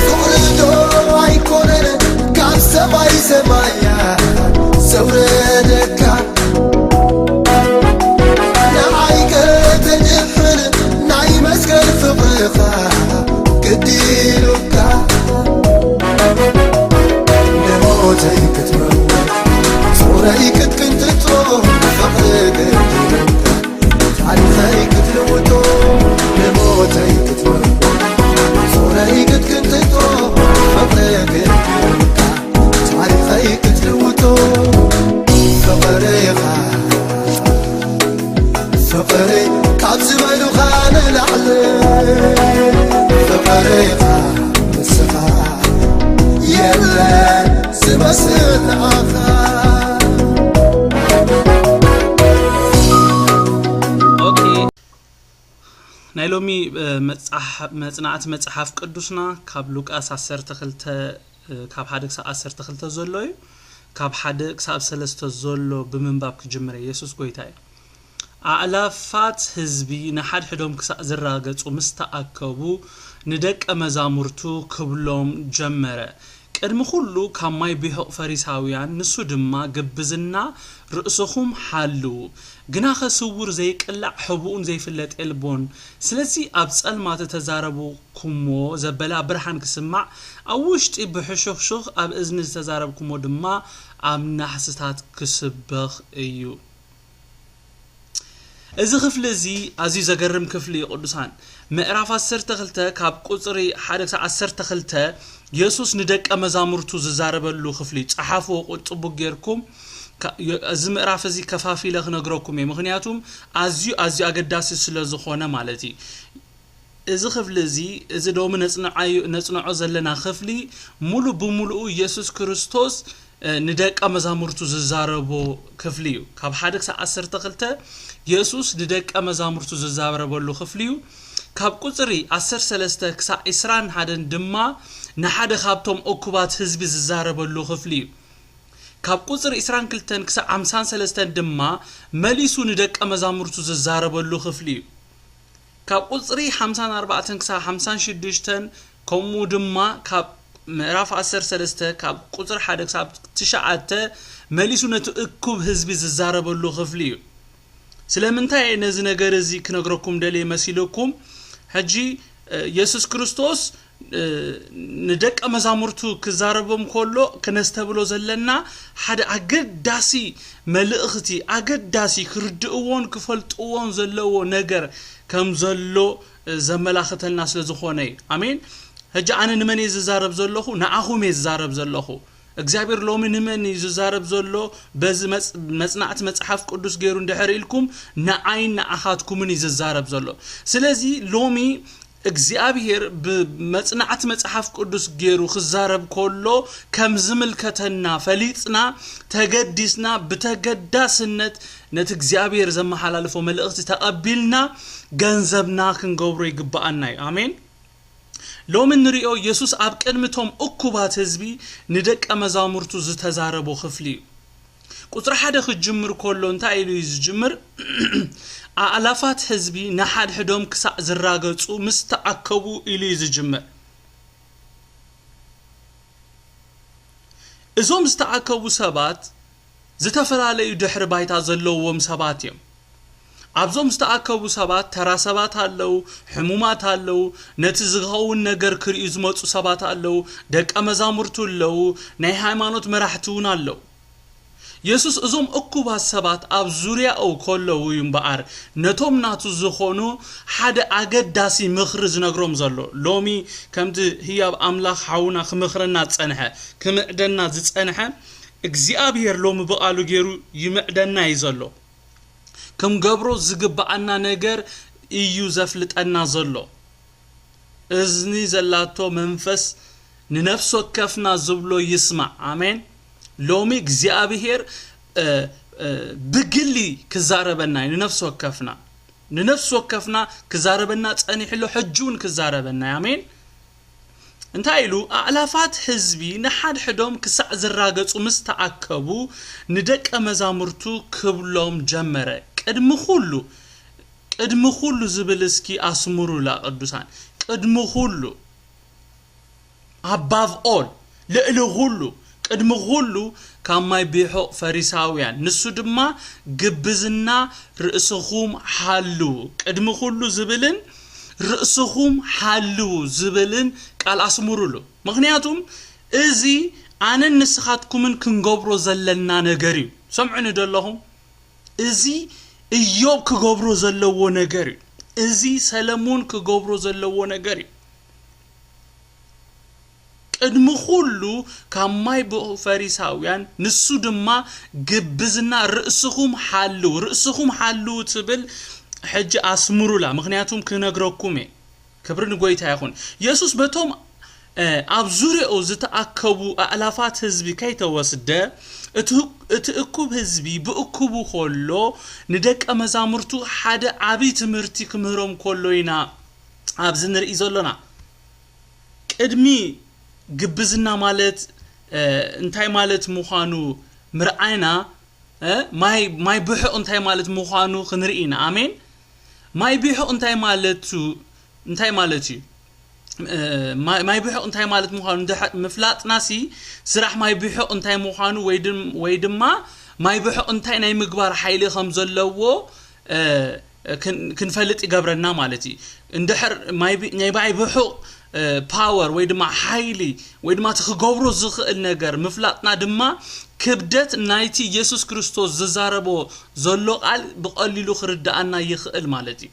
ፍቕሪ ዶ ኣይኮነን ካብ ሰማይ ሰማያ ዘውረደካ? ንዓይ ከተድሕን ናይ መስቀል ፍቕርኻ ግዲ ኢሉካ። ንሞተይ ክትመውት ጾረይ ክትቅንጥጦ ፍቕሪ ግዲ ኢሉካ። ታሪኸይ ክትልውጦ ንሞተይ ክትመርዶ ጾረይ ክትቅንጥጦ ፍቕሪ ግድልካ። ታሪኸይ ክትልውጦ ፍቕርኻ ፍቕሪ ካብ ዝበሉኻ ንላዕሊ ፍቕርኻ ንስኻ የለን ዝመስል ንዓኻ። ኦኬ፣ ናይ ሎሚ መጽናዕቲ መጽሓፍ ቅዱስና ካብ ሉቃስ ዓሰርተ ክልተ ካብ ሓደ ክሳብ ዓሰርተ ክልተ ዘሎ እዩ። ካብ ሓደ ክሳብ ሰለስተ ዘሎ ብምንባብ ክጅምር እየ። የሱስ ጎይታ እዩ። ኣእላፋት ህዝቢ ንሓድሕዶም ክሳዕ ዝራገጹ ምስ ተኣከቡ ንደቀ መዛሙርቱ ክብሎም ጀመረ። ቅድሚ ኩሉ ካብ ማይ ቢሑቕ ፈሪሳውያን ንሱ ድማ ግብዝና ርእስኹም ሓልዉ፣ ግናኸ ስውር ዘይቅላዕ ሕቡእን ዘይፍለጥ የልቦን። ስለዚ ኣብ ጸልማት እተዛረብኩሞ ዘበለ ኣብ ብርሃን ክስማዕ፣ ኣብ ውሽጢ ብሕሹኽሹኽ ኣብ እዝኒ ዝተዛረብኩሞ ድማ ኣብ ናሕስታት ክስበኽ እዩ። እዚ ክፍሊ እዚ ኣዝዩ ዘገርም ክፍሊ እዩ ቅዱሳን። ምዕራፍ ዓሰርተ ክልተ ካብ ቁጽሪ ሓደ ክሳብ ዓሰርተ ክልተ የሱስ ንደቀ መዛሙርቱ ዝዛረበሉ ክፍሊ እዩ። ጸሓፍዎ ጽቡቕ ጌርኩም። እዚ ምዕራፍ እዚ ከፋፊለ ክነግረኩም እየ፣ ምኽንያቱም ኣዝዩ ኣዝዩ ኣገዳሲ ስለ ዝኾነ ማለት እዩ። እዚ ክፍሊ እዚ እዚ ሎሚ ነጽንዖ ዘለና ክፍሊ ሙሉ ብምሉኡ የሱስ ክርስቶስ ንደቀ መዛሙርቱ ዝዛረቦ ክፍሊ እዩ። ካብ ሓደ ክሳብ ዓሰርተ ክልተ የሱስ ንደቀ መዛሙርቱ ዝዛረበሉ ክፍሊ እዩ። ካብ ቁጽሪ ዓሰርተ ሰለስተ ክሳብ ዕስራን ሓደን ድማ ንሓደ ካብቶም እኩባት ህዝቢ ዝዛረበሉ ክፍሊ እዩ። ካብ ቁጽሪ ዕስራን ክልተን ክሳብ ሓምሳን ሰለስተን ድማ መሊሱ ንደቀ መዛሙርቱ ዝዛረበሉ ክፍሊ እዩ። ካብ ቁጽሪ ሓምሳን ኣርባዕተን ክሳብ ሓምሳን ሽዱሽተን ከምኡ ድማ ካብ ምዕራፍ ዓሰርተ ሰለስተ ካብ ቁጽሪ ሓደ ክሳብ ትሽዓተ መሊሱ ነቲ እኩብ ህዝቢ ዝዛረበሉ ክፍሊ እዩ። ስለምንታይ እየ ነዚ ነገር እዚ ክነግረኩም ደልየ መሲልኩም? ሕጂ የሱስ ክርስቶስ ንደቀ መዛሙርቱ ክዛረቦም ከሎ ክነስተብሎ ዘለና ሓደ ኣገዳሲ መልእኽቲ፣ ኣገዳሲ ክርድእዎን ክፈልጥዎን ዘለዎ ነገር ከም ዘሎ ዘመላኽተልና ስለ ዝኾነ እዩ። ኣሜን። ሕጂ ኣነ ንመን እየ ዝዛረብ ዘለኹ? ንዓኹም እየ ዝዛረብ ዘለኹ። እግዚኣብሔር ሎሚ ንመን እዩ ዝዛረብ ዘሎ? በዚ መጽናዕቲ መጽሓፍ ቅዱስ ገይሩ እንድሕር ኢልኩም ንዓይን ንዓኻትኩምን እዩ ዝዛረብ ዘሎ። ስለዚ ሎሚ እግዚኣብሔር ብመጽናዕቲ መጽሓፍ ቅዱስ ገይሩ ክዛረብ ከሎ ከም ዝምልከተና ፈሊጥና ተገዲስና ብተገዳስነት ነቲ እግዚኣብሔር ዘመሓላልፎ መልእኽቲ ተቐቢልና ገንዘብና ክንገብሮ ይግብኣና እዩ። ኣሜን። ሎሚ እንሪኦ የሱስ ኣብ ቅድሚ እቶም እኩባት ህዝቢ ንደቀ መዛሙርቱ ዝተዛረቦ ክፍሊ እዩ። ቁጽሪ ሓደ ክጅምር ከሎ እንታይ ኢሉ እዩ ዝጅምር? ኣእላፋት ህዝቢ ንሓድሕዶም ክሳዕ ዝራገጹ ምስ ተኣከቡ ኢሉ እዩ ዝጅምር። እዞም ዝተኣከቡ ሰባት ዝተፈላለዩ ድሕሪ ባይታ ዘለዎም ሰባት እዮም። ኣብዞም ዝተኣከቡ ሰባት ተራ ሰባት ኣለዉ፣ ሕሙማት ኣለዉ፣ ነቲ ዝኸውን ነገር ክርእዩ ዝመጹ ሰባት ኣለዉ፣ ደቀ መዛሙርቱ ኣለዉ፣ ናይ ሃይማኖት መራሕቲ እውን ኣለዉ። የሱስ እዞም እኩባት ሰባት ኣብ ዙርያኡ ከለዉ እዩ እምበኣር ነቶም ናቱ ዝኾኑ ሓደ ኣገዳሲ ምኽሪ ዝነግሮም ዘሎ። ሎሚ ከምቲ ህያብ ኣምላኽ ሓውና ክመኽረና ዝጸንሐ፣ ክምዕደና ዝጸንሐ እግዚኣብሔር ሎሚ ብቓሉ ገይሩ ይምዕደና እዩ ዘሎ። ክንገብሮ ዝግብኣና ነገር እዩ ዘፍልጠና ዘሎ። እዝኒ ዘላቶ መንፈስ ንነፍሲ ወከፍና ዝብሎ ይስማዕ። ኣሜን። ሎሚ እግዚኣብሔር ብግሊ ክዛረበና እዩ። ንነፍሲ ወከፍና ንነፍሲ ወከፍና ክዛረበና ጸኒሑ ኣሎ፣ ሕጂ እውን ክዛረበና እዩ። ኣሜን። እንታይ ኢሉ? ኣእላፋት ህዝቢ ንሓድሕዶም ክሳዕ ዝራገጹ ምስ ተኣከቡ ንደቀ መዛሙርቱ ክብሎም ጀመረ። ቅድሚ ኩሉ ቅድሚ ኩሉ ዝብል እስኪ ኣስምሩላ ቅዱሳን። ቅድሚ ኩሉ Above all, ልዕሊ ኩሉ፣ ቅድሚ ኩሉ ካብ ማይ ቢሖቕ ፈሪሳውያን፣ ንሱ ድማ ግብዝና ርእስኹም ሓልዉ፣ ቅድሚ ኩሉ ዝብልን ርእስኹም ሓልዉ ዝብልን ቃል ኣስምሩሉ። ምኽንያቱም እዚ ኣነን ንስኻትኩምን ክንገብሮ ዘለና ነገር እዩ። ሰምዑኒ ዶ ኣለኹም? እዚ እዮብ ክገብሮ ዘለዎ ነገር እዩ። እዚ ሰለሞን ክገብሮ ዘለዎ ነገር እዩ። ቅድሚ ኩሉ ካብ ማይ ብኡ ፈሪሳውያን፣ ንሱ ድማ ግብዝና ርእስኹም ሓልው፣ ርእስኹም ሓልው ትብል ሕጂ ኣስምሩላ፣ ምኽንያቱም ክነግረኩም እየ። ክብሪ ንጎይታ ይኹን። የሱስ በቶም ኣብ ዙርያኡ ዝተኣከቡ ኣእላፋት ህዝቢ ከይተወስደ፣ እቲ እኩብ ህዝቢ ብእኩቡ ከሎ፣ ንደቀ መዛሙርቱ ሓደ ዓብዪ ትምህርቲ ክምህሮም ከሎ ኢና ኣብዚ ንርኢ ዘሎና። ቅድሚ ግብዝና ማለት እንታይ ማለት ምዃኑ ምርኣይና፣ ማይ ብሑቕ እንታይ ማለት ምዃኑ ክንርኢ ኢና። ኣሜን። ማይ ብሑቕ እንታይ ማለት እንታይ ማለት እዩ? ማይ ብሑቕ እንታይ ማለት ምዃኑ ምፍላጥናሲ፣ ስራሕ ማይ ብሑቕ እንታይ ምዃኑ ወይ ድማ ማይ ብሑቕ እንታይ ናይ ምግባር ሓይሊ ከም ዘለዎ ክንፈልጥ ይገብረና ማለት እዩ። እንድሕር ናይ ማይ ብሑቕ ፓወር ወይ ድማ ሓይሊ ወይ ድማ እቲ ክገብሮ ዝኽእል ነገር ምፍላጥና ድማ፣ ክብደት ናይቲ የሱስ ክርስቶስ ዝዛረቦ ዘሎ ቃል ብቐሊሉ ክርድኣና ይኽእል ማለት እዩ።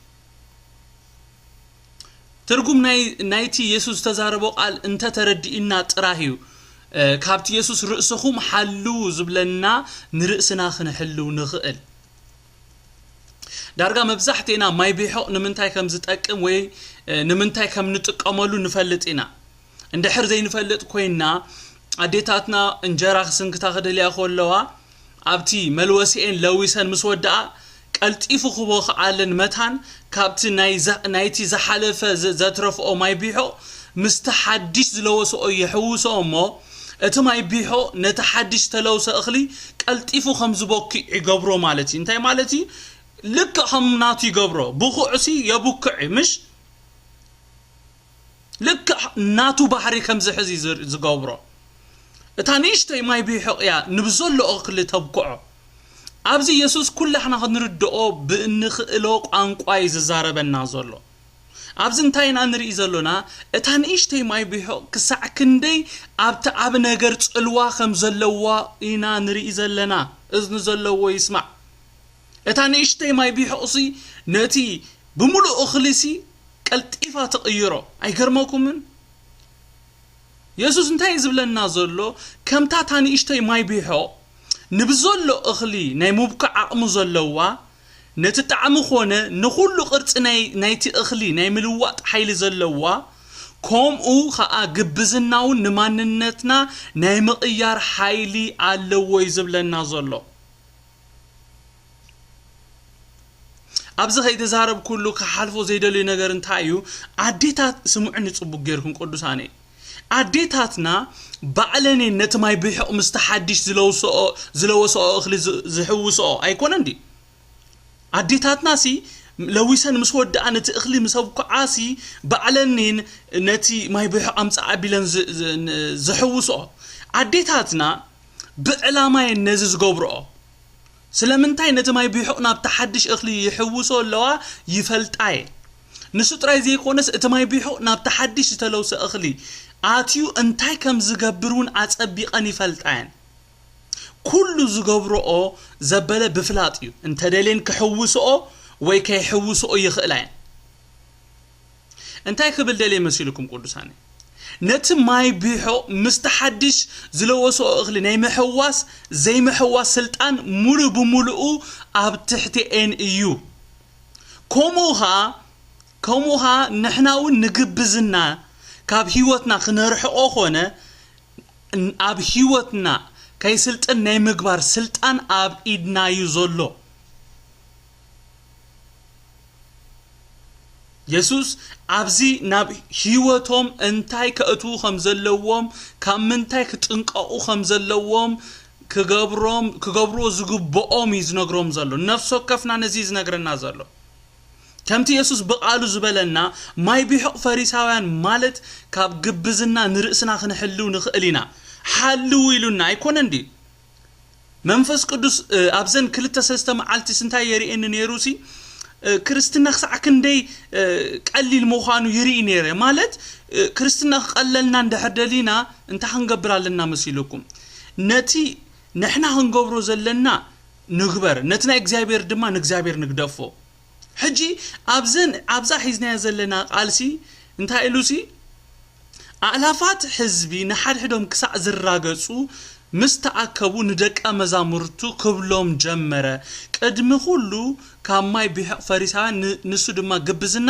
ትርጉም ናይቲ የሱስ ዝተዛረቦ ቃል እንተተረዲእና ጥራህ እዩ ካብቲ የሱስ ርእስኹም ሓልዉ ዝብለና ንርእስና ክንሕልው ንኽእል። ዳርጋ መብዛሕትኤና ማይ ቢሖቕ ንምንታይ ከም ዝጠቅም ወይ ንምንታይ ከም ንጥቀመሉ ንፈልጥ ኢና። እንድሕር ዘይንፈልጥ ኮይንና፣ ኣዴታትና እንጀራ ክስንክታ ክደልያ ከለዋ፣ ኣብቲ መልወሲኤን ለዊሰን ምስ ወደኣ፣ ቀልጢፉ ክቦኽዓለን መታን ካብቲ ናይቲ ዝሓለፈ ዘትረፍኦ ማይ ቢሖቕ ምስቲ ሓድሽ ዝለወስኦ ይሕውስኦ እሞ፣ እቲ ማይ ቢሖቕ ነቲ ሓድሽ ዝተለውሰ እኽሊ ቀልጢፉ ከም ዝበኩዕ ይገብሮ ማለት እዩ። እንታይ ማለት እዩ? ልክዕ ከም ናቱ ይገብሮ። ብኹዕሲ የብኩዕ እዩ፣ ምሽ? ልክዕ ናቱ ባህሪ ከም ዝሕዝ እዩ ዝገብሮ። እታ ንእሽተይ ማይ ቢሖቕ እያ ንብዘሎ እኽሊ ተብክዖ። ኣብዚ የሱስ ኩላሕና ክንርድኦ ብእንኽእሎ ቋንቋ እዩ ዝዛረበና ዘሎ። ኣብዚ እንታይ ኢና ንርኢ ዘሎና? እታ ንእሽተይ ማይ ቢሖቕ ክሳዕ ክንደይ ኣብቲ ዓቢ ነገር ጽልዋ ከም ዘለዋ ኢና ንርኢ ዘለና። እዝኒ ዘለዎ ይስማዕ። እታ ንእሽተይ ማይ ቢሖቕሲ ነቲ ብምሉእ እኽሊሲ ቀልጢፋ ትቕይሮ። ኣይገርመኩምን? የሱስ እንታይ እዩ ዝብለና ዘሎ? ከምታ እታ ንእሽተይ ማይ ቢሖቕ ንብዘሎ እኽሊ ናይ ምብኳዕ ዓቕሚ ዘለዋ፣ ነቲ ጣዕሚ ኾነ ንኹሉ ቅርጺ ናይቲ እኽሊ ናይ ምልዋጥ ሓይሊ ዘለዋ፣ ከምኡ ኸኣ ግብዝና እውን ንማንነትና ናይ ምቕያር ሓይሊ ኣለዎ እዩ ዝብለና ዘሎ። ኣብዚ ከይተዛረብኩሉ ክሓልፎ ዘይደልዩ ነገር እንታይ እዩ? ኣዴታት፣ ስምዑኒ ጽቡቕ ጌርኩም ቅዱሳነይ። ኣዴታትና ባዕለን እየን ነቲ ማይ ብሕቕ ምስቲ ሓድሽ ዝለውስኦ፣ ዝለወስኦ እኽሊ ዝ-፣ ዝሕውስኦ ኣይኮነን ድዩ? ኣዴታትናሲ ለዊሰን ምስ ወድኣን እቲ እኽሊ ምስ ኣብኩዓሲ ባዕለን እየን ነቲ ማይ ብሕቕ ኣምጽኣ ኣቢለን ዝ-፣ ዝ-፣ ን-፣ ዝሕውስኦ። ኣዴታትና ብዕላማ እየን ነዚ ዝገብርኦ። ስለምንታይ ነቲ ማይ ቢሑቕ ናብቲ ሓድሽ እኽሊ ይሕውሶ ኣለዋ? ይፈልጣ እየን። ንሱ ጥራይ ዘይኮነስ፣ እቲ ማይ ቢሑቕ ናብቲ ሓድሽ ዝተለውሰ እኽሊ ኣትዩ እንታይ ከም ዝገብር እውን ኣጸቢቐን ይፈልጣ እየን። ኩሉ ዝገብርኦ ዘበለ ብፍላጥ እዩ። እንተደልየን ክሕውስኦ ወይ ከይሕውስኦ ይኽእላ እየን። እንታይ ክብል ደልየ መሲልኩም ቅዱሳነይ? ነቲ ማይ ቢሖ ምስቲ ሓድሽ ዝለወስኦ እኽሊ ናይ ምሕዋስ ዘይምሕዋስ ስልጣን ሙሉ ብምሉኡ ኣብ ትሕቲኤን እዩ። ከምኡ ኸኣ፣ ከምኡ ኸኣ ንሕና እውን ንግብዝና ካብ ህይወትና ክነርሕቆ ኾነ ኣብ ህይወትና ከይስልጥን ናይ ምግባር ስልጣን ኣብ ኢድና እዩ ዘሎ። የሱስ ኣብዚ ናብ ህይወቶም እንታይ ከእትዉ ከም ዘለዎም፣ ካብ ምንታይ ክጥንቀቑ ከም ዘለዎም፣ ክገብሮም፣ ክገብርዎ ዝግብኦም እዩ ዝነግሮም ዘሎ። ነፍሲ ወከፍና ነዚ እዩ ዝነግረና ዘሎ። ከምቲ የሱስ ብቓሉ ዝበለና፣ ማይ ቢሑቕ ፈሪሳውያን ማለት ካብ ግብዝና ንርእስና ክንሕልው ንኽእል ኢና። ሓልው ኢሉና ኣይኮነን ድዩ? መንፈስ ቅዱስ ኣብዘን ክልተ ሰለስተ መዓልቲስ እንታይ የርእየኒ ነይሩ ሲ? ክርስትና ክሳዕ ክንደይ ቀሊል ምዃኑ ይርኢ ነይረ። ማለት ክርስትና ክቐለልና እንድሕር ደሊና እንታይ ክንገብር ኣለና መሲልኩም? ነቲ ንሕና ክንገብሮ ዘለና ንግበር፣ ነቲ ናይ እግዚኣብሔር ድማ ንእግዚኣብሔር ንግደፎ። ሕጂ ኣብዘን ኣብዛ ሒዝናዮ ዘለና ቃልሲ እንታይ ኢሉሲ? ኣእላፋት ህዝቢ ንሓድሕዶም ክሳዕ ዝራገጹ ምስ ተኣከቡ ንደቀ መዛሙርቱ ክብሎም ጀመረ፣ ቅድሚ ኩሉ ካብ ማይ ቢሕቕ ፈሪሳውያን ን- ንሱ ድማ ግብዝና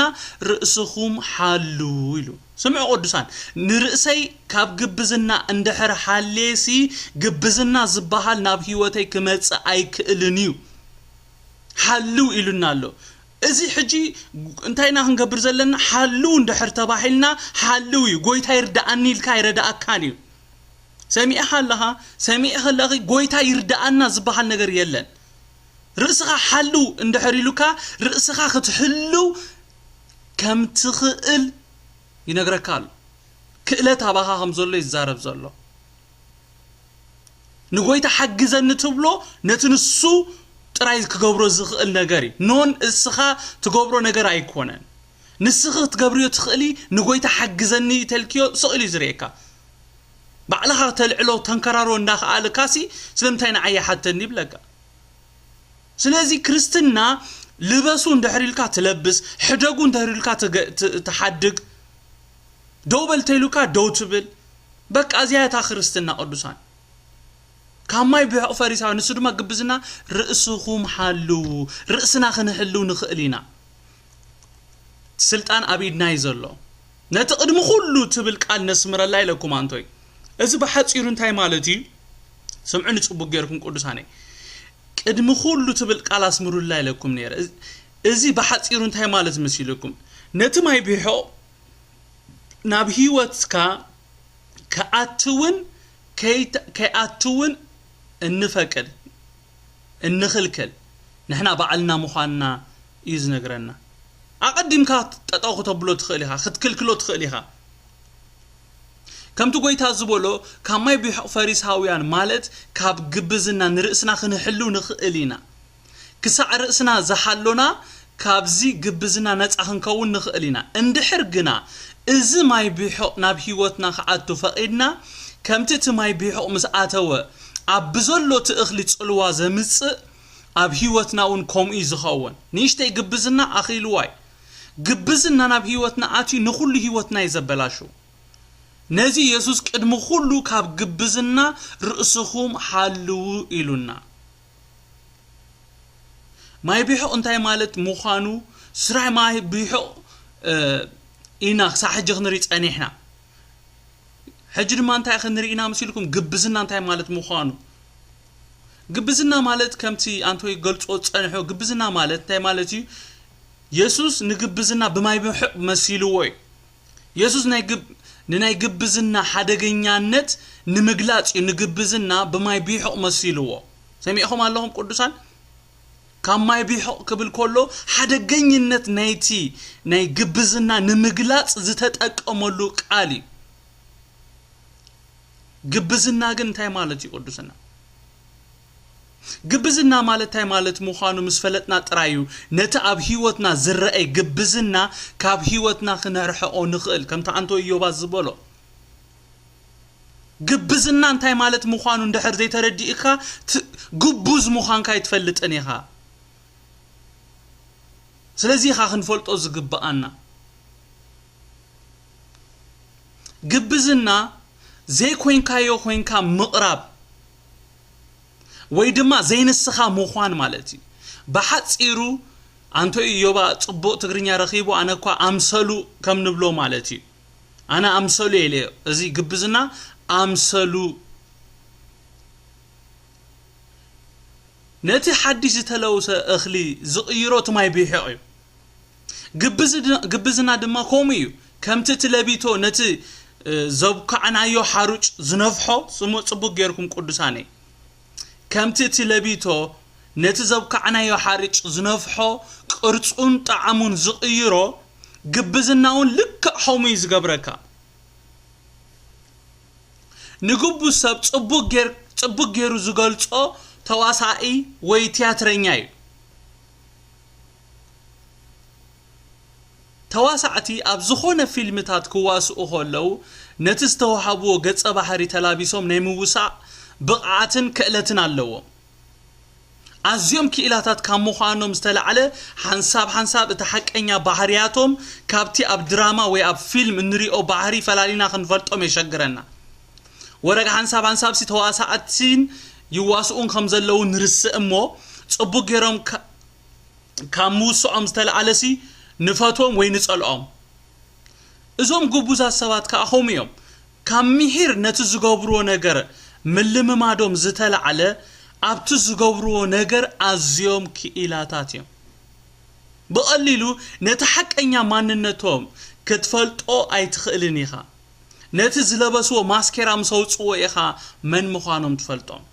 ርእስኹም ሓሉ ኢሉ። ስምዑ ቅዱሳን፣ ንርእሰይ ካብ ግብዝና እንድሕር ሓሌሲ ግብዝና ዝበሃል ናብ ህይወተይ ክመጽእ ኣይክእልን እዩ። ሓልው ኢሉና ኣሎ። እዚ ሕጂ እንታይ ኢና ክንገብር ዘለና? ሓልው እንድሕር ተባሂልና ሓልው እዩ። ጎይታ ይርዳኣኒ ኢልካ ኣይረዳኣካን እዩ። ሰሚዕኻ ኣለኻ፣ ሰሚዕኻ ኣለኺ፣ ጎይታ ይርዳኣና ዝበሃል ነገር የለን። ርእስኻ ሓልው እንድሕር ኢሉካ ርእስኻ ክትሕልው ከም ትኽእል ይነግረካ ኣሎ። ክእለት ኣባኻ ከም ዘሎ ይዛረብ ዘሎ። ንጎይታ ሓግዘኒ ትብሎ ነቲ ንሱ ጥራይ ክገብሮ ዝኽእል ነገር እዩ። ኖን እስኻ ትገብሮ ነገር ኣይኮነን። ንስኺ ክትገብርዮ ትኽእሊ፣ ንጎይታ ሓግዘኒ ተልክዮ ስቕ ኢሉ እዩ ዝርእየካ። ባዕልኻ ተልዕሎ ተንከራሮ እንዳኸኣልካሲ ስለምንታይ ንዓይ ይሓተኒ ይብለካ? ስለዚ ክርስትና ልበሱ እንድሕር ኢልካ ትለብስ፣ ሕደጉ እንድሕር ኢልካ ትገ- ት- ትሓድግ፣ ደው በል ተይሉካ ደው ትብል። በቃ እዚኣ እታ ክርስትና ቅዱሳን። ካብ ማይ ብሕቕ ፈሪሳዊ ንሱ ድማ ግብዝና ርእስኹም ሓልዉ፣ ርእስና ክንሕልው ንኽእል ኢና። ስልጣን ኣብ ኢድና እዩ ዘሎ። ነቲ ቅድሚ ኩሉ ትብል ቃል ነስምረላ ኢለኩም ኣንቶይ። እዚ ብሓጺሩ እንታይ ማለት እዩ? ስምዑኒ ጽቡቅ ጌርኩም ቅዱሳነይ። ቅድሚ ኩሉ ትብል ቃል ኣስምሩላ ኢለኩም ነይረ። እዚ- እዚ ብሓጺሩ እንታይ ማለት መሲልኩም? ነቲ ማይ ቢሖ ናብ ህይወትካ ክኣትውን ከይት- ከይኣትውን እንፈቅድ እንኽልክል ንሕና ባዕልና ምዃንና እዩ ዝነግረና። ኣቐዲምካ ጠጠው ክተብሎ ትኽእል ኢኻ፣ ክትክልክሎ ትኽእል ኢኻ። ከምቲ ጎይታ ዝበሎ ካብ ማይ ቢሖቕ ፈሪሳውያን ማለት ካብ ግብዝና ንርእስና ክንሕልው ንኽእል ኢና። ክሳዕ ርእስና ዝሓሎና ካብዚ ግብዝና ነጻ ክንከውን ንኽእል ኢና። እንድሕር ግና እዚ ማይ ቢሖቕ ናብ ህይወትና ክኣቱ ፈቒድና፣ ከምቲ እቲ ማይ ቢሖቕ ምስ ኣተወ ኣብ ብዘሎ እቲ እኽሊ ጽልዋ ዘምጽእ ኣብ ህይወትና እውን ከምኡ እዩ ዝኸውን። ንእሽተይ ግብዝና ኣኺልዋ እዩ። ግብዝና ናብ ህይወትና ኣትዩ ንኹሉ ህይወትና እዩ ዘበላሹ። ነዚ የሱስ ቅድሚ ኩሉ ካብ ግብዝና ርእስኹም ሓልዉ ኢሉና። ማይ ቢሑቕ እንታይ ማለት ምዃኑ ስራይ ማይ ቢሑቕ ኢና ክሳብ ሕጂ ክንርኢ ጸኒሕና። ሕጂ ድማ እንታይ ክንርኢ ኢና መሲልኩም? ግብዝና እንታይ ማለት ምዃኑ። ግብዝና ማለት ከምቲ ኣንቶይ ገልጾ ዝጸንሖ ግብዝና ማለት እንታይ ማለት እዩ? የሱስ ንግብዝና ብማይ ቢሑቕ መሲልዎ እዩ። የሱስ ናይ ግብ- ንናይ ግብዝና ሓደገኛነት ንምግላጽ እዩ ንግብዝና ብማይ ቢሑቕ መሲልዎ። ሰሚዕኹም ኣለኹም ቅዱሳን? ካብ ማይ ቢሑቕ ክብል ከሎ ሓደገኝነት ናይቲ ናይ ግብዝና ንምግላጽ ዝተጠቀመሉ ቃል እዩ። ግብዝና ግን እንታይ ማለት እዩ ቅዱስና? ግብዝና ማለት እንታይ ማለት ምዃኑ ምስ ፈለጥና ጥራይ እዩ ነቲ ኣብ ህይወትና ዝረኣይ ግብዝና ካብ ህይወትና ክነርሕቆ ንኽእል። ከምቲ ኣንቶ ኢዮባ ዝበሎ ግብዝና እንታይ ማለት ምዃኑ እንድሕር ዘይተረዲእካ ት- ግቡዝ ምዃንካ ኣይትፈልጥን ኢኻ። ስለዚ ኢኻ ክንፈልጦ ዝግብኣና። ግብዝና ዘይኮይንካዮ ኮይንካ ምቕራብ ወይ ድማ ዘይንስኻ ምዃን ማለት እዩ። ብሓጺሩ ኣንቶ ኢዮባ ጽቡቕ ትግርኛ ረኺቡ ኣነ እኳ ኣምሰሉ ከም ንብሎ ማለት እዩ። ኣነ ኣምሰሉ እየ ኢለዮ። እዚ ግብዝና ኣምሰሉ ነቲ ሓድሽ ዝተለውሰ እኽሊ ዝቕይሮ እቲ ማይ ቢሕቕ እዩ። ግብዝ- ግብዝና ድማ ከምኡ እዩ። ከምቲ እቲ ለቢቶ ነቲ እ፣ ዘብካዕናዮ ሓሩጭ ዝነፍሖ ጽሙ- ጽቡቅ ጌርኩም ቅዱሳነይ። ከምቲ እቲ ለቢቶ ነቲ ዘብካዕናዮ ሓርጭ ዝነፍሖ ቅርጹን ጣዕሙን ዝቕይሮ፣ ግብዝና እውን ልክዕ ከምኡ እዩ ዝገብረካ። ንግቡዝ ሰብ ጽቡቕ ጌር-፣ ጽቡቕ ጌሩ ዝገልጾ ተዋሳኢ ወይ ትያትረኛ እዩ። ተዋሳእቲ ኣብ ዝኾነ ፊልምታት ክዋስኡ ከለዉ፣ ነቲ ዝተዋህብዎ ገጸ ባህሪ ተላቢሶም ናይ ምውሳእ ብቕዓትን ክእለትን ኣለዎም። ኣዝዮም ክኢላታት ካብ ምዃኖም ዝተላዕለ፣ ሓንሳብ ሓንሳብ እቲ ሓቀኛ ባህርያቶም ካብቲ ኣብ ድራማ ወይ ኣብ ፊልም እንሪኦ ባህሪ ፈላሊና ክንፈልጦም የሸግረና። ወረግ ሓንሳብ ሓንሳብሲ ተዋሳእትን ይዋስኡን ከም ዘለዉ ንርስእ እሞ፣ ጽቡቕ ገይሮም ካ-፣ ካብ ምውስዖም ዝተላዕለሲ ንፈትዎም ወይ ንጸልኦም። እዞም ግቡዛት ሰባት ከኣ ከምኡ እዮም። ካብ ምሒር ነቲ ዝገብርዎ ነገር ምልምማዶም ዝተላዕለ፣ ኣብቲ ዝገብርዎ ነገር ኣዝዮም ክኢላታት እዮም። ብቐሊሉ ነቲ ሓቀኛ ማንነቶም ክትፈልጦ ኣይትኽእልን ኢኻ። ነቲ ዝለበስዎ ማስኬራ ምስ ኣውጽእዎ ኢኻ መን ምዃኖም ትፈልጦም።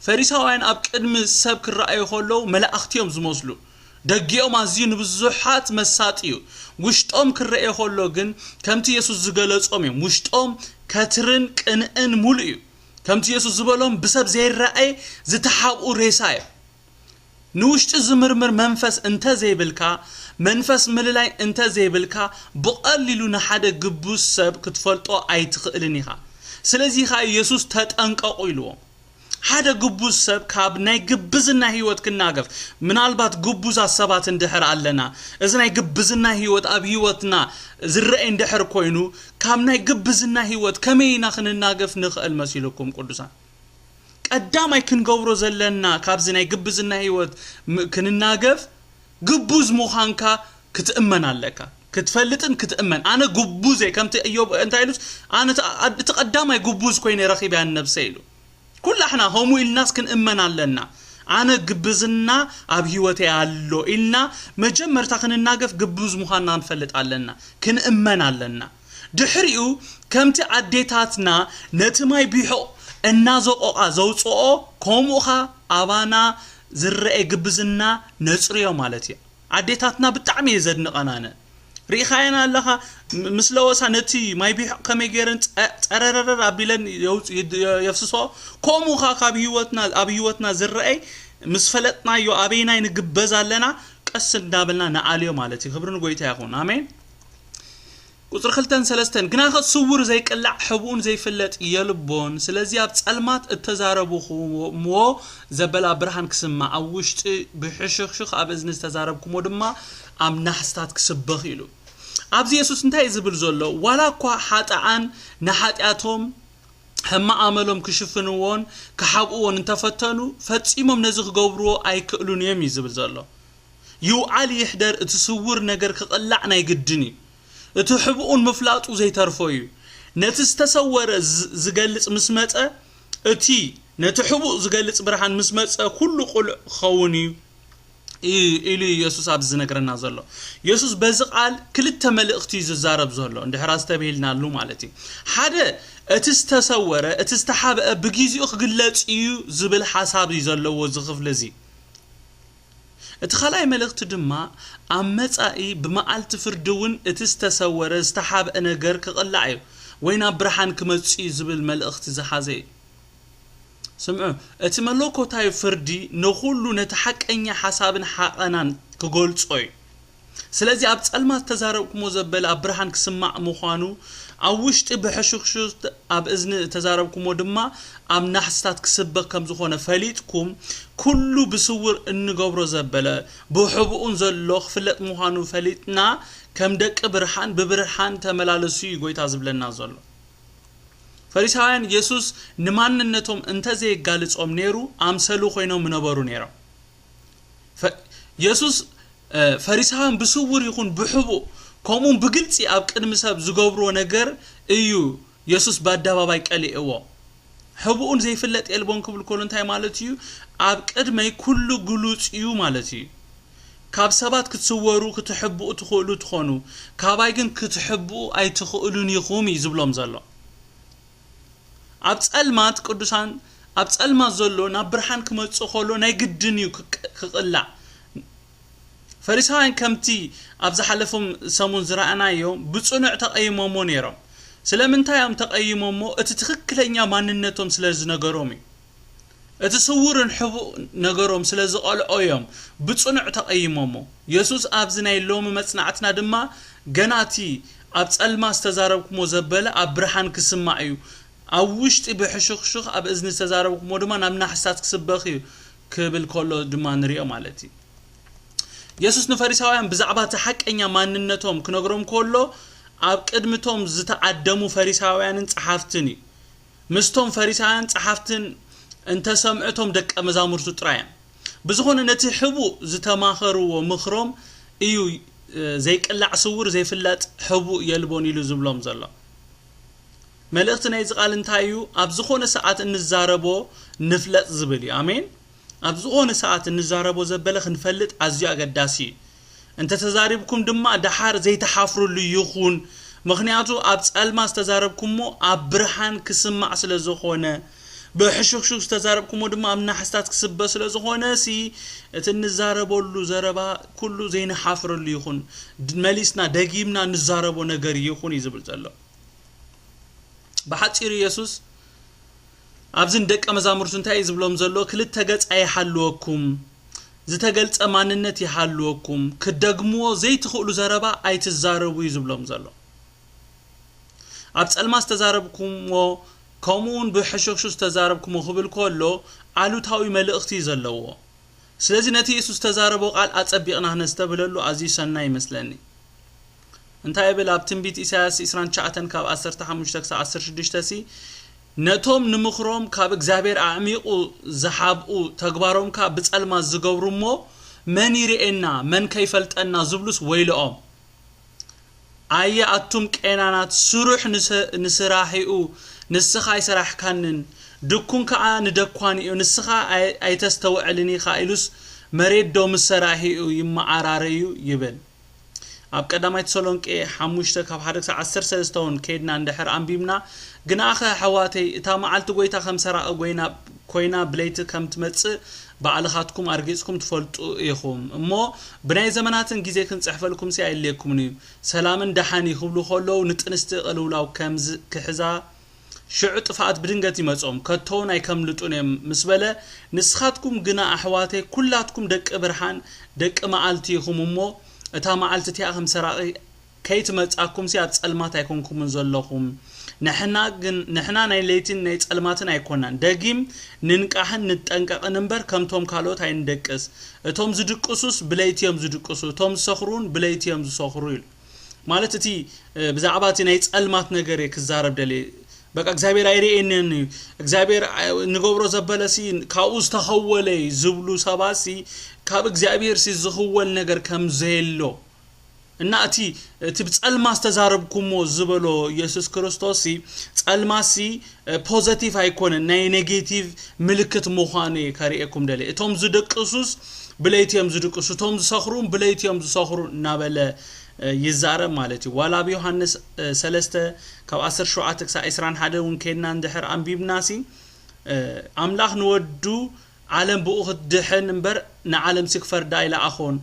ፈሪሳውያን ኣብ ቅድሚ ሰብ ክረኣዩ ከለዉ መላእኽቲ እዮም ዝመስሉ። ደጊኦም ኣዝዩ ንብዙሓት መሳጢ እዩ። ውሽጦም ክረኤ ከሎ ግን ከምቲ የሱስ ዝገለጾም እዮም። ውሽጦም ከትርን ቅንእን ሙሉእ እዩ። ከምቲ የሱስ ዝበሎም ብሰብ ዘይረኣይ ዝተሓብኡ ሬሳ እዮም። ንውሽጢ ዝምርምር መንፈስ እንተ ዘይብልካ፣ መንፈስ ምልላይ እንተ ዘይብልካ፣ ብቐሊሉ ንሓደ ግቡዝ ሰብ ክትፈልጦ ኣይትኽእልን ኢኻ። ስለዚ ኸኣ የሱስ ተጠንቀቑ ኢልዎም። ሓደ ግቡዝ ሰብ ካብ ናይ ግብዝና ህይወት ክናገፍ፣ ምናልባት ግቡዛት ሰባት እንድሕር ኣለና፣ እዚ ናይ ግብዝና ህይወት ኣብ ህይወትና ዝረኣይ እንድሕር ኮይኑ፣ ካብ ናይ ግብዝና ህይወት ከመይ ኢና ክንናገፍ ንኽእል መሲልኩም ቅዱሳን? ቀዳማይ ክንገብሮ ዘለና ካብዚ ናይ ግብዝና ህይወት ም-፣ ክንናገፍ፣ ግቡዝ ምዃንካ ክትእመን ኣለካ። ክትፈልጥን ክትእመን። ኣነ ግቡዝ እየ፣ ከምቲ እዮብ እንታይ ኢሉስ፣ ኣነ እቲ፣ እቲ ቀዳማይ ግቡዝ ኮይነ ረኺበያ ንነብሰይ ኢሉ። ኩላሕና ከምኡ ኢልናስ ክንእመን ኣለና። ኣነ ግብዝና ኣብ ህይወተይ ኣሎ ኢልና መጀመርታ ክንናገፍ ግቡዝ ምዃንና ክንፈልጥ ኣለና። ክንእመን ኣለና። ድሕሪኡ ከምቲ ኣዴታትና ነቲ ማይ ቢሑቕ እናዘቆቓ ዘውፅኦ፣ ከምኡ ኸኣ ኣባና ዝረአ ግብዝና ነፅርዮ ማለት እዩ። ኣዴታትና ብጣዕሚ እየ ዘድንቐን ኣነ። ርኢኻየን ኣለኻ፣ ም-፣ ምስ ለወሳ ነቲ ማይ ቢሑቕ ከመይ ገይረን ፀ-፣ ፀረረረር ኣቢለን የውፅ-፣ ይድ-፣ የፍስሶ። ከምኡ ኸኣ ካብ ህይወትና፣ ኣብ ህይወትና ዝረአይ ምስ ፈለጥናዮ ኣበይናይ ንግበዝ ኣለና፣ ቀስ እንዳበልና ንኣልዮ ማለት እዩ። ክብሪ ንጎይታ ይኹን። ኣሜን። ቁጽሪ ክልተን ሰለስተን፣ ግናኸ ስውር ዘይቅላዕ፣ ሕብኡን ዘይፍለጥ የልቦን። ስለዚ ኣብ ጸልማት እተዛረብኩምዎ ዘበለ ኣብ ብርሃን ክስማዕ፣ ኣብ ውሽጢ ብሕሹኽሹኽ ኣብ እዝኒ ዝተዛረብኩምዎ ድማ ኣብ ናሕስታት ክስበኽ ኢሉ። ኣብዚ የሱስ እንታይ እዩ ዝብል ዘሎ? ዋላ እኳ ሓጥኣን ንሓጢኣቶም ሕማቕ ኣመሎም ክሽፍንዎን ክሓብእዎን እንተፈተኑ፣ ፈጺሞም ነዚ ክገብርዎ ኣይክእሉን እዮም እዩ ዝብል ዘሎ። ይውዓል ይሕደር፣ እቲ ስውር ነገር ክቕላዕ ናይ ግድን እዩ። እቲ ሕቡእን ምፍላጡ ዘይተርፎ እዩ። ነቲ ዝተሰወረ ዝ-፣ ዝገልጽ ምስ መጸ፣ እቲ ነቲ ሕቡእ ዝገልጽ ብርሃን ምስ መጸ፣ ኩሉ ቁሉዕ ክኸውን እዩ፣ ኢ-፣ ኢሉ እዩ የሱስ ኣብዚ ዝነግረና ዘሎ። የሱስ በዚ ቃል ክልተ መልእኽቲ እዩ ዝዛረብ ዘሎ፣ እንድሕር ኣስተብሂልናሉ ማለት እዩ። ሓደ፣ እቲ ዝተሰወረ፣ እቲ ዝተሓብአ ብጊዜኡ ክግለጽ እዩ ዝብል ሓሳብ እዩ ዘለዎ እዚ ክፍሊ እዚ። እቲ ካልኣይ መልእኽቲ ድማ፣ ኣብ መጻኢ ብመዓልቲ ፍርዲ እውን እቲ ዝተሰወረ፣ ዝተሓብአ ነገር ክቕላዕ እዩ፣ ወይ ናብ ብርሃን ክመጽእ እዩ ዝብል መልእኽቲ ዝሓዘ እዩ። ስምዑ፣ እቲ መለኮታዊ ፍርዲ ንኹሉ ነቲ ሓቀኛ ሓሳብን ሓቐናን ክገልጾ እዩ። ስለዚ ኣብ ጸልማት ዝተዛረብኩሞ ዘበለ ኣብ ብርሃን ክስማዕ ምዃኑ፣ ኣብ ውሽጢ ብሕሹኽሹኽት ኣብ እዝኒ ዝተዛረብኩሞ ድማ ኣብ ናሕስታት ክስበኽ ከም ዝኾነ ፈሊጥኩም፣ ኩሉ ብስውር እንገብሮ ዘበለ ብሕቡእን ዘሎ ክፍለጥ ምዃኑ ፈሊጥና፣ ከም ደቂ ብርሃን ብብርሃን ተመላለሱ እዩ ጎይታ ዝብለና ዘሎ። ፈሪሳውያን የሱስ ንማንነቶም እንተ ዘየጋልጾም ነይሩ፣ ኣምሰሉ ኮይኖም ምነበሩ ነይሮም። ፈ-፣ የሱስ፣ እ፣ ፈሪሳውያን ብስውር ይኹን ብሕቡእ፣ ከምኡውን ብግልጺ ኣብ ቅድሚ ሰብ ዝገብርዎ ነገር እዩ የሱስ ብኣደባባይ ቀሊዕዎ። ሕቡእን ዘይፍለጥ የልቦን ክብል ከሎ እንታይ ማለት እዩ? ኣብ ቅድመይ ኩሉ ግሉጽ እዩ ማለት እዩ። ካብ ሰባት ክትስወሩ፣ ክትሕብኡ ትኽእሉ ትኾኑ፣ ካባይ ግን ክትሕብኡ ኣይትኽእሉን ኢኹም እዩ ዝብሎም ዘሎ። ኣብ ጸልማት፣ ቅዱሳን፣ ኣብ ጸልማት ዘሎ ናብ ብርሃን ክመጽእ ከሎ ናይ ግድን እዩ ክቅ-፣ ክቕላዕ። ፈሪሳውያን ከምቲ ኣብ ዝሓለፎም ሰሙን ዝረኣናዮ ብጽኑዕ ተቐይሞሞ ነይሮም። ስለምንታይ እዮም ተቐይሞሞ? እቲ ትኽክለኛ ማንነቶም ስለ ዝነገሮም እዩ። እቲ ስውርን ሕቡእ ነገሮም ስለ ዝቐልዖ እዮም ብጽኑዕ ተቐይሞሞ። የሱስ ኣብዚ ናይ ሎሚ መጽናዕትና ድማ ገና እቲ ኣብ ጸልማ ዝተዛረብኩሞ ዘበለ ኣብ ብርሃን ክስማዕ እዩ። ኣብ ውሽጢ ብሕሹኽሹኽ ኣብ እዝኒ ዝተዛረብኩሞ ድማ ናብ ናሕስታት ክስበኽ እዩ ክብል ከሎ ድማ ንሪኦ ማለት እዩ። የሱስ ንፈሪሳውያን ብዛዕባ እቲ ሓቀኛ ማንነቶም ክነግሮም ከሎ ኣብ ቅድሚቶም ዝተዓደሙ ፈሪሳውያንን ጸሓፍትን እዩ። ምስቶም ፈሪሳውያን ጸሓፍትን እንተሰምዑ እቶም ደቀ መዛሙርቱ ጥራይ እዮም። ብዝኾነ ነቲ ሕቡእ ዝተማኸርዎ ምኽሮም እዩ ዘይቅላዕ ስውር ዘይፍለጥ ሕቡእ የልቦን ኢሉ ዝብሎም ዘሎ። መልእኽቲ ናይዚ ቃል እንታይ እዩ? ኣብ ዝኾነ ሰዓት እንዛረቦ ንፍለጥ ዝብል እዩ። ኣሜን። ኣብ ዝኾነ ሰዓት እንዛረቦ ዘበለ ክንፈልጥ ኣዝዩ ኣገዳሲ እዩ። እንተተዛሪብኩም ድማ ደሓር ዘይተሓፍሩሉ ይኹን። ምኽንያቱ ኣብ ጸልማ ዝተዛረብኩሞ ኣብ ብርሃን ክስማዕ ስለ ዝኾነ፣ ብሕሹኽሹኽ ዝተዛረብኩሞ ድማ ኣብ ናሕስታት ክስበ ስለ ዝኾነ ሲ እቲ እንዛረበሉ ዘረባ ኩሉ ዘይንሓፍረሉ ይኹን። መሊስና ደጊምና ንዛረቦ ነገር ይኹን እዩ ዝብል ዘሎ። ብሓጺሩ የሱስ ኣብዚ ንደቀ መዛሙርቱ እንታይ እዩ ዝብሎም ዘሎ? ክልተ ገጽ ኣይሓልወኩም፣ ዝተገልጸ ማንነት ይሃልወኩም፣ ክትደግምዎ ዘይትኽእሉ ዘረባ ኣይትዛረቡ እዩ ዝብሎም ዘሎ። ኣብ ጸልማ ዝተዛረብኩሞ ከምኡውን ብሕሹኽሹ ዝተዛረብኩሞ ክብል ከሎ ኣሉታዊ መልእኽቲ እዩ ዘለዎ። ስለዚ ነቲ የሱስ ዝተዛረቦ ቃል ኣጸቢቕና ክነስተብህለሉ ኣዝዩ ሰናይ ይመስለኒ። እንታይ ይብል? ኣብ ትንቢት ኢሳያስ ዕስራን ትሽዓተን ካብ ዓሰርተ ሓሙሽተ ክሳብ ዓሰርተ ሽዱሽተ ሲ ነቶም ንምኽሮም ካብ እግዚኣብሔር ኣዕሚቑ ዝሓብኡ ተግባሮም ከኣ ብጸልማት ዝገብሩ እሞ መን ይርእየና መን ከይፈልጠና ዝብሉስ ወይልኦም። ኣየ ኣቱም ቄናናት ስሩሕ ንሰ- ንስራሒኡ ንስኻ ኣይሰራሕካንን ድኩን ከኣ ንደኳኒኡ ንስኻ ኣይ- ኣይተስተውዕልን ኢኻ ኢሉስ መሬት ዶ ምስ ሰራሒኡ ይመዓራረዩ ይብል። ኣብ ቀዳማይ ተሰሎንቄ ሓሙሽተ ካብ ሓደ ክሳብ ዓሰርተ ሰለስተ እውን ከይድና እንድሕር ኣንቢብና፣ ግናኸ ኣሕዋተይ እታ መዓልቲ ጐይታ ከም ሰራቒ ጐይና ኮይና ብለይቲ ከም ትመጽእ ባዕልኻትኩም ኣርጊጽኩም ትፈልጡ ኢኹም። እሞ ብናይ ዘመናትን ግዜ ክንጽሕፈልኩምሲ ኣየድልየኩምን እዩ። ሰላምን ደሓን እዩ ክብሉ ከለዉ ንጥንስቲ ቅልውላው ከም ዝ- ክሕዛ ሽዑ ጥፍኣት ብድንገት ይመጾም፣ ከቶውን ኣይከምልጡን እዮም ምስ በለ፣ ንስኻትኩም ግና ኣሕዋተይ ኩላትኩም ደቂ ብርሃን ደቂ መዓልቲ ኢኹም እሞ፣ እታ መዓልቲ እቲኣ ከም ሰራቒ ከይትመጻኩምሲ ኣብ ጸልማት ኣይኮንኩምን ዘለኹም። ንሕና ግን ንሕና ናይ ለይትን ናይ ጸልማትን ኣይኮናን፣ ደጊም ንንቃሕን ንጠንቀቕን እምበር ከምቶም ካልኦት ኣይንደቅስ። እቶም ዝድቅሱስ ብለይቲ እዮም ዝድቅሱ፣ እቶም ዝሰኽሩ እውን ብለይቲ እዮም ዝሰኽሩ ኢሉ። ማለት እቲ ብዛዕባ እቲ ናይ ጸልማት ነገር እየ ክዛረብ ደልየ። በቃ እግዚኣብሔር ኣይርእየንን እዩ። እግዚኣብሔር ንገብሮ ዘበለሲ ካብኡ ዝተኸወለ እዩ ዝብሉ ሰባሲ ካብ እግዚኣብሔር ሲ ዝኽወል ነገር ከም ዘየሎ እና እቲ እቲ ብጸልማ ዝተዛረብኩሞ ዝበሎ ኢየሱስ ክርስቶስ ሲ ጸልማሲ ፖዘቲቭ ኣይኮነን፣ ናይ ኔጌቲቭ ምልክት ምዃኑ እየ ከርእየኩም ደልየ። እቶም ዝድቅሱስ ብለይቲ እዮም ዝድቅሱ፣ እቶም ዝሰኽሩ እውን ብለይቲ እዮም ዝሰኽሩ እናበለ ይዛረብ ማለት እዩ። ዋላ ኣብ ዮሃንስ ሰለስተ ካብ ዓሰርተ ሸውዓተ ክሳብ ዕስራን ሓደ እውን ከይድና እንድሕር ኣንቢብናሲ ኣምላኽ ንወዱ ዓለም ብኡ ክትድሕን እምበር ንዓለምሲ ክፈርዳ ኣይለኣኾን።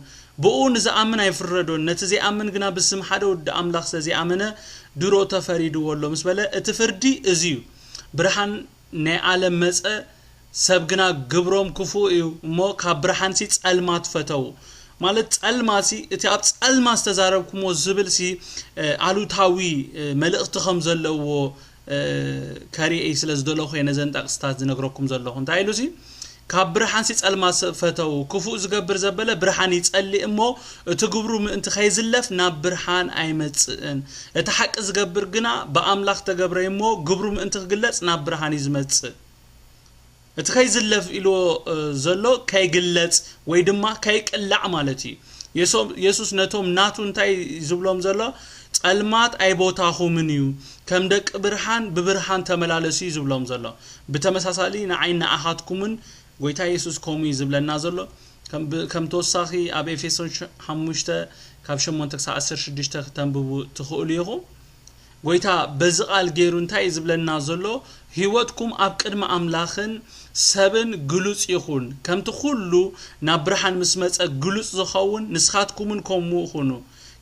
ብኡ ንዝኣምን ኣይፍረዶን። ነቲ ዘይኣምን ግና ብስም ሓደ ወዲ ኣምላኽ ስለ ዘይኣመነ ድሮ ተፈሪድዎ ኣሎ ምስ በለ እቲ ፍርዲ እዚ እዩ። ብርሃን ናይ ዓለም መጸ፣ ሰብ ግና ግብሮም ክፉእ እዩ እሞ ካብ ብርሃንሲ ጸልማት ፈተዉ። ማለት ጸልማሲ እቲ ኣብ ጸልማ ዝተዛረብኩሞ ዝብልሲ ኣሉታዊ መልእኽቲ ከም ዘለዎ ከርእይ ስለ ዝደለኹ እየ ነዘን ጠቕስታት ዝነግረኩም ዘለኹ። እንታይ ኢሉሲ ካብ ብርሃንሲ ጸልማት ፈተዉ። ክፉእ ዝገብር ዘበለ ብርሃን ይጸልእ እሞ እቲ ግብሩ ምእንቲ ከይዝለፍ ናብ ብርሃን ኣይመጽእን። እቲ ሓቂ ዝገብር ግና ብኣምላኽ ተገብረ እሞ ግብሩ ምእንቲ ክግለጽ ናብ ብርሃን እዩ ዝመጽእ። እቲ ከይዝለፍ ኢልዎ ዘሎ ከይግለጽ ወይ ድማ ከይቅላዕ ማለት እዩ። የሱስ ነቶም ናቱ እንታይ ዝብሎም ዘሎ? ጸልማት ኣይቦታኹምን እዩ፣ ከም ደቂ ብርሃን ብብርሃን ተመላለሱ እዩ ዝብሎም ዘሎ። ብተመሳሳሊ ንዓይ ንኣኻትኩምን ጎይታ የሱስ ከምኡ እዩ ዝብለና ዘሎ። ከም ተወሳኺ ኣብ ኤፌሶን ሓሙሽተ ካብ ሸሞንተ ክሳብ ዓሰርተ ሽዱሽተ ክተንብቡ ትኽእሉ ኢኹም። ጎይታ በዚ ቃል ገይሩ እንታይ እዩ ዝብለና ዘሎ? ህይወትኩም ኣብ ቅድሚ ኣምላኽን ሰብን ግሉጽ ይኹን፣ ከምቲ ኩሉ ናብ ብርሃን ምስ መጸ ግሉጽ ዝኸውን፣ ንስኻትኩምን ከምኡ ኩኑ።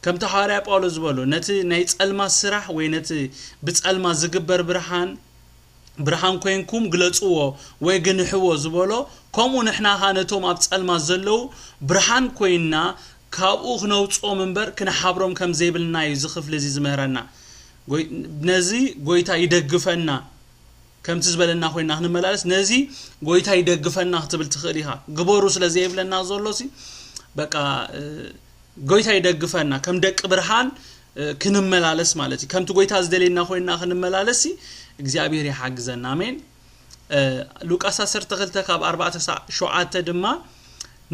ከምቲ ሃዋርያ ጳውሎስ ዝበሎ፣ ነቲ ናይ ጸልማ ስራሕ ወይ ነቲ ብጸልማ ዝግበር ብርሃን፣ ብርሃን ኮይንኩም ግለጽዎ ወይ ግንሕዎ ዝበሎ፣ ከምኡ ንሕና ኸኣ ነቶም ኣብ ጸልማ ዘለዉ ብርሃን ኮይንና ካብኡ ክነውጽኦም እምበር ክንሓብሮም ከም ዘይብልና እዩ እዚ ክፍሊ እዚ ዝምህረና። ጎይ-፣ ነዚ ጎይታ ይደግፈና። ከምቲ ዝበለና ኮይና ክንመላለስ፣ ነዚ ጎይታ ይደግፈና ክትብል ትኽእል ኢኻ። ግበሩ ስለ ዘይብለና ዘሎ ሲ፣ በቃ፣ እ፣ ጎይታ ይደግፈና። ከም ደቂ ብርሃን፣ እ፣ ክንመላለስ ማለት እዩ። ከምቲ ጎይታ ዝደልየና ኮይና ክንመላለስ ሲ፣ እግዚኣብሔር ይሓግዘና። ኣሜን። እ፣ ሉቃስ ዓሰርተ ክልተ ካብ ኣርባዕተ ክሳዕ ሸውዓተ ድማ፣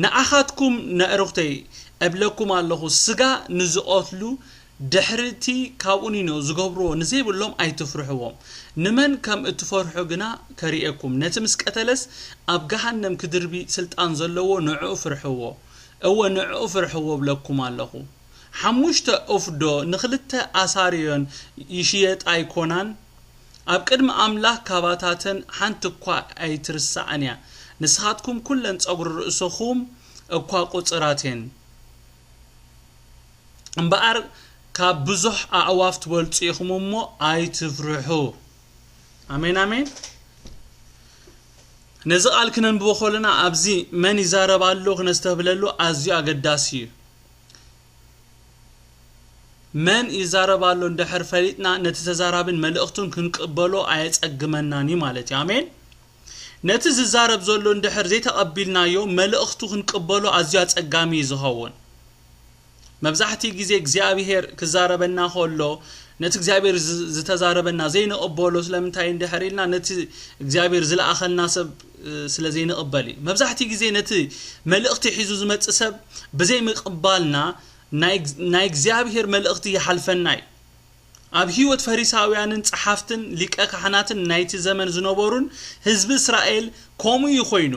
ንኣኻትኩም ነዕርኽተይ እብለኩም ኣለኹ፣ ስጋ ንዝቐትሉ ድሕሪ እቲ ካብኡ ኒኖ ዝገብርዎ ንዘይብሎም ኣይትፍርሕዎም። ንመን ከም እትፈርሑ ግና ከርእየኩም። ነቲ ምስ ቀተለስ ኣብ ገሃነም ክድርቢ ስልጣን ዘለዎ ንዕኡ ፍርሕዎ። እወ ንዕኡ ፍርሕዎ እብለኩም ኣለኹ። ሓሙሽተ ኡፍዶ ንኽልተ ኣሳርዮን ይሽየጣ ኣይኮናን? ኣብ ቅድሚ ኣምላኽ ካባታተን ሓንቲ እኳ ኣይትርሳዕን እያ። ንስኻትኩም ኩለን ጸጉሪ ርእስኹም እኳ ቁጽራት እየን። እምበኣር ካብ ብዙሕ ኣዕዋፍ ትበልጹ ኢኹም እሞ ኣይትፍርሑ። ኣሜን፣ ኣሜን። ነዚ ቃል ክነንብቦ ከለና ኣብዚ መን ይዛረብ ኣሎ ክነስተብህለሉ ኣዝዩ ኣገዳሲ እዩ። መን ይዛረብ ኣሎ እንድሕር ፈሊጥና ነቲ ተዛራብን መልእኽቱን ክንቅበሎ ኣየጸግመናን እዩ ማለት እዩ። ኣሜን። ነቲ ዝዛረብ ዘሎ እንድሕር ዘይተቐቢልናዮ መልእኽቱ ክንቅበሎ ኣዝዩ ኣጸጋሚ እዩ ዝኸውን። መብዛሕትኡ ግዜ እግዚኣብሄር ክዛረበና ከሎ ነቲ እግዚኣብሄር ዝ-፣ ዝተዛረበና ዘይንቕበሎ ስለምንታይ እንድሕር ኢልና ነቲ እግዚኣብሄር ዝለኣኸልና ሰብ፣ እ፣ ስለ ዘይንቕበል እዩ። መብዛሕትኡ ግዜ ነቲ መልእኽቲ ሒዙ ዝመጽእ ሰብ ብዘይምቕባልና ናይ፣ ናይ እግዚኣብሄር መልእኽቲ ይሓልፈና እዩ። ኣብ ህይወት ፈሪሳውያንን ጸሓፍትን ሊቀ ካህናትን ናይቲ ዘመን ዝነበሩን ህዝቢ እስራኤል ከምኡ እዩ ኮይኑ።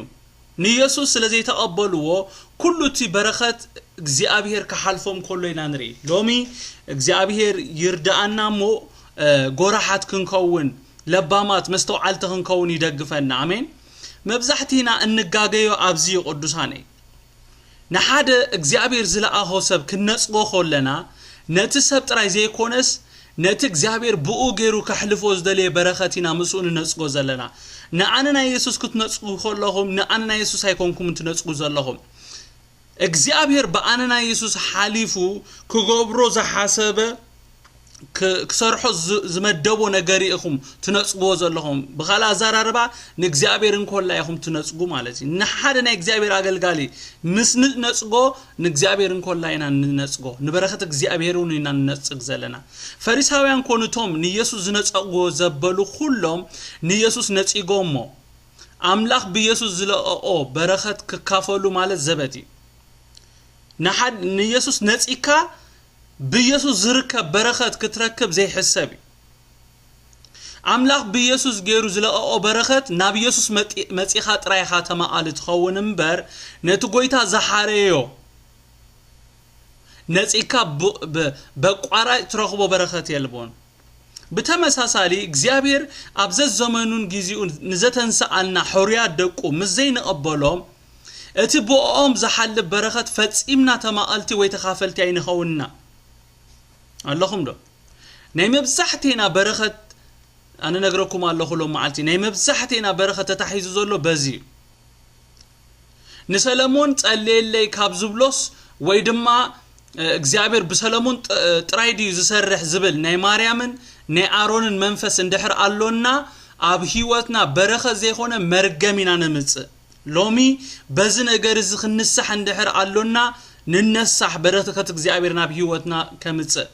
ንየሱስ ስለ ዘይተቐበልዎ ኩሉ እቲ በረኸት እግዚኣብሄር ክሓልፎም ከሎ ኢና ንርኢ። ሎሚ እግዚኣብሄር ይርድኣና እሞ፣ እ፣ ጎራሓት ክንከውን፣ ለባማት፣ መስተውዓልቲ ክንከውን ይደግፈና። ኣሜን። መብዛሕቲና እንጋገዮ ኣብዚ እዩ ቅዱሳነይ። ንሓደ እግዚኣብሔር ዝለኣኾ ሰብ ክንነጽጎ ከለና፣ ነቲ ሰብ ጥራይ ዘይኮነስ፣ ነቲ እግዚኣብሔር ብኡ ገይሩ ከሕልፎ ዝደለየ በረኸት ኢና ምስኡ ንነጽጎ ዘለና። ንኣነ ናይ የሱስ ክትነጽጉ ከለኹም፣ ንኣነ ናይ የሱስ ኣይኮንኩምን ትነጽጉ ዘለኹም። እግዚኣብሔር ብኣነ ናይ የሱስ ሓሊፉ ክገብሮ ዝሓሰበ ክ-፣ ክሰርሖ ዝ-፣ ዝመደቦ ነገር ኢኹም ትነጽግዎ ዘለኹም። ብኻልእ ኣዘራርባ፣ ንእግዚኣብሔር እንኮላ ኢኹም ትነጽጉ ማለት እዩ። ንሓደ ናይ እግዚኣብሔር ኣገልጋሊ ምስ ንነጽጎ፣ ንእግዚኣብሔር እንኮላ ኢና ንነጽጎ። ንበረኸት እግዚኣብሔር እውን ኢና ንነጽግ ዘለና። ፈሪሳውያን ኮኑ እቶም ንየሱስ ዝነጸግዎ ዘበሉ ኩሎም ንየሱስ ነጺጎሞ። ኣምላኽ ብየሱስ ዝለቐኦ በረኸት ክካፈሉ ማለት ዘበት እዩ። ንሓድ-፣ ንየሱስ ነጺግካ ብየሱስ ዝርከብ በረኸት ክትረክብ ዘይሕሰብ እዩ። ኣምላኽ ብየሱስ ገይሩ ዝለቐኦ በረኸት ናብ የሱስ መጢ-፣ መጺኻ ጥራይ ኢኻ ተማቓሊ ትኸውን እምበር፣ ነቲ ጐይታ ዝሓረዮ ነጺግካ ብ-፣ ብ-፣ በቋራጭ ትረኽቦ በረኸት የልቦን። ብተመሳሳሊ፣ እግዚኣብሔር ኣብ ዘዘመኑን ግዜኡን ንዘተንስኣልና ሕሩያት ደቁ ምስ ዘይንቕበሎ፣ እቲ ብእኦም ዝሓልፍ በረኸት ፈጺምና ተማቐልቲ ወይ ተኻፈልቲ ኣይንኸውንና። ኣለኹም ዶ? ናይ መብዛሕቴና በረኸት፣ ኣነ ነግረኩም ኣለኹ ሎም መዓልቲ፣ ናይ መብዛሕቴና በረኸት ተታሒዙ ዘሎ በዚ እዩ። ንሰለሞን ጸልየለይ ካብ ዝብሎስ፣ ወይ ድማ፣ እ፣ እግዚኣብሔር ብሰለሞን ጥ-፣ ጥራይ ድዩ ዝሰርሕ ዝብል ናይ ማርያምን ናይ ኣሮንን መንፈስ እንድሕር ኣሎና፣ ኣብ ህይወትና በረኸት ዘይኮነ መርገም ኢና ነምጽእ። ሎሚ በዚ ነገር እዚ ክንሳሕ እንድሕር ኣሎና፣ ንነሳሕ፣ በረከት እግዚኣብሔር ናብ ህይወትና ከምጽእ።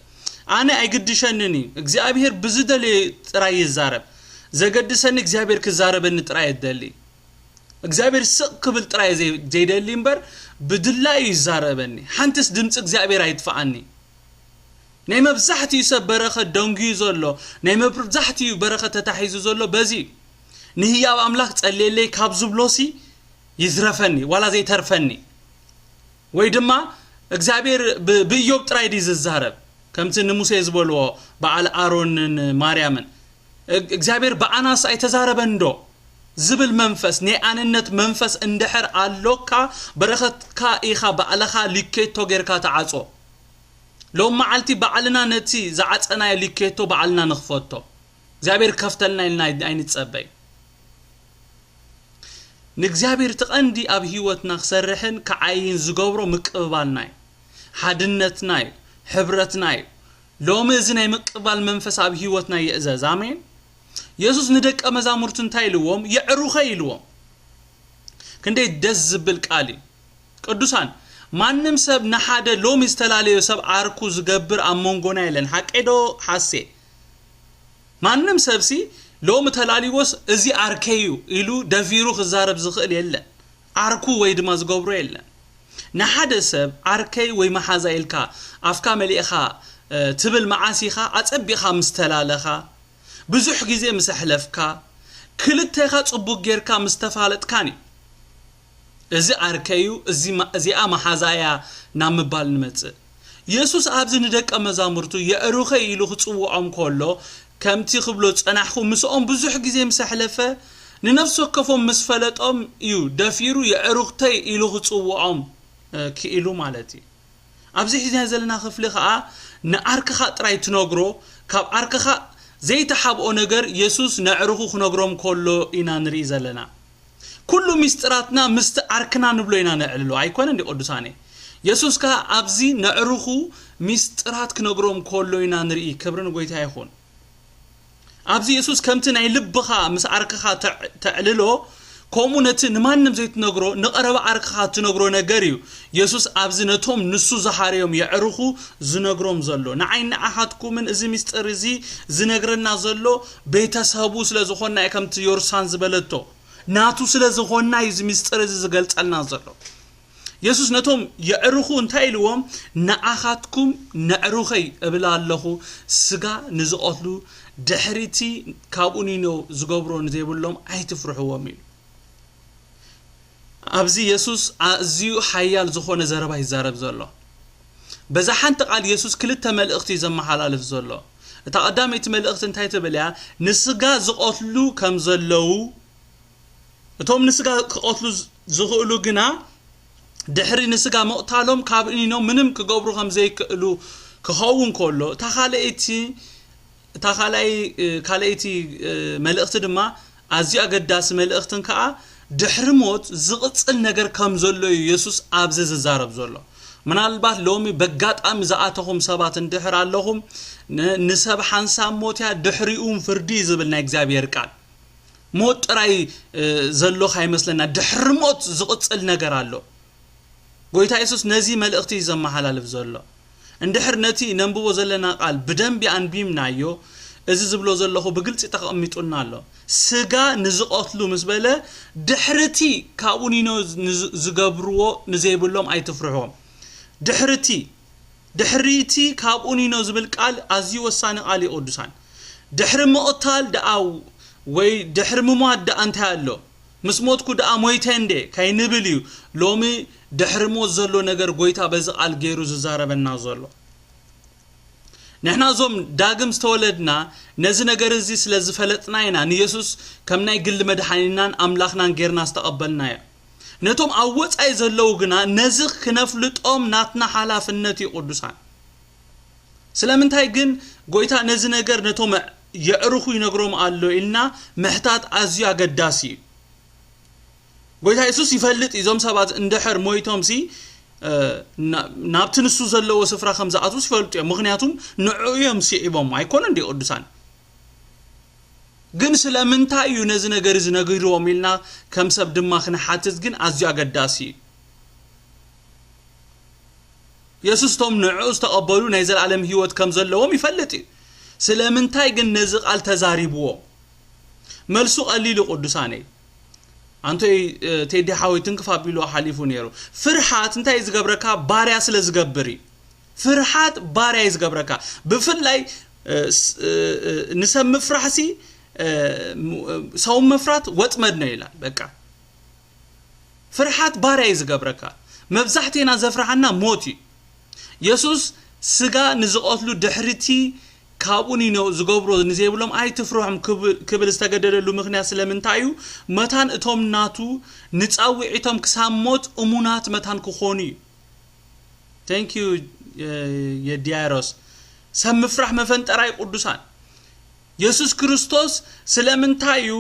ኣነ ኣይግድሸንን እዩ። እግዚኣብሔር ብዝደለየ ጥራይ ይዛረብ። ዘገድሰኒ እግዚኣብሔር ክዛረበኒ ጥራይ እደሊ። እግዚኣብሔር ስቕ ክብል ጥራይ ዘይ-፣ ዘይደሊ እምበር፣ ብድላዩ ይዛረበኒ። ሓንትስ ድምፂ እግዚኣብሔር ኣይጥፍኣኒ። ናይ መብዛሕትኡ ሰብ በረኸት ደንጉዩ ዘሎ፣ ናይ መብዛሕትኡ በረኸት ተታሒዙ ዘሎ በዚ እዩ። ንህያብ ኣምላኽ ጸልየለይ ካብ ዝብሎሲ ይዝረፈኒ፣ ዋላ ዘይተርፈኒ። ወይ ድማ እግዚኣብሔር ብ-፣ ብእዮብ ጥራይ ድዩ ዝዛረብ? ከምቲ ንሙሴ ዝበልዎ በዓል ኣሮንን ማርያምን፣ "እግ-፣ እግዚኣብሔር ብኣናስ ኣይተዛረበን ዶ?" ዝብል መንፈስ፣ ናይ ኣንነት መንፈስ እንድሕር ኣሎካ፣ በረኸትካ ኢኻ ባዕልኻ ሊኬቶ ጌርካ ትዓጾ። ሎም መዓልቲ ባዕልና ነቲ ዝዓጸናዮ ሊኬቶ ባዕልና ንኽፈቶ። እግዚኣብሔር ከፍተልና ኢልና ኣይ-፣ ኣይንጸበይ። ንእግዚኣብሔር እቲ ቀንዲ ኣብ ህይወትና ክሰርሕን ክዓይን ዝገብሮ ምቅብባልና እዩ። ሓድነትና እዩ። ሕብረትና እዩ። ሎሚ እዚ ናይ ምቅባል መንፈስ ኣብ ህይወትና ይእዘዝ። ኣሜን። የሱስ ንደቀ መዛሙርቱ እንታይ ኢልዎም? "የዕሩኸይ" ኢልዎም። ክንደይ ደስ ዝብል ቃል እዩ። ቅዱሳን፣ ማንም ሰብ ንሓደ ሎሚ ዝተላለዮ ሰብ ዓርኩ ዝገብር ኣብ መንጎና የለን። ሓቀይ ዶ ሓሴ? ማንም ሰብሲ ሎሚ ተላልዎስ "እዚ ዓርከይ እዩ" ኢሉ ደፊሩ ክዛረብ ዝኽእል የለን። ዓርኩ ወይ ድማ ዝገብሮ የለን። ንሓደ ሰብ ዓርከይ ወይ መሓዛ ኢልካ ኣፍካ መሊእኻ፣ እ፣ ትብል መዓስ ኢኻ? ኣጸቢኻ ምስ ተላለኻ፣ ብዙሕ ግዜ ምስ ኣሕለፍካ፣ ክልቴኻ ጽቡቅ ጌርካ ምስ ተፋለጥካን እዩ። "እዚ ዓርከይ እዩ፣ እዚ ማ-፣ እዚኣ መሓዛ እያ" ናብ ምባል ንመጽእ። የሱስ ኣብዚ ንደቀ መዛሙርቱ "የዕሩኸይ" ኢሉ ክጽውዖም ከሎ፣ ከምቲ ክብሎ ዝጸናሕኩ፣ ምስኦም ብዙሕ ግዜ ምስ ኣሕለፈ፣ ንነፍሲ ወከፎም ምስ ፈለጦም እዩ ደፊሩ "የዕሩኽተይ" ኢሉ ክጽውዖም፣ እ፣ ክኢሉ ማለት እዩ። ኣብዚ ሒዝና ዘለና ክፍሊ ኸኣ፣ ንዓርክኻ ጥራይ ትነግሮ፣ ካብ ዓርክኻ ዘይትሓብኦ ነገር የሱስ ነዕርኹ ክነግሮም ከሎ ኢና ንርኢ ዘለና። ኩሉ ሚስጥራትና ምስቲ ዓርክና ንብሎ ኢና ነዕልሎ፣ ኣይኮነን ድዩ ቅዱሳነይ? የሱስ ከኣ ኣብዚ ነዕርኹ ሚስጥራት ክነግሮም ከሎ ኢና ንርኢ። ክብሪ ንጎይታ ይኹን። ኣብዚ የሱስ ከምቲ ናይ ልብኻ ምስ ዓርክኻ ተዕ-፣ ተዕልሎ፣ ከምኡ ነቲ ንማንም ዘይትነግሮ ንቐረባ ዓርክኻ ትነግሮ ነገር እዩ። የሱስ ኣብዚ ነቶም ንሱ ዝሃረዮም የዕርኹ ዝነግሮም ዘሎ። ንዓይ ንዓኻትኩምን እዚ ሚስጥር እዚ ዝነግረና ዘሎ ቤተሰቡ ስለ ዝኾንና እዩ፣ ከምቲ ዮርሳን ዝበለቶ፣ ናቱ ስለ ዝኾንና እዩ እዚ ሚስጥር እዚ ዝገልጸልና ዘሎ። የሱስ ነቶም የዕርኹ እንታይ ኢልዎም? "ንዓኻትኩም ነዕሩኸይ እብል ኣለኹ፣ ስጋ ንዝቐትሉ፣ ድሕሪቲ ካብኡ ኒኖ ዝገብሮ ንዘይብሎም ኣይትፍርሕዎም" ኢሉ። ኣብዚ የሱስ ኣዝዩ ሓያል ዝኾነ ዘረባ ይዛረብ ዘሎ። በዛ ሓንቲ ቃል የሱስ ክልተ መልእኽቲ እዩ ዘመሓላልፍ ዘሎ። እታ ቀዳመይቲ መልእኽቲ እንታይ ትብል እያ? ንስጋ ዝቐትሉ ከም ዘለዉ፣ እቶም ንስጋ ክቐትሉ ዝ-፣ ዝኽእሉ ግና፣ ድሕሪ ንስጋ ምቕታሎም ካብ እኒኖም ምንም ክገብሩ ከም ዘይክእሉ ክኸውን ከሎ፣ እታ ካልኣይቲ፣ እታ ካልኣይ-፣ እ፣ ካልኣይቲ፣ እ፣ መልእኽቲ ድማ ኣዝዩ ኣገዳሲ መልእኽትን ከኣ ድሕሪ ሞት ዝቕጽል ነገር ከም ዘሎ እዩ የሱስ ኣብዚ ዝዛረብ ዘሎ። ምናልባት ሎሚ በጋጣሚ ዝኣተኹም ሰባት እንድሕር ኣለኹም፣ ን-፣ ንሰብ ሓንሳብ ሞት እያ፣ ድሕሪኡ ፍርዲ እዩ ዝብል ናይ እግዚኣብሔር ቃል። ሞት ጥራይ፣ እ፣ ዘሎ ካይመስለና፣ ድሕሪ ሞት ዝቕጽል ነገር ኣሎ። ጎይታ የሱስ ነዚ መልእኽቲ እዩ ዘመሓላልፍ ዘሎ። እንድሕር ነቲ ነንብቦ ዘለና ቃል ብደንቢ ኣንቢብናዮ፣ እዚ ዝብሎ ዘለኹ ብግልጺ ተቐሚጡልና ኣሎ። ስጋ ንዝቐትሉ ምስ በለ፣ ድሕርቲ ካብኡ ኒኖ ንዝ-፣ ዝገብርዎ ንዘይብሎም ኣይትፍርሕዎም። ድሕርቲ፣ ድሕሪቲ ካብኡ ኒኖ ዝብል ቃል ኣዝዩ ወሳኒ ቃል እዩ ቅዱሳን። ድሕሪ ምቕታል ደኣ ወይ ድሕሪ ምሟት ደኣ እንታይ ኣሎ? ምስ ሞትኩ ደኣ ሞይተ እንዴ? ከይንብል እዩ ሎሚ ድሕሪ ሞት ዘሎ ነገር ጎይታ በዚ ቃል ገይሩ ዝዛረበና ዘሎ። ንሕና እዞም ዳግም ዝተወለድና ነዚ ነገር እዚ ስለ ዝፈለጥና ኢና ንየሱስ ከም ናይ ግሊ መድሓኒናን ኣምላኽናን ጌርና ዝተቐበልናዮ። ነቶም ኣብ ወጻኢ ዘለዉ ግና ነዚ ክነፍልጦም ናትና ሓላፍነት እዩ ቅዱሳን። ስለምንታይ ግን ጎይታ ነዚ ነገር ነቶም የዕርኹ ይነግሮም ኣሎ ኢልና ምሕታት ኣዝዩ ኣገዳሲ እዩ። ጎይታ የሱስ ይፈልጥ እዩ፣ እዞም ሰባት እንድሕር ሞይቶምሲ፣ እ፣ ና-፣ ናብቲ ንሱ ዘለዎ ስፍራ ከም ዝኣትዉስ ይፈልጡ እዮም። ምኽንያቱም ንዕኡ እዮም ስዒቦም፣ ኣይኮነን ድዩ ቅዱሳን? ግን ስለምንታይ እዩ ነዚ ነገር እዚ ነጊርዎም ኢልና ከም ሰብ ድማ ክንሓትት ግን ኣዝዩ ኣገዳሲ እዩ። የሱስ እቶም ንዕኡ ዝተቐበሉ ናይ ዘለኣለም ህይወት ከም ዘለዎም ይፈልጥ እዩ። ስለምንታይ ግን ነዚ ቃል ተዛሪብዎ? መልሱ ቀሊል እዩ ቅዱሳነይ። ኣንቶይ፣ እ፣ ቴዲ ሓወይ ትንክፍ ኣቢሉ ሓሊፉ ነይሩ። ፍርሓት እንታይ እዩ ዝገብረካ? ባርያ ስለ ዝገብር እዩ። ፍርሓት ባርያ እዩ ዝገብረካ። ብፍላይ፣ እ፣ ስ-፣ እ፣ እ፣ ንሰብ ምፍራሕሲ፣ እ፣ ም-፣ እ፣ ሰው መፍራት ወጥመድ ነው ይላል። በቃ። ፍርሓት ባርያ እዩ ዝገብረካ። መብዛሕቴና ዘፍርሓና ሞት እዩ። የሱስ ስጋ ንዝቐትሉ ድሕሪቲ ካብኡ ኒኖ ዝገብሮ ንዘይብሎም ኣይትፍርሖም ክብ-፣ ክብል ዝተገደደሉ ምኽንያት ስለምንታይ እዩ? መታን እቶም ናቱ ንጻውዒቶም ክሳብ ሞት እሙናት መታን ክኾኑ እዩ። Thank you የዲያሮስ። ሰብ ምፍራሕ መፈንጠራይ ቅዱሳን። የሱስ ክርስቶስ ስለምንታይ እዩ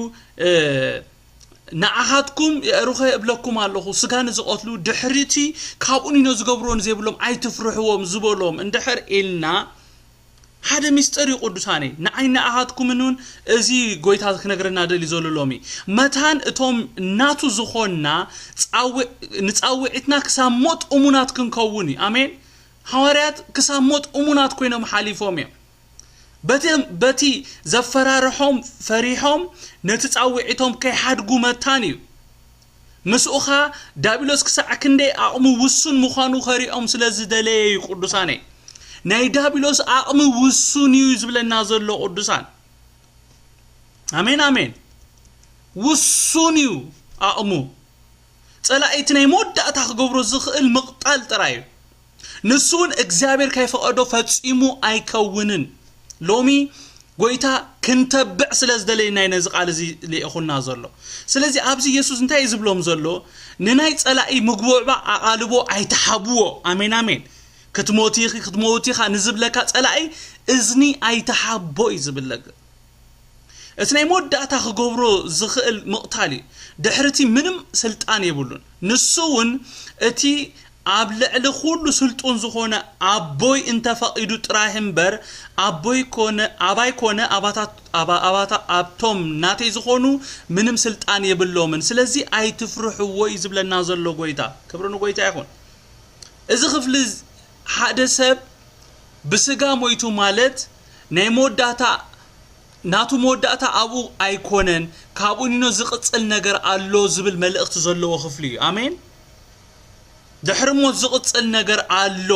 ንዓኻትኩም የእሩኸ እብለኩም ኣለኹ፣ ስጋ ንዝቐትሉ ድሕሪቲ ካብኡ ኒኖ ዝገብርዎ ንዘይብሎም ኣይትፍርሕዎም ዝበሎም እንድሕር ኢልና፣ ሓደ ሚስጥር እዩ ቅዱሳነይ። ንዓይ ንዓኻትኩምን እውን እዚ ጎይታ ክነግረና ደልዩ ዘሎ ሎሚ፣ መታን እቶም ናቱ ዝኾንና ጻውዕ-፣ ንጻውዒትና ክሳብ ሞት እሙናት ክንከውን እዩ። ኣሜን። ሃዋርያት ክሳብ ሞት እሙናት ኮይኖም ሓሊፎም እዮም። በቲ፣ በቲ ዘፈራርሖም ፈሪሖም ነቲ ጻውዒቶም ከይሓድጉ መታን እዩ። ምስኡኻ ዳቢሎስ ክሳዕ ክንደይ ኣቕሙ ውሱን ምዃኑ ከሪኦም ስለ ዝደለየ እዩ ቅዱሳነይ። ናይ ዳቢሎስ ኣቕሚ ውሱን እዩ ዝብለና ዘሎ ቅዱሳን። ኣሜን፣ ኣሜን። ውሱን እዩ ኣቕሙ። ጸላኢ እቲ ናይ መወዳእታ ክገብሮ ዝኽእል ምቕጣል ጥራይ እዩ። ንሱ እውን እግዚኣብሔር ከይፈቐዶ ፈጺሙ ኣይከውንን። ሎሚ ጎይታ ክንተብዕ ስለ ዝደለየና እዩ ነዚ ቃል እዚ ልኢኹና ዘሎ። ስለዚ ኣብዚ የሱስ እንታይ እዩ ዝብሎም ዘሎ? ንናይ ጸላኢ ምጉብዕባዕ ኣቓልቦ ኣይትሓብዎ። ኣሜን፣ ኣሜን። ክትሞቲ ኢኺ፣ ክትመውቲ ኢኻ ንዝብለካ ጸላኢ እዝኒ ኣይትሓቦ እዩ ዝብለካ። እቲ ናይ መወዳእታ ክገብሮ ዝኽእል ምቕታል እዩ። ድሕርቲ ምንም ስልጣን የብሉን። ንሱ እውን እቲ ኣብ ልዕሊ ኩሉ ስልጡን ዝኾነ ኣቦይ እንተፈቒዱ ጥራይ እምበር፣ ኣቦይ ኮነ፣ ኣባይ ኮነ፣ ኣባታት፣ ኣባ-፣ ኣባታ-፣ ኣብቶም ናተይ ዝኾኑ ምንም ስልጣን የብሎምን። ስለዚ ኣይትፍርሕዎ እዩ ዝብለና ዘሎ ጎይታ። ክብሪ ንጎይታ ይኹን። እዚ ክፍሊ ሓደ ሰብ ብስጋ ሞይቱ ማለት ናይ መወዳእታ፣ ናቱ መወዳእታ ኣብኡ ኣይኮነን፣ ካብኡ ኒኖ ዝቕጽል ነገር ኣሎ ዝብል መልእኽቲ ዘለዎ ክፍሊ እዩ። ኣሜን። ድሕሪ ሞት ዝቕጽል ነገር ኣሎ።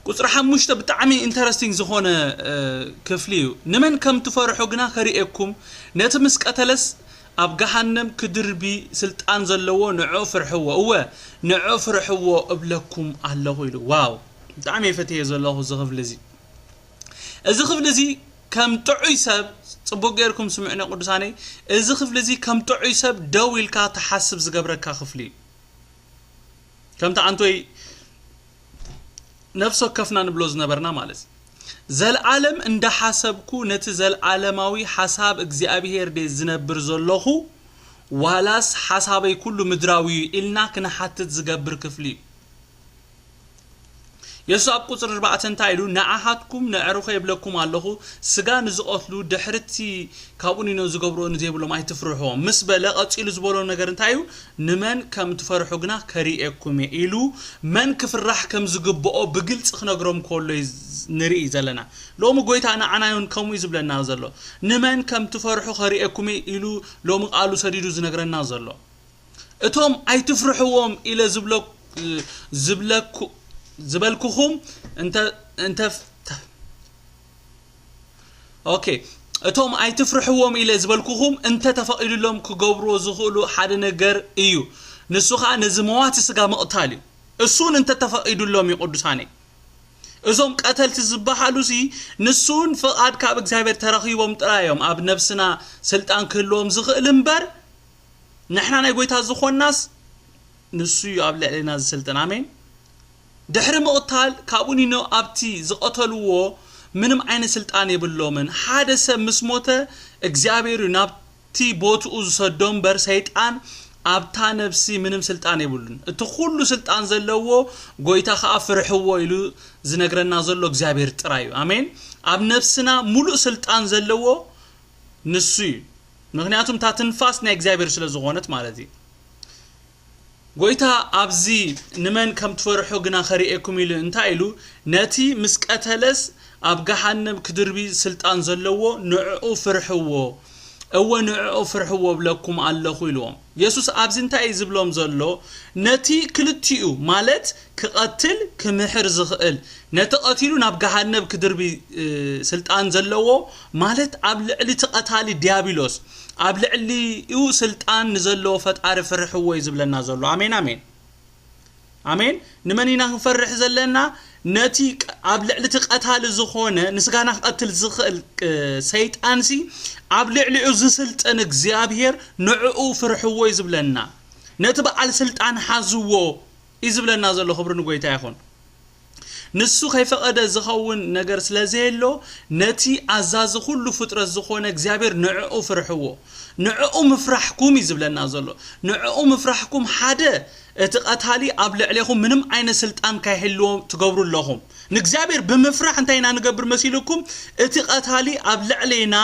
ቁጽሪ ሓሙሽተ ብጣዕሚ ኢንተረስቲንግ ዝኾነ፣ እ፣ ክፍሊ እዩ። ንመን ከም ትፈርሑ ግና ከርእየኩም፣ ነቲ ምስ ቀተለስ ኣብ ገሃነም ክድርቢ ስልጣን ዘለዎ ንዕኡ ፍርሕዎ። እወ፣ ንዕኡ ፍርሕዎ እብለኩም ኣለኹ ኢሉ። ዋው፣ ብጣዕሚ እየ ፈትየ ዘለኹ እዚ ክፍሊ እዚ። እዚ ክፍሊ እዚ ከም ጥዑይ ሰብ፣ ጽቡቕ ጌርኩም ስምዕነ ቅዱሳነይ፣ እዚ ክፍሊ እዚ ከም ጥዑይ ሰብ ደው ኢልካ ትሓስብ ዝገብረካ ክፍሊ እዩ። ከምቲ ኣንቶይ ነፍሲ ወከፍና ንብሎ ዝነበርና ማለት እዩ። "ዘልዓለም እንዳሓሰብኩ ነቲ ዘልዓለማዊ ሓሳብ እግዚኣብሄር ድየ ዝነብር ዘለኹ፣ ዋላስ ሓሳበይ ኩሉ ምድራዊ እዩ?" ኢልና ክንሓትት ዝገብር ክፍሊ እዩ። የሱስ ኣብ ቁጽሪ ኣርባዕተ እንታይ ኢሉ? "ንዓኻትኩም ነዕሩኸ ይብለኩም ኣለኹ፣ ስጋ ንዝቐትሉ ድሕርቲ ካብኡ ኒኖ ዝገብርዎ ንዘይብሎም ኣይትፍርሕዎም" ምስ በለ፣ ቀጺሉ ዝበሎ ነገር እንታይ እዩ? "ንመን ከም ትፈርሑ ግና ከርእየኩም እየ" ኢሉ መን ክፍራሕ ከም ዝግብኦ ብግልጺ ክነግሮም ከሎ እዩ ዝ-፣ ንርኢ ዘለና። ሎሚ ጎይታ ንዓና እውን ከምኡ እዩ ዝብለና ዘሎ። "ንመን ከም ትፈርሑ ከርእየኩም እየ" ኢሉ ሎሚ ቃሉ ሰዲዱ ዝነግረና ዘሎ። እቶም ኣይትፍርሕዎም ኢለ ዝብለ-፣ ዝብለኩ-፣ ዝበልኩኹም እንተ-፣ እንተ-፣ ኦኬ፣ እቶም ኣይትፍርሕዎም ኢለ ዝበልኩኹም እንተ ተፈቒዱሎም ክገብርዎ ዝኽእሉ ሓደ ነገር እዩ። ንሱ ኸኣ ነዚ መዋቲ ስጋ ምቕታል እዩ። እሱን እንተ ተፈቒዱሎም እዩ፣ ቅዱሳነይ። እዞም ቀተልቲ ዝበሃሉሲ ንሱን ፍቓድ ካብ እግዚኣብሔር ተረኺቦም ጥራይ እዮም ኣብ ነብስና ስልጣን ክህልዎም ዝኽእል እምበር፣ ንሕና ናይ ጎይታ ዝኾንናስ ንሱ እዩ ኣብ ልዕሌና ዝስልጥን። ኣሜን። ድሕሪ ምቕታል ካብኡ ኒኖ ኣብቲ ዝቐተልዎ ምንም ዓይነት ስልጣን የብሎምን። ሓደ ሰብ ምስ ሞተ እግዚኣብሔር እዩ ናብቲ ቦትኡ ዝሰዶ እምበር ሰይጣን ኣብታ ነብሲ ምንም ስልጣን የብሉን። እቲ ኩሉ ስልጣን ዘለዎ ጎይታ ኸኣ ፍርሕዎ ኢሉ ዝነግረና ዘሎ እግዚኣብሔር ጥራይ እዩ። ኣሜን። ኣብ ነብስና ሙሉእ ስልጣን ዘለዎ ንሱ እዩ። ምኽንያቱም እታ ትንፋስ ናይ እግዚኣብሔር ስለ ዝኾነት ማለት እዩ። ጎይታ ኣብዚ ንመን ከም ትፈርሑ ግና ከርእየኩም ኢሉ እንታይ ኢሉ? "ነቲ ምስ ቀተለስ ኣብ ገሃነም ክድርቢ ስልጣን ዘለዎ ንዕኡ ፍርሕዎ፣ እወ ንዕኡ ፍርሕዎ እብለኩም ኣለኹ" ኢልዎም። የሱስ ኣብዚ እንታይ እዩ ዝብሎም ዘሎ? ነቲ ክልቲኡ ማለት ክቐትል ክምሕር ዝኽእል፣ ነቲ ቀቲሉ ናብ ገሃነብ ክድርቢ፣ እ፣ ስልጣን ዘለዎ ማለት ኣብ ልዕሊ እቲ ቀታሊ ዲያብሎስ፣ ኣብ ልዕሊኡ ስልጣን ንዘለዎ ፈጣሪ ፍርሕዎ እዩ ዝብለና ዘሎ። ኣሜን፣ ኣሜን። ኣሜን። ንመን ኢና ክንፈርሕ ዘለና? ነቲ ቅ- ኣብ ልዕሊ እቲ ቀታሊ ዝኾነ፣ ንስጋና ክቐትል ዝኽእል እ፣ ሰይጣንሲ፣ ኣብ ልዕሊኡ ዝስልጥን እግዚኣብሔር ንዕኡ ፍርሕዎ እዩ ዝብለና። ነቲ በዓል ስልጣን ሓዝዎ እዩ ዝብለና ዘሎ። ክብሪ ንጎይታ ይኹን። ንሱ ከይፈቐደ ዝኸውን ነገር ስለ ዘየሎ፣ ነቲ ኣዛዚ ኩሉ ፍጥረት ዝኾነ እግዚኣብሔር ንዕኡ ፍርሕዎ። ንዕኡ ምፍራሕኩም እዩ ዝብለና ዘሎ። ንዕኡ ምፍራሕኩም፣ ሓደ፣ እቲ ቀታሊ ኣብ ልዕሌኹም ምንም ዓይነት ስልጣን ከይህልዎ ትገብሩ ኣለኹም። ንእግዚኣብሔር ብምፍራሕ እንታይ ኢና ንገብር መሲልኩም? እቲ ቀታሊ ኣብ ልዕሌና፣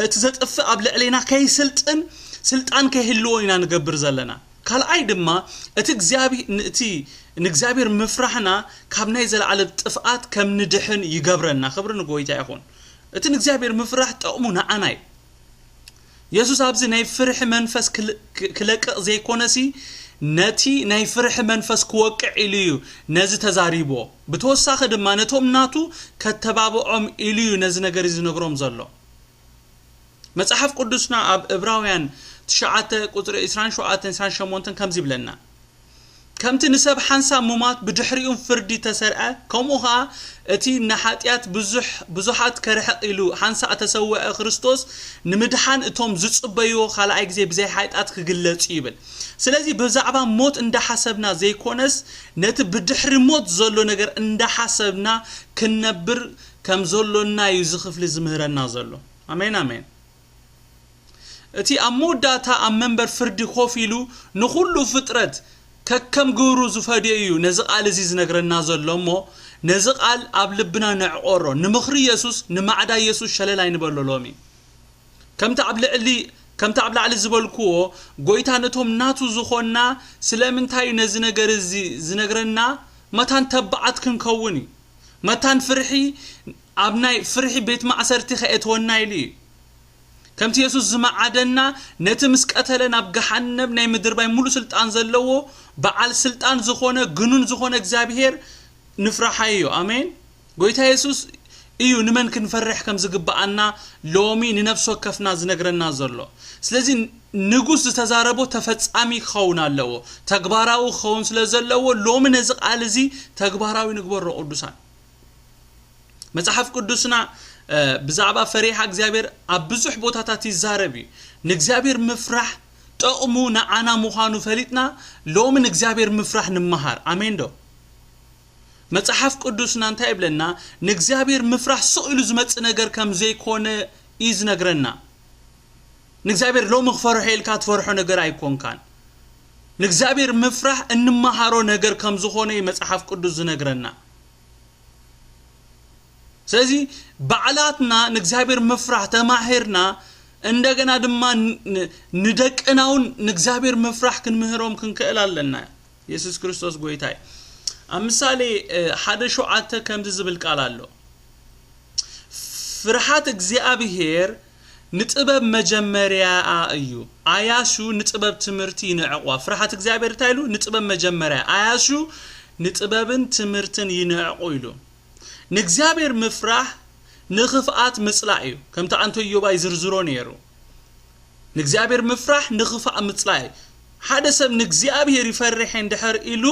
እቲ ዘጥፍእ ኣብ ልዕሌና ከይስልጥን፣ ስልጣን ከይህልዎ ኢና ንገብር ዘለና። ካልኣይ ድማ፣ እቲ እግዚኣብ-፣ ን-፣ እቲ ንእግዚኣብሔር ምፍራሕና ካብ ናይ ዘለዓለም ጥፍኣት ከም ንድሕን ይገብረና። ክብሪ ንጎይታ ይኹን። እቲ ንእግዚኣብሔር ምፍራሕ ጥቕሙ ንዓና እዩ። የሱስ ኣብዚ ናይ ፍርሒ መንፈስ ክል-፣ ክ-፣ ክለቅቕ ዘይኮነሲ፣ ነቲ ናይ ፍርሒ መንፈስ ክወቅዕ ኢሉ እዩ ነዚ ተዛሪብዎ። ብተወሳኺ ድማ ነቶም ናቱ ከተባብዖም ኢሉ እዩ ነዚ ነገር እዚ ዝነግሮም ዘሎ። መጽሓፍ ቅዱስና ኣብ ዕብራውያን ትሽዓተ ቁጽሪ ዕስራን ሸውዓተን ዕስራን ሸሞንተን ከምዚ ይብለና፣ ከምቲ ንሰብ ሓንሳብ ምሟት ብድሕሪኡን ፍርዲ ተሰርዐ፣ ከምኡ ኸኣ እቲ ንሓጢኣት ብዙሕ-፣ ብዙሓት ከርሕቕ ኢሉ ሓንሳእ ተሰውአ ክርስቶስ ንምድሓን እቶም ዝጽበይዎ ካልኣይ ግዜ ብዘይ ሓጢኣት ክግለጽ እዩ ይብል። ስለዚ ብዛዕባ ሞት እንዳሓሰብና ዘይኮነስ ነቲ ብድሕሪ ሞት ዘሎ ነገር እንዳሓሰብና ክንነብር ከም ዘሎና እዩ እዚ ክፍሊ ዝምህረና ዘሎ። ኣሜን፣ ኣሜን። እቲ ኣብ መወዳእታ ኣብ መንበር ፍርዲ ኮፍ ኢሉ ንኹሉ ፍጥረት ከከም ግብሩ ዝፈድዮ እዩ ነዚ ቃል እዚ ዝነግረና ዘሎ እሞ፣ ነዚ ቃል ኣብ ልብና ነዕቆሮ። ንምኽሪ የሱስ፣ ንማዕዳ የሱስ ሸለል ኣይንበሎ ሎሚ። ከምቲ ኣብ ልዕሊ፣ ከምቲ ኣብ ላዕሊ ዝበልክዎ፣ ጎይታ ነቶም ናቱ ዝኾንና ስለምንታይ እዩ ነዚ ነገር እዚ ዝነግረና? መታን ተባዓት ክንከውን እዩ። መታን ፍርሒ ኣብ ናይ ፍርሒ ቤት ማእሰርቲ ከእትወና ኢሉ እዩ። ከምቲ የሱስ ዝመዓደና፣ ነቲ ምስ ቀተለ ናብ ገሓነብ ናይ ምድርባይ ሙሉእ ስልጣን ዘለዎ፣ በዓል ስልጣን ዝኾነ፣ ግኑን ዝኾነ እግዚኣብሔር ንፍራሓዮ። ኣሜን። ጎይታ የሱስ እዩ ንመን ክንፈርሕ ከም ዝግብኣና ሎሚ ንነፍሲ ወከፍና ዝነግረና ዘሎ። ስለዚ ንጉስ ዝተዛረቦ ተፈጻሚ ክኸውን ኣለዎ። ተግባራዊ ክኸውን ስለ ዘለዎ፣ ሎሚ ነዚ ቃል እዚ ተግባራዊ ንግበሮ ቅዱሳን። መጽሓፍ ቅዱስና፣ እ፣ ብዛዕባ ፈሪሃ እግዚኣብሔር ኣብ ብዙሕ ቦታታት ይዛረብ እዩ። ንእግዚኣብሔር ምፍራሕ ጥቕሙ ንዓና ምዃኑ ፈሊጥና፣ ሎሚ ንእግዚኣብሔር ምፍራሕ ንመሃር። ኣሜን ዶ? መጽሓፍ ቅዱስና እንታይ ይብለና? ንእግዚኣብሔር ምፍራሕ ስቕ ኢሉ ዝመጽእ ነገር ከም ዘይኮነ እዩ ዝነግረና። ንእግዚኣብሔር ሎሚ ክፈርሖ ኢልካ ትፈርሖ ነገር ኣይኮንካን። ንእግዚኣብሔር ምፍራሕ እንመሃሮ ነገር ከም ዝኾነ እዩ መጽሓፍ ቅዱስ ዝነግረና። ስለዚ ባዕላትና ንእግዚኣብሔር ምፍራሕ ተማሂርና፣ እንደገና ድማ ን-፣ ን-፣ ንደቅና እውን ንእግዚኣብሔር ምፍራሕ ክንምህሮም ክንክእል ኣለና። የሱስ ክርስቶስ ጎይታ እዩ። ኣብ ምሳሌ፣ እ፣ ሓደ ሸውዓተ ከምዚ ዝብል ቃል ኣሎ። ፍርሃት እግዚኣብሔር ንጥበብ መጀመርያኣ እዩ። ዓያሹ ንጥበብ ትምህርቲ ይንዕቋ። ፍርሃት እግዚኣብሔር እንታይ ኢሉ? ንጥበብ መጀመርያ። ዓያሹ ንጥበብን ትምህርትን ይንዕቁ ኢሉ። ንእግዚኣብሔር ምፍራሕ ንኽፍኣት ምጽላእ እዩ። ከምቲ ኣንቶ ኢዮብ ኣይዝርዝሮ ነይሩ። ንእግዚኣብሔር ምፍራሕ ንኽፋእ ምጽላይ። ሓደ ሰብ ንእግዚኣብሔር ይፈርሕ እንድሕር ኢሉ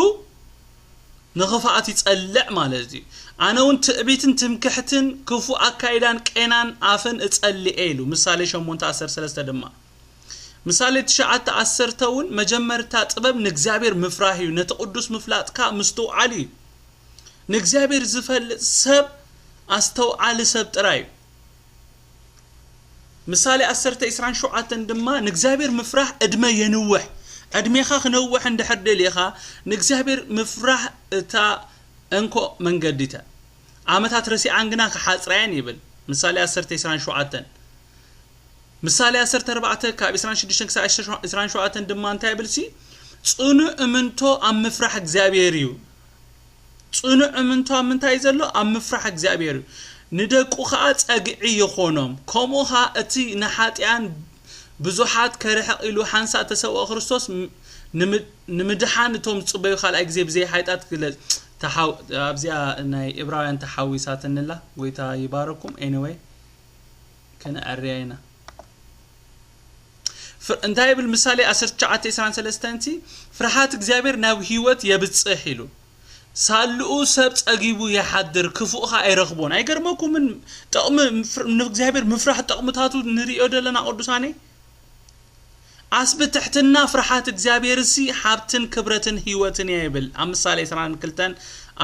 ንኽፍኣት ይጸልዕ ማለት እዩ። ኣነ እውን ትዕቢትን ትምክሕትን ክፉእ ኣካይዳን ቄናን ኣፍን እጸልኤ ኢሉ። ምሳሌ ሸሞንተ ዓሰርተ ሰለስተ ድማ። ምሳሌ ትሽዓተ ዓሰርተ እውን መጀመርታ ጥበብ ንእግዚኣብሔር ምፍራሕ እዩ፣ ነቲ ቅዱስ ምፍላጥካ ምስትውዓል እዩ። ንእግዚኣብሔር ዝፈልጥ ሰብ ኣስተውዓሊ ሰብ ጥራይ እዩ። ምሳሌ ዓሰርተ ዕስራን ሸውዓተን ድማ ንእግዚኣብሔር ምፍራሕ ዕድመ የንውሕ። ዕድሜኻ ክነውሕ እንድሕር ደሊኻ ንእግዚኣብሔር ምፍራሕ እታ እንኮ መንገዲተ። ዓመታት ረሲዓን ግና ክሓጽራየን ይብል። ምሳሌ ዓሰርተ ዕስራን ሸውዓተን። ምሳሌ ዓሰርተ ኣርባዕተ ካብ ዕስራን ሽዱሽተን ክሳብ ዕስራን ሸውዓተን ድማ እንታይ ይብል ሲ? ጽኑዕ እምንቶ ኣብ ምፍራሕ እግዚኣብሔር እዩ። ጽኑዕ እምንቶ ኣብ ምንታይ ዘሎ? ኣብ ምፍራሕ እግዚኣብሔር እዩ። ንደቁ ኸኣ ጸግዒ ይኾኖም። ከምኡ ኸኣ እቲ ንሓጢኣን ብዙሓት ከርሕቕ ኢሉ ሓንሳእ ተሰውአ ክርስቶስ ም-፣ ንምድ-፣ ንምድሓን እቶም ዝጽበዩ ካልኣይ ግዜ ብዘይ ሓጢኣት ክለ-፣ ተሓው-፣ ኣብዚኣ ናይ ዕብራውያን ተሓዊሳትንላ። ጎይታ ይባረኩም። ኤኒወይ፣ ከነዐርያ ኢና። ፍር-፣ እንታይ ይብል ምሳሌ ዓሰርተ ትሽዓተ ዕስራን ሰለስተን? ፍርሃት እግዚኣብሔር ናብ ህይወት የብጽሕ ኢሉ። ሳልኡ ሰብ ጸጊቡ ይሓድር፣ ክፉእ ኸኣ ኣይረኽቦን። ኣይገርመኩምን? ጠቕሚ፣ ፍር-፣ ንእግዚኣብሔር ምፍራሕ ጠቕምታቱ ንርእዮ ደለና ቅዱሳነይ? ኣስቢ ትሕትና ፍርሃት እግዚኣብሔርሲ ሃብትን ክብረትን ህይወትን እያ ይብል ኣብ ምሳሌ ዕስራን ክልተን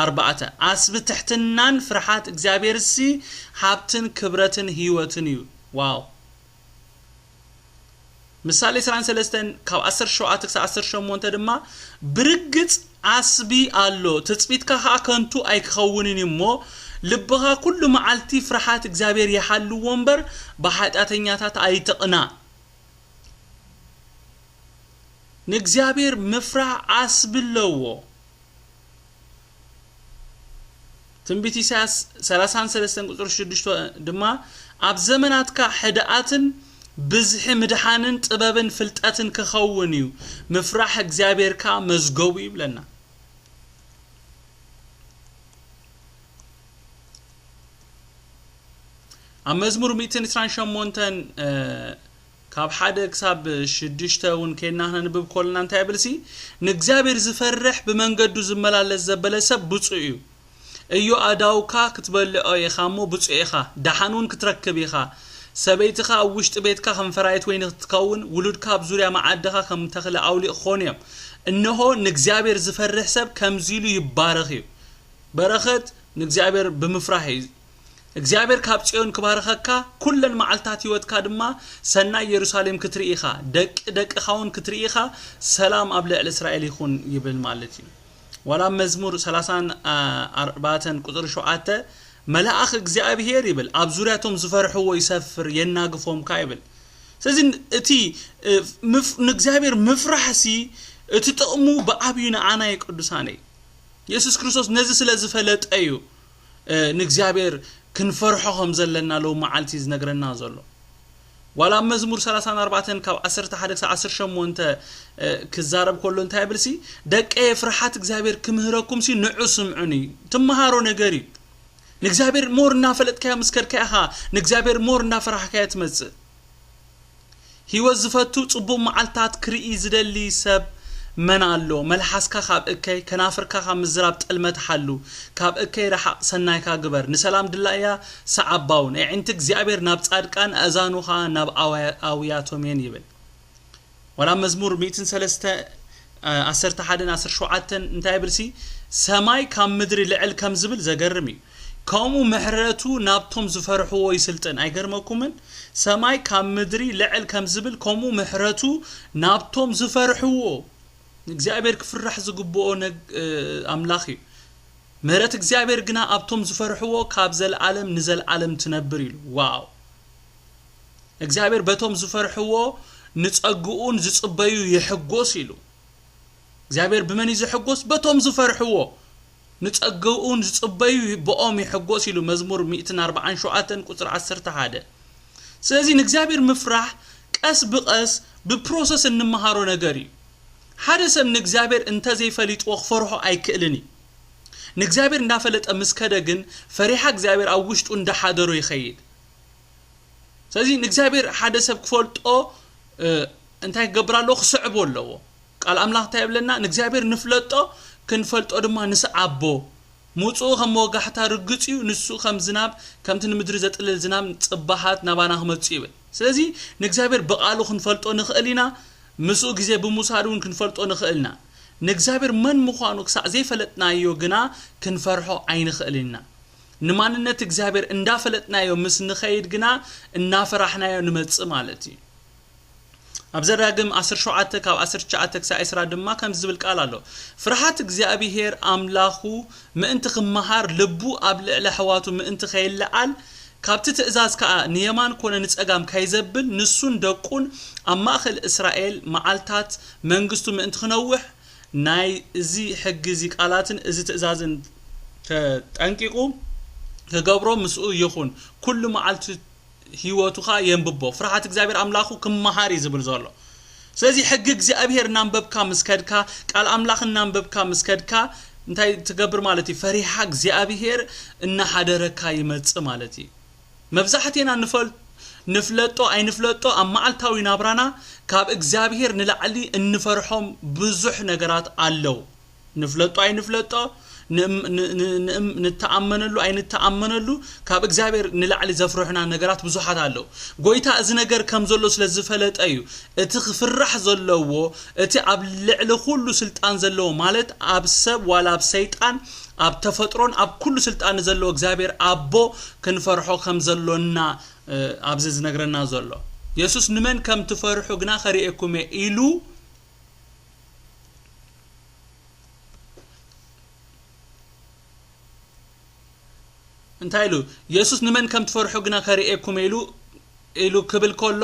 ኣርባዕተ። ኣስቢ ትሕትናን ፍርሃት እግዚኣብሔርሲ ሃብትን ክብረትን ህይወትን እዩ። ዋው። ምሳሌ ዕስራን ሰለስተን ካብ ዓሰርተ ሸውዓተ ክሳብ ዓሰርተ ሸሞንተ ድማ፣ ብርግጽ ኣስቢ ኣሎ፣ ትጽቢትካ ኸኣ ከንቱ ኣይክኸውንን እዩ እሞ፣ ልብኻ ኩሉ መዓልቲ ፍርሃት እግዚኣብሔር ይሃልዎ እምበር፣ ብሓጢኣተኛታት ኣይትቕናእ። ንእግዚኣብሔር ምፍራሕ ኣስቢ ኣለዎ። ትንቢት ኢሳያስ ሰላሳን ሰለስተን ቁጽሪ ሽዱሽተ ድማ፣ ኣብ ዘመናትካ ሕድኣትን ብዝሒ ምድሓንን ጥበብን ፍልጠትን ክኸውን እዩ፣ ምፍራሕ እግዚኣብሔር ከኣ መዝገቡ ይብለና። ኣብ መዝሙር ሚእትን ዕስራን ሸሞንተን፣ እ፣ ካብ ሓደ ክሳብ ሽዱሽተ እውን ኬድና ክነንብብ ከለና እንታይ ይብልሲ? ንእግዚኣብሔር ዝፈርሕ ብመንገዱ ዝመላለስ ዘበለ ሰብ ብፁዕ እዩ። እዮ ኣእዳውካ ክትበልዖ ኢኻ እሞ ብፁዕ ኢኻ፣ ደሓን እውን ክትረክብ ኢኻ። ሰበይትኻ ኣብ ውሽጢ ቤትካ ከም ፈራይት ወይኒ ክትከውን፣ ውሉድካ ኣብ ዙርያ መዓድኻ ከም ተኽሊ ኣውሊዕ ክኾኑ እዮም። እንሆ ንእግዚኣብሔር ዝፈርሕ ሰብ ከምዚ ኢሉ ይባረኽ እዩ። በረኸት ንእግዚኣብሔር ብምፍራሕ እዩ። እግዚኣብሔር ካብ ጽዮን ክባርኸካ፣ ኩለን መዓልታት ህይወትካ ድማ ሰናይ የሩሳሌም ክትርኢ ኢኻ፣ ደቂ ደቅኻ እውን ክትርኢ ኢኻ፣ ሰላም ኣብ ልዕሊ እስራኤል ይኹን ይብል ማለት እዩ። ዋላ ኣብ መዝሙር ሰላሳን ኣርባዕተን ቁጽሪ ሸውዓተ፣ መልኣኽ እግዚኣብሔር ይብል፣ ኣብ ዙርያቶም ዝፈርሕዎ ይሰፍር፣ የናግፎም ከኣ ይብል። ስለዚ እቲ፣ እ፣ ምፍ-፣ ንእግዚኣብሔር ምፍራሕሲ እቲ ጥቕሙ ብዓብዩ ንዓና እዩ ቅዱሳነይ። የሱስ ክርስቶስ ነዚ ስለ ዝፈለጠ እዩ፣ እ፣ ንእግዚኣብሔር ክንፈርሖ ከም ዘለና ሎሚ መዓልቲ ዝነግረና ዘሎ። ዋላ ኣብ መዝሙር ሰላሳን ኣርባዕተን ካብ ዓሰርተ ሓደ ክሳብ ዓሰርተ ሸሞንተ፣ እ፣ ክዛረብ ከሎ እንታይ ይብልሲ? "ደቀየ ፍርሓት እግዚኣብሔር ክምህረኩምሲ ንዑ ስምዑኒ።" ትመሃሮ ነገር እዩ። ንእግዚኣብሔር ሞር እናፈለጥካዮ ምስ ከድካ ኢኻ ንእግዚኣብሔር ሞር እናፈራሕካዮ ትመጽእ። ህይወት ዝፈቱ ጽቡቕ መዓልታት ክርኢ ዝደሊ ሰብ መን ኣሎ? መልሓስካ ካብ እከይ፣ ከናፍርካ ካብ ምዝራብ ጠልመት ሓሉ። ካብ እከይ ረሓቕ፣ ሰናይካ ግበር። ንሰላም ድላያ ሰዓባውን። ኣዒንቲ እግዚኣብሔር ናብ ጻድቃን፣ ኣእዛኑ ኸኣ ናብ ኣውያ-፣ ኣውያቶም እየን ይብል። ዋላ መዝሙር ሚእትን ሰለስተ፣ እ፣ ዓሰርተ ሓደን ዓሰርተ ሸውዓተን እንታይ ይብልሲ? "ሰማይ ካብ ምድሪ ልዕል ከም ዝብል ዘገርም እዩ። ከምኡ ምሕረቱ ናብቶም ዝፈርሕዎ ይስልጥን።" ኣይገርመኩምን? "ሰማይ ካብ ምድሪ ልዕል ከም ዝብል፣ ከምኡ ምሕረቱ ናብቶም ዝፈርሕዎ።" እግዚኣብሔር ክፍራሕ ዝግብኦ ነግ-፣ እ፣ ኣምላኽ እዩ። ምሕረት እግዚኣብሔር ግና ኣብቶም ዝፈርሕዎ ካብ ዘለዓለም ንዘለዓለም ትነብር ኢሉ። ዋው! እግዚኣብሔር በቶም ዝፈርሕዎ ንጸግኡን ዝጽበዩ ይሕጎስ ኢሉ። እግዚኣብሔር ብመን እዩ ዝሕጎስ? በቶም ዝፈርሕዎ። ንጸግኡን ዝጽበዩ ብኦም ይሕጎስ ኢሉ መዝሙር ሚእትን ኣርባዓን ሸውዓተን ቁጽሪ ዓሰርተ ሓደ። ስለዚ ንእግዚኣብሔር ምፍራሕ ቀስ ብቐስ ብፕሮሰስ እንመሃሮ ነገር እዩ። ሓደ ሰብ ንእግዚኣብሔር እንተዘይፈሊጥዎ ክፈርሖ ኣይክእልን እዩ። ንእግዚኣብሔር እንዳፈለጠ ምስ ከደ ግን ፈሪሓ እግዚኣብሔር ኣብ ውሽጡ እንዳሓደሮ ይኸይድ። ስለዚ ንእግዚኣብሔር ሓደ ሰብ ክፈልጦ፣ እ፣ እንታይ ክገብር ኣለዎ? ክስዕቦ ኣለዎ። ቃል ኣምላኽ እንታይ ይብለና? ንእግዚኣብሔር ንፍለጦ፣ ክንፈልጦ ድማ ንስዓቦ። ምውጽኡ ከም መወጋሕታ ርግጽ እዩ፣ ንሱ ከም ዝናብ፣ ከምቲ ንምድሪ ዘጥልል ዝናብ ጽባሓት ናባና ክመጽእ ይብል። ስለዚ ንእግዚኣብሔር ብቓሉ ክንፈልጦ ንኽእል ኢና፣ ምስኡ ግዜ ብምውሳድ እውን ክንፈልጦ ንኽእል ኢና። ንእግዚኣብሔር መን ምዃኑ ክሳዕ ዘይፈለጥናዮ ግና ክንፈርሖ ኣይንኽእልን ኢና። ንማንነት እግዚኣብሔር እንዳፈለጥናዮ ምስ ንኸይድ ግና እናፈራሕናዮ ንመጽእ ማለት እዩ። ኣብ ዘዳግም ዓሰርተ ሸውዓተ ካብ ዓሰርተ ትሽዓተ ክሳዕ ዕስራ ድማ ከምዚ ዝብል ቃል ኣሎ። "ፍርሃት እግዚኣብሔር ኣምላኹ ምእንቲ ክመሃር፣ ልቡ ኣብ ልዕሊ ኣሕዋቱ ምእንቲ ከይለዓል፣ ካብቲ ትእዛዝ ከኣ ንየማን ኮነ ንጸጋም ከይዘብል፣ ንሱን ደቁን ኣብ ማእከል እስራኤል መዓልታት መንግስቱ ምእንቲ ክነውሕ፣ ናይ እዚ ሕጊ እዚ ቃላትን እዚ ትእዛዝን ተጠንቂቑ ክገብሮ ምስኡ ይኹን፣ ኩሉ መዓልቲ ህይወቱ ኸኣ የንብቦ። ፍርሃት እግዚኣብሔር ኣምላኹ ክመሃር እዩ ዝብል ዘሎ። ስለዚ ሕጊ እግዚኣብሔር እናንበብካ ምስ ከድካ፣ ቃል ኣምላኽ እናንበብካ ምስ ከድካ፣ እንታይ ትገብር ማለት እዩ? ፈሪሃ እግዚኣብሔር እናሓደረካ ይመጽእ ማለት እዩ። መብዛሕቴና ንፈል-፣ ንፍለጦ ኣይንፍለጦ ኣብ መዓልታዊ ናብራና ካብ እግዚኣብሔር ንላዕሊ እንፈርሖም ብዙሕ ነገራት ኣለዉ። ንፍለጦ ኣይንፍለጦ፣ ን- ን- ን- ን- ንተኣመነሉ ኣይንተኣመነሉ ካብ እግዚኣብሔር ንላዕሊ ዘፍርሑና ነገራት ብዙሓት ኣለዉ። ጎይታ እዚ ነገር ከም ዘሎ ስለ ዝፈለጠ እዩ። እቲ ክፍራሕ ዘለዎ፣ እቲ ኣብ ልዕሊ ኩሉ ስልጣን ዘለዎ፣ ማለት ኣብ ሰብ ዋላ ኣብ ሰይጣን፣ ኣብ ተፈጥሮን ኣብ ኩሉ ስልጣን ዘለዎ እግዚኣብሔር ኣቦ ክንፈርሖ ከም ዘሎና ኣብዚ ዝነግረና ዘሎ። የሱስ ንመን ከም ትፈርሑ ግና ከርእየኩም እየ ኢሉ እንታይ ኢሉ? የሱስ ንመን ከም ትፈርሑ ግና ከርእየኩም እየ ኢሉ ኢሉ ክብል ከሎ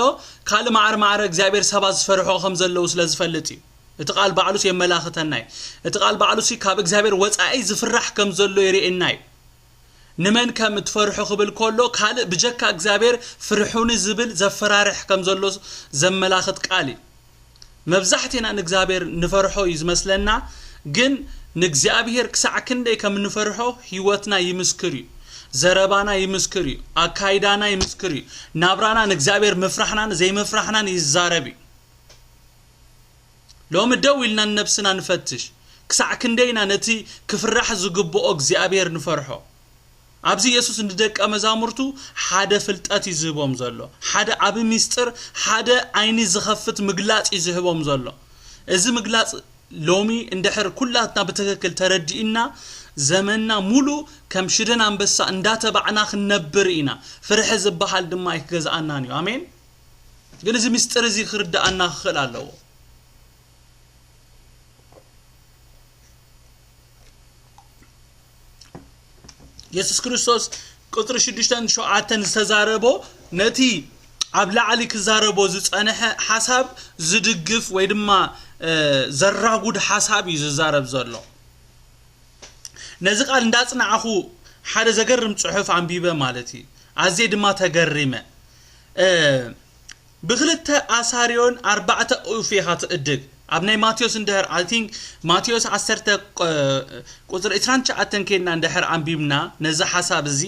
ካልእ ማዕረ ማዕረ እግዚኣብሔር ሰባት ዝፈርሖ ከም ዘለዉ ስለ ዝፈልጥ እዩ። እቲ ቃል ባዕሉስ የመላኽተና እዩ። እቲ ቃል ባዕሉሲ ካብ እግዚኣብሔር ወጻኢ ዝፍራሕ ከም ዘሎ የርእየና እዩ። ንመን ከም እትፈርሑ ክብል ከሎ ካልእ ብጀካ እግዚኣብሔር ፍርሑኒ ዝብል ዘፈራርሕ ከም ዘሎ ዘመላኽት ቃል እዩ። መብዛሕትና ንእግዚኣብሔር ንፈርሖ እዩ ዝመስለና፣ ግን ንእግዚኣብሔር ክሳዕ ክንደይ ከም እንፈርሖ ህይወትና ይምስክር እዩ። ዘረባና ይምስክር እዩ። ኣካይዳና ይምስክር እዩ። ናብራና ንእግዚኣብሔር ምፍራሕናን ዘይምፍራሕናን ይዛረብ እዩ። ሎሚ ደው ኢልና ንነብስና ንፈትሽ። ክሳዕ ክንደይና ነቲ ክፍራሕ ዝግብኦ እግዚኣብሔር ንፈርሖ? ኣብዚ የሱስ ንደቀ መዛሙርቱ ሓደ ፍልጠት እዩ ዝህቦም ዘሎ። ሓደ ዓቢ ሚስጥር፣ ሓደ ዓይኒ ዝኸፍት ምግላጽ እዩ ዝህቦም ዘሎ። እዚ ምግላጽ ሎሚ እንድሕር ኩላትና ብትክክል ተረዲእና፣ ዘመንና ሙሉ ከም ሽደን ኣንበሳ እንዳተባዕና ክንነብር ኢና። ፍርሒ ዝበሃል ድማ ኣይክገዝኣናን እዩ። ኣሜን። ግን እዚ ምስጢር እዚ ክርድኣና ክኽእል ኣለዎ። የሱስ ክርስቶስ ቁጽሪ ሽዱሽተን ሸውዓተን ዝተዛረቦ ነቲ ኣብ ላዕሊ ክዛረቦ ዝጸንሐ ሓሳብ ዝድግፍ ወይ ድማ፣ እ፣ ዘራጉድ ሓሳብ እዩ ዝዛረብ ዘሎ። ነዚ ቃል እንዳጽናዕኹ ሓደ ዘገርም ጽሑፍ ኣንቢበ ማለት እዩ። ኣዝየ ድማ ተገሪመ። እ፣ ብክልተ ኣሳርዮን ኣርባዕተ ኡፍ ኢኻ ትእድግ። ኣብ ናይ ማቴዎስ እንድሕር፣ I think ማቴዎስ ዓሰርተ ቁ-፣ ቁጽሪ ዕስራን ትሽዓተን ኬድና እንድሕር ኣንቢብና ነዚ ሓሳብ እዚ፣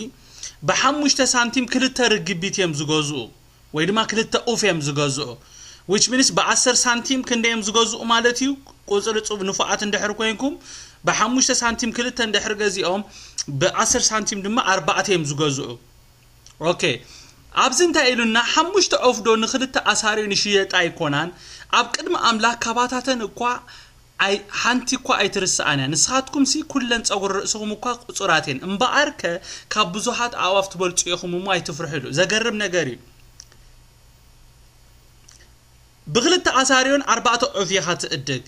ብሓሙሽተ ሳንቲም ክልተ ርግቢት እዮም ዝገዝኡ፣ ወይ ድማ ክልተ ኡፍ እዮም ዝገዝኡ። Which means ብዓሰርተ ሳንቲም ክንደይ እዮም ዝገዝኡ ማለት እዩ? ቁጽሪ ጽብ ንፉዓት እንድሕር ኮይንኩም፣ ብሓሙሽተ ሳንቲም ክልተ እንድሕር ገዚኦም፣ ብዓሰርተ ሳንቲም ድማ ኣርባዕተ እዮም ዝገዝኡ። ኦኬ፣ ኣብዚ እንታይ ኢሉና? ሓሙሽተ ዑፍ ዶ ንክልተ ኣሳርዮን ይሽየጣ ኣይኮናን? ኣብ ቅድሚ ኣምላኽ ካባታተን እኳ ኣይ-፣ ሓንቲ እኳ ኣይትርስኣን እያ። ንስኻትኩምሲ ኩለን ጸጉሪ ርእስኹም እኳ ቁጹራት እየን። እምበኣርከ ካብ ብዙሓት ኣእዋፍ ትበልጹ ኢኹም እሞ ኣይትፍርሑ ኢሉ። ዘገርም ነገር እዩ። ብክልተ ኣሳርዮን ኣርባዕተ ዑፍ ኢኻ ትእድግ።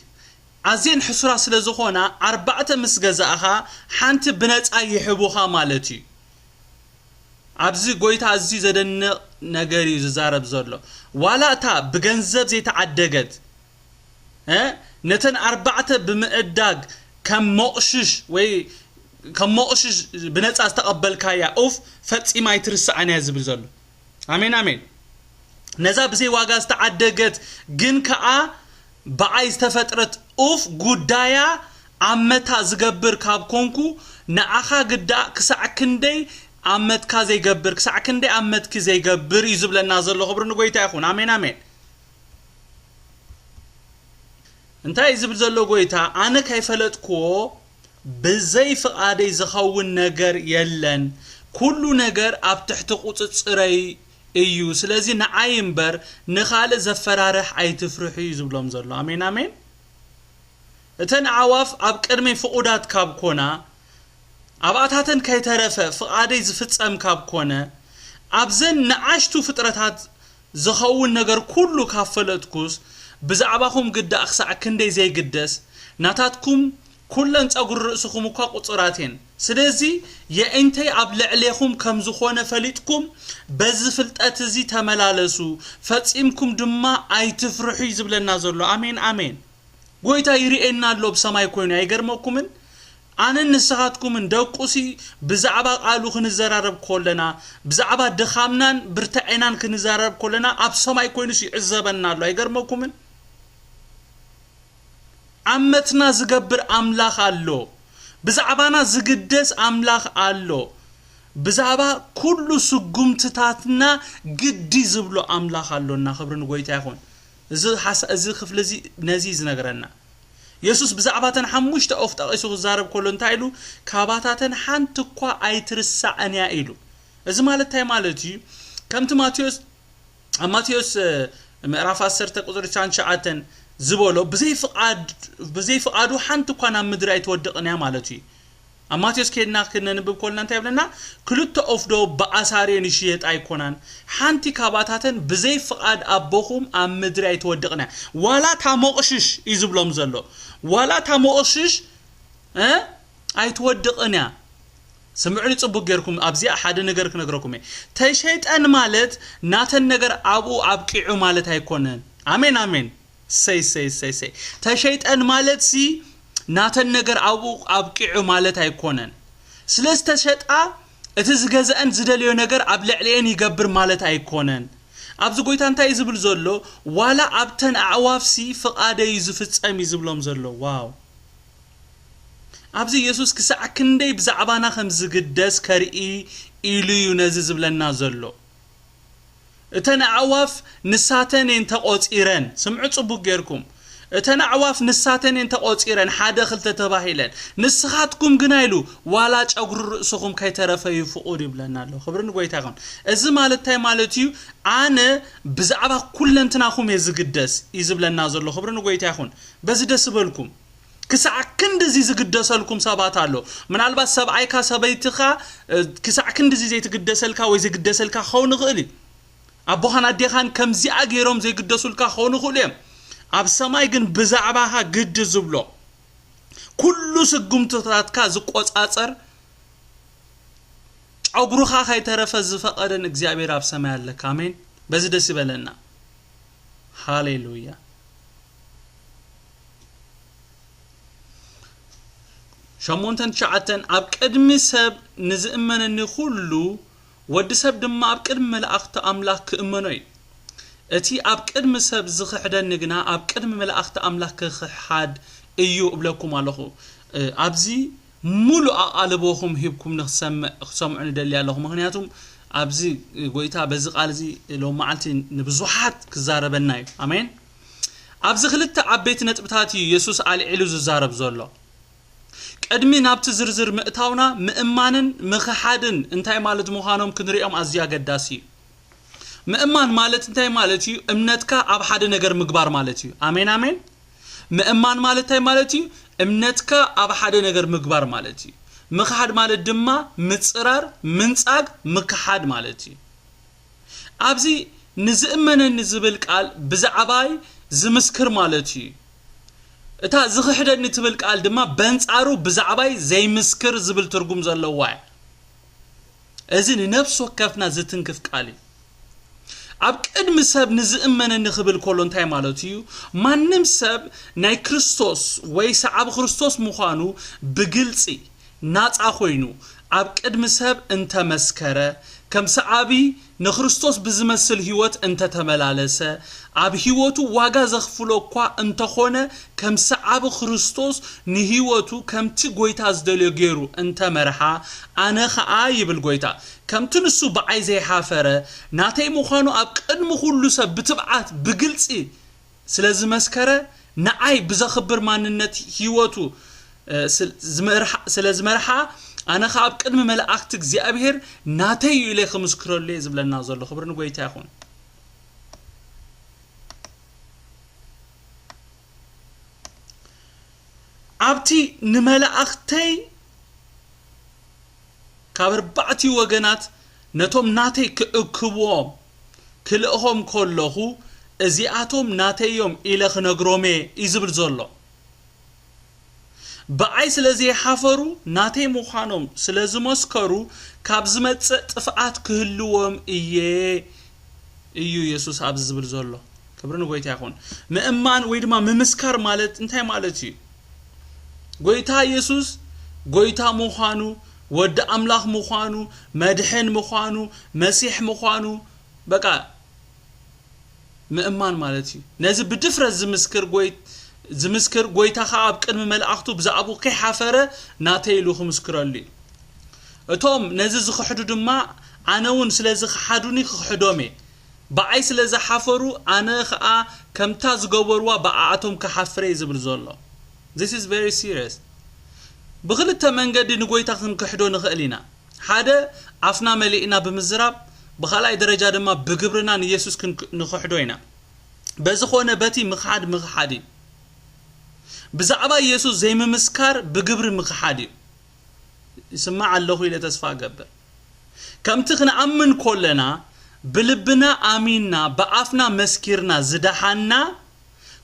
ኣዝየን ሕሱራት ስለ ዝኾና፣ ኣርባዕተ ምስ ገዛእኻ፣ ሓንቲ ብነጻ ይህቡኻ ማለት እዩ። ኣብዚ ጎይታ ኣዝዩ ዘደንቕ ነገር እዩ ዝዛረብ ዘሎ። ዋላ እታ ብገንዘብ ዘይተዓደገት፣ እ፣ ነተን ኣርባዕተ ብምዕዳግ ከም መቑሽሽ ወይ ከም መቑሽሽ ብነጻ ዝተቐበልካያ ኡፍ ፈጺማ ኣይትርስኣን እያ ዝብል ዘሎ። ኣሜን፣ ኣሜን። ነዛ ብዘይ ዋጋ ዝተዓደገት ግን ከኣ ብኣይ ዝተፈጥረት ኡፍ ጉዳያ ኣመታ ዝገብር ካብ ኮንኩ፣ ንዓኻ ግዳ ክሳዕ ክንደይ ኣመትካ ዘይገብር፣ ክሳዕ ክንደይ ኣመትኪ ዘይገብር እዩ ዝብለና ዘሎ። ክብሪ ንጎይታ ይኹን። ኣሜን፣ ኣሜን። እንታይ እዩ ዝብል ዘሎ ጎይታ? ኣነ ከይፈለጥክዎ ብዘይ ፍቓደይ ዝኸውን ነገር የለን። ኩሉ ነገር ኣብ ትሕቲ ቁጽጽረይ እዩ። ስለዚ ንዓይ እምበር ንኻልእ ዘፈራርሕ ኣይትፍርሑ እዩ ዝብሎም ዘሎ። ኣሜን፣ ኣሜን። እተን ኣዕዋፍ ኣብ ቅድመይ ፍቑዳት ካብ ኮና፣ ኣብኣታተን ከይተረፈ ፍቓደይ ዝፍጸም ካብ ኮነ፣ ኣብዘን ንኣሽቱ ፍጥረታት ዝኸውን ነገር ኩሉ ካብ ፈለጥኩስ፣ ብዛዕባኹም ግዳእ ክሳዕ ክንደይ ዘይግደስ፣ ናታትኩም ኩለን ጸጉሪ ርእስኹም እኳ ቁጹራት እየን። ስለዚ የእንተይ ኣብ ልዕሌኹም ከም ዝኾነ ፈሊጥኩም፣ በዚ ፍልጠት እዚ ተመላለሱ፣ ፈጺምኩም ድማ ኣይትፍርሑ እዩ ዝብለና ዘሎ። ኣሜን፣ ኣሜን። ጎይታ ይርእየና ኣሎ ብሰማይ ኮይኑ፣ ኣይገርመኩምን? ኣነን ንስኻትኩምን ደቁሲ ብዛዕባ ቃሉ ክንዘራረብ ከለና፣ ብዛዕባ ድኻምናን ብርትዐናን ክንዘራረብ ከለና፣ ኣብ ሰማይ ኮይኑስ ይዕዘበና ኣሎ። ኣይገርመኩምን? ኣመትና ዝገብር ኣምላኽ ኣሎ። ብዛዕባና ዝግደስ ኣምላኽ ኣሎ። ብዛዕባ ኩሉ ስጉምትታትና ግዲ ዝብሎ ኣምላኽ ኣሎና። ክብሪ ንጎይታ ይኹን። እዚ ሓሳ-፣ እዚ ክፍሊ እዚ ነዚ እዩ ዝነግረና። የሱስ ብዛዕባ እተን ሓሙሽተ ኦፍ ጠቒሱ ክዛረብ ከሎ እንታይ ኢሉ? "ካባታተን ሓንቲ እኳ ኣይትርሳዕን እያ" ኢሉ። እዚ ማለት እንታይ ማለት እዩ? ከምቲ ማቴዎስ፣ ኣብ ማቴዎስ፣ እ፣ ምዕራፍ ዓሰርተ ቁጽሪ ትሽዓን ትሽዓተን ዝበሎ፣ "ብዘይ ፍቓድ-፣ ብዘይ ፍቓዱ ሓንቲ እኳ ናብ ምድሪ ኣይትወድቕን እያ" ማለት እዩ። ኣብ ማቴዎስ ከድና ክነንብብ ከለና እንታይ ይብለና? "ክልተ ኦፍ ዶ ብኣሳር እየን ይሽየጣ ኣይኮናን? ሓንቲ ካባታተን ብዘይ ፍቓድ ኣቦኹም ኣብ ምድሪ ኣይትወድቕን እያ። ዋላ እታ ሞቕሽሽ" እዩ ዝብሎም ዘሎ። "ዋላ እታ ሞቕሽሽ፣ እ፣ ኣይትወድቕን እያ።" ስምዑኒ ጽቡቅ ጌርኩም፣ ኣብዚኣ ሓደ ነገር ክነግረኩም እየ። "ተሸይጠን ማለት ናተን ነገር ኣብኡ ኣብቂዑ ማለት ኣይኮነን።" ኣሜን፣ ኣሜን። ሰይ፣ ሰይ፣ ሰይ፣ ሰይ። "ተሸይጠን ማለት ሲ ናተን ነገር ኣብኡ ኣብቂዑ ማለት ኣይኮነን። ስለ ዝተሸጣ እቲ ዝገዝአን ዝደልዮ ነገር ኣብ ልዕሊኤን ይገብር ማለት ኣይኮነን። ኣብዚ ጎይታ እንታይ እዩ ዝብል ዘሎ? ዋላ ኣብተን ኣዕዋፍ ሲ ፍቓደይ እዩ ዝፍጸም" እዩ ዝብሎም ዘሎ። ዋው! ኣብዚ የሱስ ክሳዕ ክንደይ ብዛዕባና ከም ዝግደስ ከርኢ ኢሉ እዩ ነዚ ዝብለና ዘሎ። "እተን ኣዕዋፍ ንሳተን እየን ተቖጺረን።" ስምዑ ጽቡቅ ጌርኩም። "እተን ኣዕዋፍ ንሳተን እየን ተቖጺረን፣ ሓደ ክልተ ተባሂለን። ንስኻትኩም ግና" ኢሉ፣ "ዋላ ጨጉሪ ርእስኹም ከይተረፈ እዩ ፍቑድ" ይብለና ኣሎ። ክብሪ ንጎይታ ይኹን። እዚ ማለት እንታይ ማለት እዩ? "ኣነ ብዛዕባ ኩለንትናኹም እየ ዝግደስ" እዩ ዝብለና ዘሎ። ክብሪ ንጎይታ ይኹን። በዚ ደስ በልኩም። ክሳዕ ክንድዚ ዝግደሰልኩም ሰባት ኣሎ። ምናልባት ሰብኣይካ፣ ሰበይትኻ፣ እ፣ ክሳዕ ክንድዚ ዘይትግደሰልካ ወይ ዝግደሰልካ ክኸውን ይኽእል እዩ። ኣቦኻን ኣዴኻን ከምዚኣ ገይሮም ዘይግደሱልካ ክኾኑ ይኽእሉ እዮም። ኣብ ሰማይ ግን ብዛዕባኻ ግዲ ዝብሎ፣ ኩሉ ስጉምትታትካ ዝቆጻጸር፣ ጨጉርኻ ከይተረፈ ዝፈቐደን እግዚኣብሔር ኣብ ሰማይ ኣለካ። ኣሜን። በዚ ደስ ይበለና። ሃሌሉያ። ሸሞንተን ትሽዓተን፣ "ኣብ ቅድሚ ሰብ ንዝእመነኒ ኩሉ፣ ወዲ ሰብ ድማ ኣብ ቅድሚ መላእኽቲ ኣምላኽ ክእመኖ እዩ። እቲ ኣብ ቅድሚ ሰብ ዝኽሕደኒ ግና ኣብ ቅድሚ መላእኽቲ ኣምላኽ ክኽሓድ እዩ እብለኩም ኣለኹ።" እ፣ ኣብዚ ሙሉእ ኣቓልቦኹም ሂብኩም ንኽሰምዕ፣ ክሰምዑ ንደሊ ኣለኹ። ምኽንያቱም ኣብዚ ጎይታ በዚ ቃል እዚ ሎም መዓልቲ ንብዙሓት ክዛረበና እዩ። ኣሜን። ኣብዚ ክልተ ዓበይቲ ነጥብታት እዩ የሱስ ኣልዒሉ ዝዛረብ ዘሎ። ቅድሚ ናብቲ ዝርዝር ምእታውና፣ ምእማንን ምኽሓድን እንታይ ማለት ምዃኖም ክንሪኦም ኣዝዩ ኣገዳሲ እዩ። ምእማን ማለት እንታይ ማለት እዩ? እምነትካ ኣብ ሓደ ነገር ምግባር ማለት እዩ። ኣሜን፣ ኣሜን። ምእማን ማለት እንታይ ማለት እዩ? እምነትካ ኣብ ሓደ ነገር ምግባር ማለት እዩ። ምኽሓድ ማለት ድማ ምጽራር፣ ምንጻግ፣ ምክሓድ ማለት እዩ። ኣብዚ ንዝእመነኒ ዝብል ቃል ብዛዕባይ ዝምስክር ማለት እዩ። እታ ዝኽሕደኒ ትብል ቃል ድማ በንጻሩ ብዛዕባይ ዘይምስክር ዝብል ትርጉም ዘለዋ እያ። እዚ ንነፍሲ ወከፍና ዝትንክፍ ቃል እዩ። ኣብ ቅድሚ ሰብ ንዝእመነኒ ክብል ከሎ እንታይ ማለቱ እዩ? ማንም ሰብ ናይ ክርስቶስ ወይ ሰዓቢ ክርስቶስ ምዃኑ ብግልጺ ናጻ ኮይኑ ኣብ ቅድሚ ሰብ እንተመስከረ፣ ከም ሰዓቢ ንክርስቶስ ብዝመስል ህይወት እንተተመላለሰ፣ ኣብ ህይወቱ ዋጋ ዘኽፍሎ እኳ እንተኾነ፣ ከም ሰዓቢ ክርስቶስ ንህይወቱ ከምቲ ጎይታ ዝደልዮ ገይሩ እንተመርሓ፣ ኣነ ኸኣ ይብል ጎይታ፣ ከምቲ ንሱ ብዓይ ዘይሓፈረ፣ ናተይ ምዃኑ ኣብ ቅድሚ ኩሉ ሰብ ብትብዓት ብግልጺ ስለ ዝመስከረ፣ ንዓይ ብዘኽብር ማንነት ህይወቱ፣ እ፣ ስል-፣ ዝመርሓ-፣ ስለ ዝመርሓ፣ ኣነ ኸኣ ኣብ ቅድሚ መላእኽቲ እግዚኣብሔር ናተይ እዩ ኢለ ክምስክረሉ እየ ዝብለና ዘሎ። ክብሪ ንጎይታ ይኹን። ኣብቲ ንመላእኽተይ ካብ ኣርባዕቲኡ ወገናት ነቶም ናተይ ክእክብዎም ክልእኾም ከለኹ፣ እዚኣቶም ናተይ እዮም ኢለ ክነግሮም እየ እዩ ዝብል ዘሎ። ብዓይ ስለ ዘይሓፈሩ፣ ናተይ ምዃኖም ስለ ዝመስከሩ፣ ካብ ዝመጽእ ጥፍኣት ክህልዎም እየ እዩ የሱስ ኣብዚ ዝብል ዘሎ። ክብሪ ንጎይታ ይኹን። ምእማን ወይ ድማ ምምስካር ማለት እንታይ ማለት እዩ? ጎይታ የሱስ ጎይታ ምዃኑ፣ ወዲ ኣምላኽ ምዃኑ፣ መድሕን ምዃኑ፣ መሲሕ ምዃኑ፣ በቃ ምእማን ማለት እዩ። ነዚ ብድፍረት ዝምስክር ጎይ-፣ ዝምስክር ጎይታ ኸኣ ኣብ ቅድሚ መላእኽቱ ብዛዕባኡ ከይሓፈረ ናተይ ኢሉ ክምስክረሉ እዩ። እቶም ነዚ ዝኽሕዱ ድማ ኣነ እውን ስለዚ ክሓዱኒ ክኽሕዶም እየ። ብኣይ ስለ ዝሓፈሩ ኣነ ኸኣ ከምታ ዝገበርዋ ብኣኣቶም ክሓፍር እየ ዝብል ዘሎ። This is very serious። ብኽልተ መንገዲ ንጎይታ ክንክሕዶ ንኽእል ኢና። ሓደ ኣፍና መሊእና ብምዝራብ፣ ብኻልኣይ ደረጃ ድማ ብግብርና ንየሱስ ክንክ- ንኽሕዶ ኢና። በዝኾነ በቲ ምኽሓድ ምኽሓድ እዩ። ብዛዕባ የሱስ ዘይምምስካር ብግብሪ ምኽሓድ እዩ። ይስማዕ ኣለኹ ኢለ ተስፋ እገብር። ከምቲ ክንኣምን ኮለና ብልብና ኣሚንና ብኣፍና መስኪርና ዝደሓና፣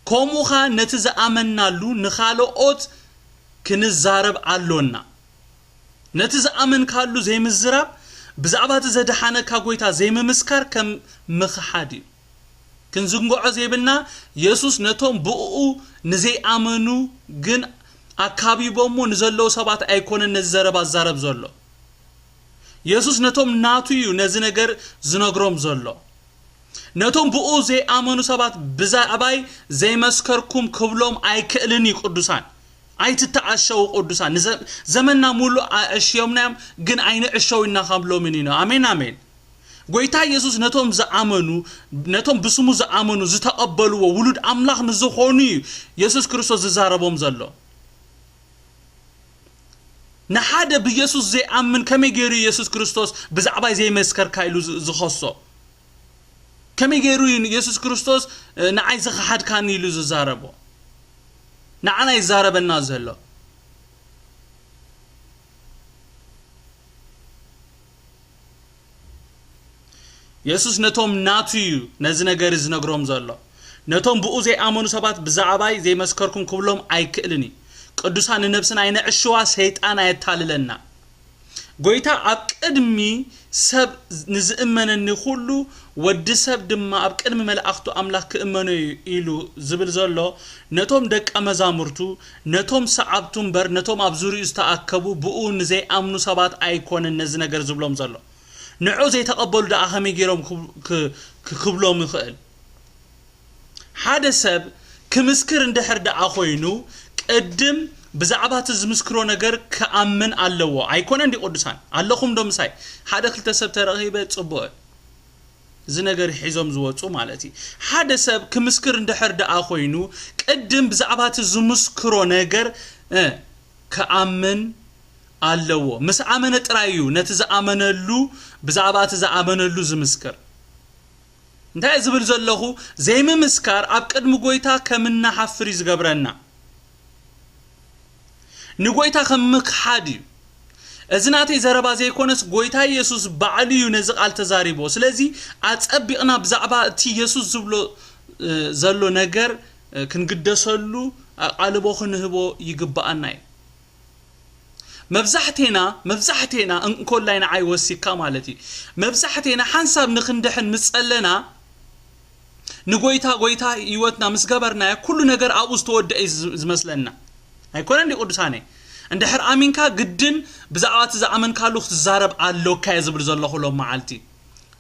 ከምኡኻ ነቲ ዝኣመንናሉ ንኻልኦት ክንዛረብ ኣሎና። ነቲ ዝኣመንካሉ ዘይምዝራብ ብዛዕባ እቲ ዘድሓነካ ጎይታ ዘይምምስካር ከም ምኽሓድ እዩ። ክንዝንግዖ ዘይብልና የሱስ ነቶም ብእኡ ንዘይኣመኑ ግን ኣካቢቦሞ ንዘለዉ ሰባት ኣይኮነን ነዚ ዘረባ ዝዛረብ ዘሎ። የሱስ ነቶም ናቱ እዩ ነዚ ነገር ዝነግሮም ዘሎ። ነቶም ብኡ ዘይኣመኑ ሰባት ብዛዕባይ ዘይመስከርኩም ክብሎም ኣይክእልን እዩ። ቅዱሳን ኣይትተኣሸው። ቅዱሳን ንዘ- ዘመንና ሙሉእ ኣዕሽዮምና እዮም፣ ግን ኣይንዕሸው ኢና ካብ ሎሚ ንኖ። ኣሜን ኣሜን። ጎይታ የሱስ ነቶም ዝኣመኑ ነቶም ብስሙ ዝኣመኑ ዝተቐበልዎ ውሉድ ኣምላኽ ንዝኾኑ እዩ የሱስ ክርስቶስ ዝዛረቦም ዘሎ። ንሓደ ብየሱስ ዘይኣምን ከመይ ገይሩ የሱስ ክርስቶስ ብዛዕባይ ዘይመስከርካ ኢሉ ዝ- ዝኸሶ? ከመይ ገይሩ እዩ የሱስ ክርስቶስ ንዓይ ዝኸሓድካኒ ኢሉ ዝዛረቦ? ንዓና ይዛረበና ዘሎ። የሱስ ነቶም ናቱ እዩ ነዚ ነገር ዝነግሮም ዘሎ። ነቶም ብኡ ዘይኣመኑ ሰባት ብዛዕባይ ዘይመስከርኩም ክብሎም ኣይክእልን እዩ። ቅዱሳን ንነብስና ኣይነዕሽዋ፣ ሰይጣን ኣየታልለና። ጎይታ ኣብ ቅድሚ ሰብ ንዝእመነኒ ኩሉ ወዲ ሰብ ድማ ኣብ ቅድሚ መላእኽቱ ኣምላኽ ክእመኖ እዩ ኢሉ ዝብል ዘሎ ነቶም ደቀ መዛሙርቱ፣ ነቶም ሰዓብቱ እምበር ነቶም ኣብ ዙሪኡ ዝተኣከቡ ብኡ ንዘይኣምኑ ሰባት ኣይኮነን ነዚ ነገር ዝብሎም ዘሎ። ንዑ ዘይተቐበሉ ደኣ ከመይ ገይሮም ክብ- ክ- ክ- ክብሎም ይኽእል? ሓደ ሰብ ክምስክር እንድሕር ደኣ ኮይኑ ቅድም ብዛዕባ እቲ ዝምስክሮ ነገር ክኣምን ኣለዎ። ኣይኮነን ድዩ ቅዱሳን? ኣለኹም ዶ ምሳይ? ሓደ ክልተ ሰብ ተረኺበ ጽቡቕ። እዚ ነገር ሒዞም ዝወጹ ማለት እዩ። ሓደ ሰብ ክምስክር እንድሕር ደኣ ኮይኑ ቅድም ብዛዕባ እቲ ዝምስክሮ ነገር እ፣ ክኣምን ኣለዎ። ምስ ኣመነ ጥራይ እዩ ነቲ ዝኣመነሉ ብዛዕባ እቲ ዝኣመነሉ ዝምስክር። እንታይ ዝብል ዘለኹ? ዘይምምስካር ኣብ ቅድሚ ጎይታ ከም እንሓፍር እዩ ዝገብረና። ንጎይታ ከም ምክሓድ እዩ። እዚ ናተይ ዘረባ ዘይኮነስ ጎይታ ኢየሱስ ባዕሉ እዩ ነዚ ቃል ተዛሪቦ። ስለዚ ኣጸቢቕና ብዛዕባ እቲ ኢየሱስ ዝብሎ እ፣ ዘሎ ነገር እ፣ ክንግደሰሉ ኣቓልቦ ክንህቦ ይግብኣና እዩ። መብዛሕቴና መብዛሕቴና እንኮላይ ንዓይ ወሲካ ማለት እዩ። መብዛሕቴና ሓንሳብ ንክንድሕን ምስ ጸለና ንጎይታ ጎይታ ህይወትና ምስ ገበርናዮ ኩሉ ነገር ኣብኡ ዝተወደአ እዩ ዝ- ዝመስለና። ኣይኮነን ድዩ ቅዱሳነይ? እንድሕር ኣሚንካ ግድን ብዛዕባ እቲ ዝኣመንካሉ ክትዛረብ ኣሎካ እየ ዝብል ዘለኹ ሎም መዓልቲ።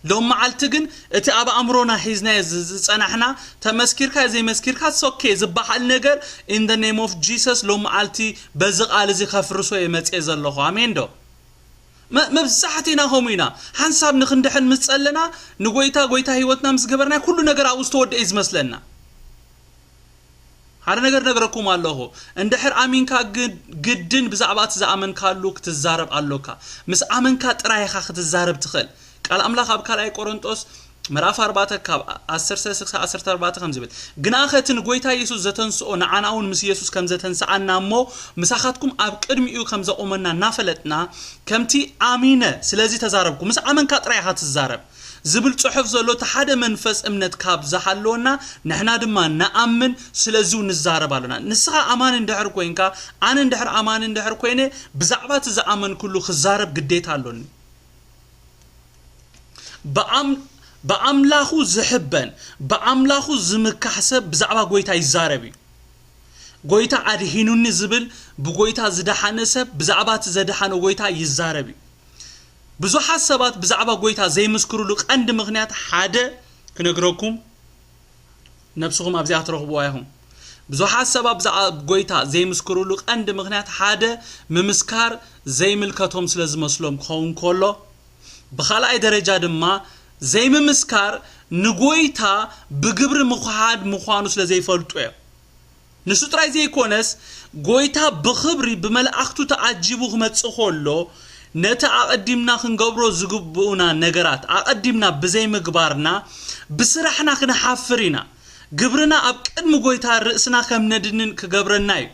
ሎም መዓልቲ ግን እቲ ኣብ ኣእምሮና ሒዝናዮ ዝ- ዝጸናሕና ተመስኪርካ ዘይመስኪርካ ሶኬ ዝበሃል ነገር in the name of Jesus ሎም መዓልቲ በዚ ቃል እዚ ከፍርሶ እየ መጽየ ዘለኹ። ኣሜን ዶ? መ- መብዛሕቲና ከምኡ ኢና። ሓንሳብ ንክንድሕን ምስ ጸለና ንጎይታ ጎይታ ህይወትና ምስ ገበርና ኩሉ ነገር ኣብኡ ዝተወደአ እዩ ዝመስለና። ሓደ ነገር ነግረኩም ኣለኹ። እንድሕር ኣሚንካ ግድ- ግድን ብዛዕባ እቲ ዝኣመንካሉ ክትዛረብ ኣሎካ። ምስ ኣመንካ ጥራይ ኢኻ ክትዛረብ ትኽእል። ቃል ኣምላኽ ኣብ ካልኣይ ቆሮንጦስ ምዕራፍ ኣርባዕተ ካብ ዓሰርተ ሰለስተ ክሳብ ዓሰርተ ኣርባዕተ ከም ዝብል፣ ግና ኸቲ ንጎይታ የሱስ ዘተንስኦ ንዓና እውን ምስ የሱስ ከም ዘተንስኣና እሞ ምሳኻትኩም ኣብ ቅድሚኡ ከም ዘቑመና እናፈለጥና ከምቲ ኣሚነ ስለዚ ተዛረብኩ። ምስ ኣመንካ ጥራይ ኢኻ ትዛረብ። ዝብል ጽሑፍ ዘሎ እቲ ሓደ መንፈስ እምነት ካብ ዝሃለወና ንሕና ድማ ንኣምን ስለዚ እውን ንዛረብ ኣሎና። ንስኻ ኣማኒ እንድሕር ኮይንካ ኣነ እንድሕር ኣማኒ እንድሕር ኮይነ ብዛዕባ እቲ ዝኣመንኩሉ ክዛረብ ግዴታ ኣሎኒ። ብኣም- ብኣምላኹ ዝሕበን ብኣምላኹ ዝምካሕ ሰብ ብዛዕባ ጎይታ ይዛረብ እዩ። ጎይታ ኣድሂኑኒ ዝብል ብጎይታ ዝደሓነ ሰብ ብዛዕባ እቲ ዘድሓኖ ጎይታ ይዛረብ እዩ። ብዙሓት ሰባት ብዛዕባ ጎይታ ዘይምስክሩሉ ቀንዲ ምኽንያት ሓደ ክነግረኩም፣ ነብስኹም ኣብዚኣ ትረኽብዋ ኢኹም። ብዙሓት ሰባት ብዛዕባ ጎይታ ዘይምስክሩሉ ቀንዲ ምኽንያት ሓደ ምምስካር ዘይምልከቶም ስለ ዝመስሎም ክኸውን ከሎ፣ ብኻልኣይ ደረጃ ድማ ዘይምምስካር ንጎይታ ብግብሪ ምኹሓድ ምዃኑ ስለ ዘይፈልጡ እዮም። ንሱ ጥራይ ዘይኮነስ፣ ጎይታ ብኽብሪ ብመላእኽቱ ተዓጂቡ ክመጽእ ከሎ፣ ነቲ ኣቐዲምና ክንገብሮ ዝግብኡና ነገራት ኣቐዲምና ብዘይምግባርና፣ ብስራሕና ክንሓፍር ኢና። ግብርና ኣብ ቅድሚ ጎይታ ርእስና ከም ነድንን ክገብረና እዩ።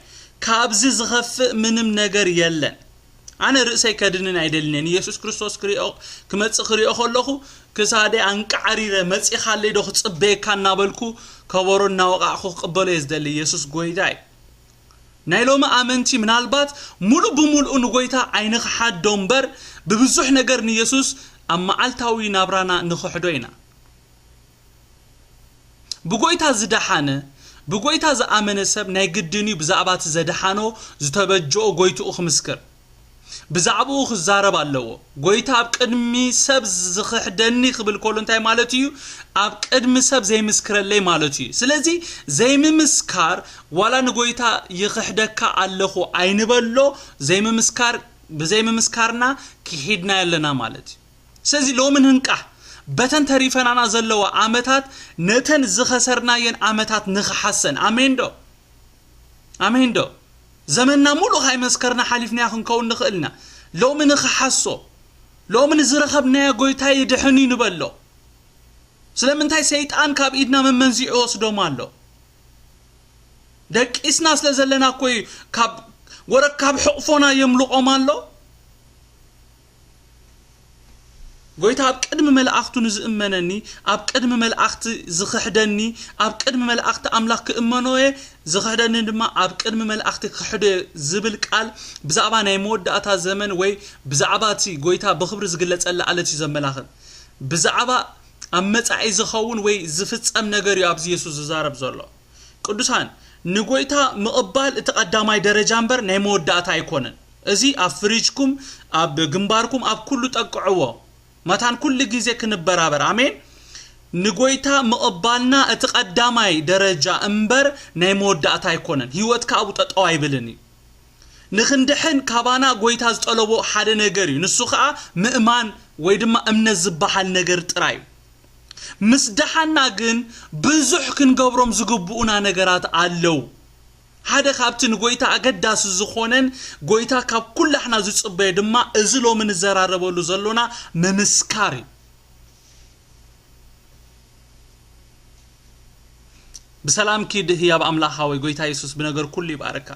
ካብዚ ዝኸፍእ ምንም ነገር የለን። ኣነ ርእሰይ ከድንን ኣይደልንን። ኢየሱስ ክርስቶስ ክሪኦ፣ ክመጽእ ክሪኦ ከለኹ፣ ክሳደይ ኣንቃዕሪረ፣ "መጺኻለይ ዶ ክጽበየካ?" እናበልኩ፣ ከበሮ እናወቃዕኩ ክቕበሎ እየ ዝደሊ። ኢየሱስ ጎይታ እዩ። ናይ ሎሚ ኣመንቲ ምናልባት ሙሉእ ብሙሉእ ንጎይታ ኣይንኽሓዶ እምበር፣ ብብዙሕ ነገር ንኢየሱስ ኣብ መዓልታዊ ናብራና ንኽሕዶ ኢና። ብጎይታ ዝደሓነ፣ ብጎይታ ዝኣመነ ሰብ ናይ ግድን እዩ ብዛዕባ እቲ ዘድሓኖ፣ ዝተበጀኦ ጎይትኡ ክምስክር። ብዛዕባኡ ክዛረብ ኣለዎ። ጎይታ ኣብ ቅድሚ ሰብ ዝኽሕደኒ ክብል ከሎ እንታይ ማለት እዩ? ኣብ ቅድሚ ሰብ ዘይምስክረለይ ማለት እዩ። ስለዚ ዘይምምስካር፣ ዋላ ንጎይታ ይኽሕደካ ኣለኹ ኣይንበሎ፣ ዘይምምስካር፣ ብዘይምምስካርና ክሒድና ኣለና ማለት እዩ። ስለዚ ሎሚ ንንቃሕ። በተን ተሪፈናና ዘለዋ ዓመታት፣ ነተን ዝኸሰርናየን ዓመታት ንኽሓሰን። ኣሜን ዶ? ኣሜን ዶ? ዘመንና ሙሉእ ካይመስከርና ሓሊፍናዮ ክንከውን ንኽእል ኢና። ሎሚ ንኽሓሶ። ሎሚ ንዝረኸብናዮ ጎይታ ይድሕን እዩ ንበሎ። ስለምንታይ ሰይጣን ካብ ኢድና መመንዚዑ ይወስዶም ኣሎ? ደቂስና ስለ ዘለና እኮ እዩ ካብ፣ ወረ ካብ ሕቕፎና የምልቖም ኣሎ። ጎይታ ኣብ ቅድሚ መላእኽቱ ንዝእመነኒ፣ ኣብ ቅድሚ መላእኽቲ ዝኽሕደኒ፣ ኣብ ቅድሚ መላእኽቲ ኣምላኽ ክእመኖ እየ፣ ዝኽሕደኒ ድማ ኣብ ቅድሚ መላእኽቲ ክሕዶ እየ ዝብል ቃል ብዛዕባ ናይ መወዳእታ ዘመን ወይ ብዛዕባ እቲ ጎይታ ብኽብሪ ዝግለጸላ ዕለት እዩ ዘመላኽት። ብዛዕባ ኣብ መጻኢ ዝኸውን ወይ ዝፍጸም ነገር እዩ ኣብዚ የሱስ ዝዛረብ ዘሎ። ቅዱሳን፣ ንጎይታ ምቕባል እቲ ቀዳማይ ደረጃ እምበር ናይ መወዳእታ ኣይኮነን። እዚ ኣብ ፍሪጅኩም፣ ኣብ ግንባርኩም፣ ኣብ ኩሉ ጠቅዕዎ። መታን ኩሉ ግዜ ክንበራበር። ኣሜን። ንጎይታ ምቕባልና እቲ ቀዳማይ ደረጃ እምበር ናይ መወዳእታ ኣይኮነን። ህይወትካ ኣብኡ ጠጠው ኣይብልን እዩ። ንኽንድሕን ካባና ጎይታ ዝጠለቦ ሓደ ነገር እዩ። ንሱ ኸኣ ምእማን ወይ ድማ እምነት ዝበሃል ነገር ጥራይ እዩ። ምስ ደሓና ግን ብዙሕ ክንገብሮም ዝግብኡና ነገራት ኣለዉ። ሓደ ካብቲ ንጎይታ ኣገዳሲ ዝኾነን ጎይታ ካብ ኩላሕና ዝጽበዮ ድማ እዚ ሎሚ ንዘራረበሉ ዘሎና ምምስካር እዩ። ብሰላም ኪድ ህያብ ኣምላኽ ሓወይ፣ ጎይታ የሱስ ብነገር ኩሉ ይባርካ።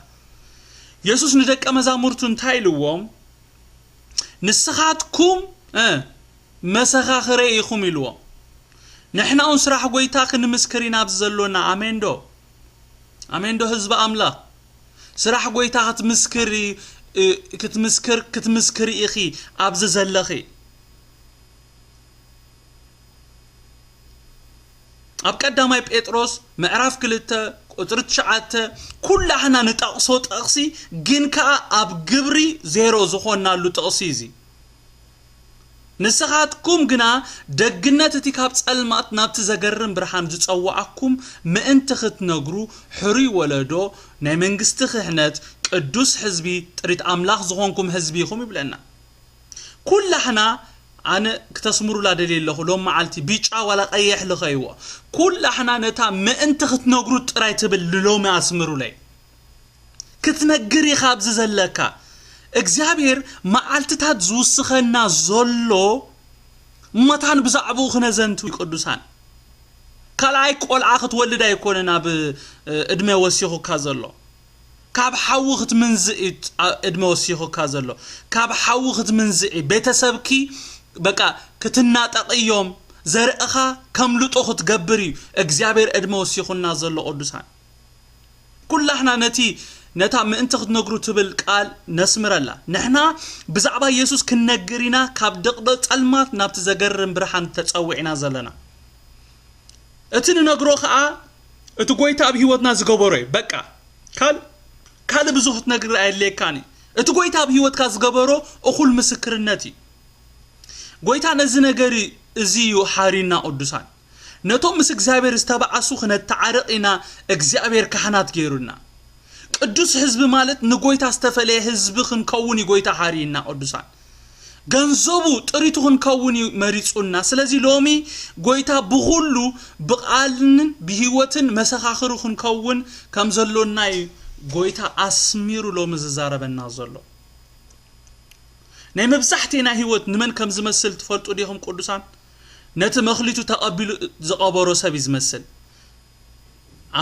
የሱስ ንደቀ መዛሙርቱ እንታይ ኢልዎም? "ንስኻትኩም፣ እ፣ መሰኻኽረይ ኢኹም" ኢልዎም። ንሕና እውን ስራሕ ጎይታ ክንምስክር ኢና ኣብዚ ዘሎና። ኣሜን ዶ? ኣሜን ዶ ህዝቢ ኣምላኽ? ስራሕ ጎይታ ክትምስክሪ፣ እ፣ ክትምስክር፣ ክትምስክሪ ኢኺ ኣብዚ ዘለኺ። ኣብ ቀዳማይ ጴጥሮስ ምዕራፍ ክልተ ቁጽሪ ትሽዓተ ኩላህና ንጠቕሶ ጥቕሲ ግን ከኣ ኣብ ግብሪ ዜሮ ዝኾንናሉ ጥቕሲ እዚ። "ንስኻትኩም ግና ደግነት እቲ ካብ ጸልማት ናብቲ ዘገርም ብርሃን ዝጸዋዓኩም ምእንቲ ክትነግሩ ሕሩይ ወለዶ ናይ መንግስቲ ክህነት ቅዱስ ሕዝቢ ጥሪት ኣምላኽ ዝኾንኩም ሕዝቢ ኢኹም" ይብለና። ኩላህና ኣነ ክተስምሩላ ደልየ ኣለኹ። ሎም መዓልቲ ቢጫ ዋላ ቀይሕ ልኸይዎ። ኩላህና ነታ ምእንቲ ክትነግሩ ጥራይ ትብል ንሎሚ ኣስምሩለይ። ክትነግር ኢኻ ኣብዚ ዘለካ። እግዚኣብሔር መዓልትታት ዝውስኸና ዘሎ መታን ብዛዕባኡ ክነዘንቱ እዩ ቅዱሳን። ካልኣይ ቆልዓ ክትወልድ ኣይኮነን ኣብ፣ እ፣ ዕድመ ወሲኹካ ዘሎ። ካብ ሓዊ ክትምንዝእ እዩ አ-፣ ዕድመ ወሲኹካ ዘሎ። ካብ ሓዊ ክትምንዝእ እዩ። ቤተሰብኪ በቃ ክትናጠቕ እዮም። ዘርእኻ ከምልጦ ክትገብር እዩ እግዚኣብሔር ዕድመ ወሲኹና ዘሎ ቅዱሳን። ኩላህና ነቲ፣ ነታ ምእንቲ ክትነግሩ ትብል ቃል ነስምረላ። ንሕና ብዛዕባ የሱስ ክንነግር ኢና ካብ ድቕድቕ ጸልማት ናብቲ ዘገርም ብርሃን ተጸዊዕና ዘለና። እቲ ንነግሮ ኸኣ እቲ ጎይታ ኣብ ህይወትና ዝገበሮ እዩ። በቃ ካል-፣ ካልእ ብዙሕ ክትነግር ኣየድልየካን እዩ። እቲ ጎይታ ኣብ ህይወትካ ዝገበሮ እኹል ምስክርነት እዩ። ጎይታ ነዚ ነገር እዚ እዩ ሓሪና ቅዱሳን። ነቶም ምስ እግዚኣብሔር ዝተባኣሱ ክነተዓርቕ ኢና እግዚኣብሔር ካህናት ገይሩና። ቅዱስ ህዝቢ ማለት ንጎይታ ዝተፈለየ ህዝቢ ክንከውን እዩ ጎይታ ሓርይና። ቅዱሳን ገንዘቡ ጥሪቱ ክንከውን እዩ መሪጹና። ስለዚ ሎሚ ጎይታ ብኹሉ ብቓልን ብህይወትን መሰኻኽሩ ክንከውን ከም ዘሎና እዩ ጎይታ ኣስሚሩ ሎሚ ዝዛረበና ዘሎ። ናይ መብዛሕቴና ህይወት ንመን ከም ዝመስል ትፈልጡ ዲኹም ቅዱሳን? ነቲ መኽሊቱ ተቐቢሉ ዝቐበሮ ሰብ እዩ ዝመስል።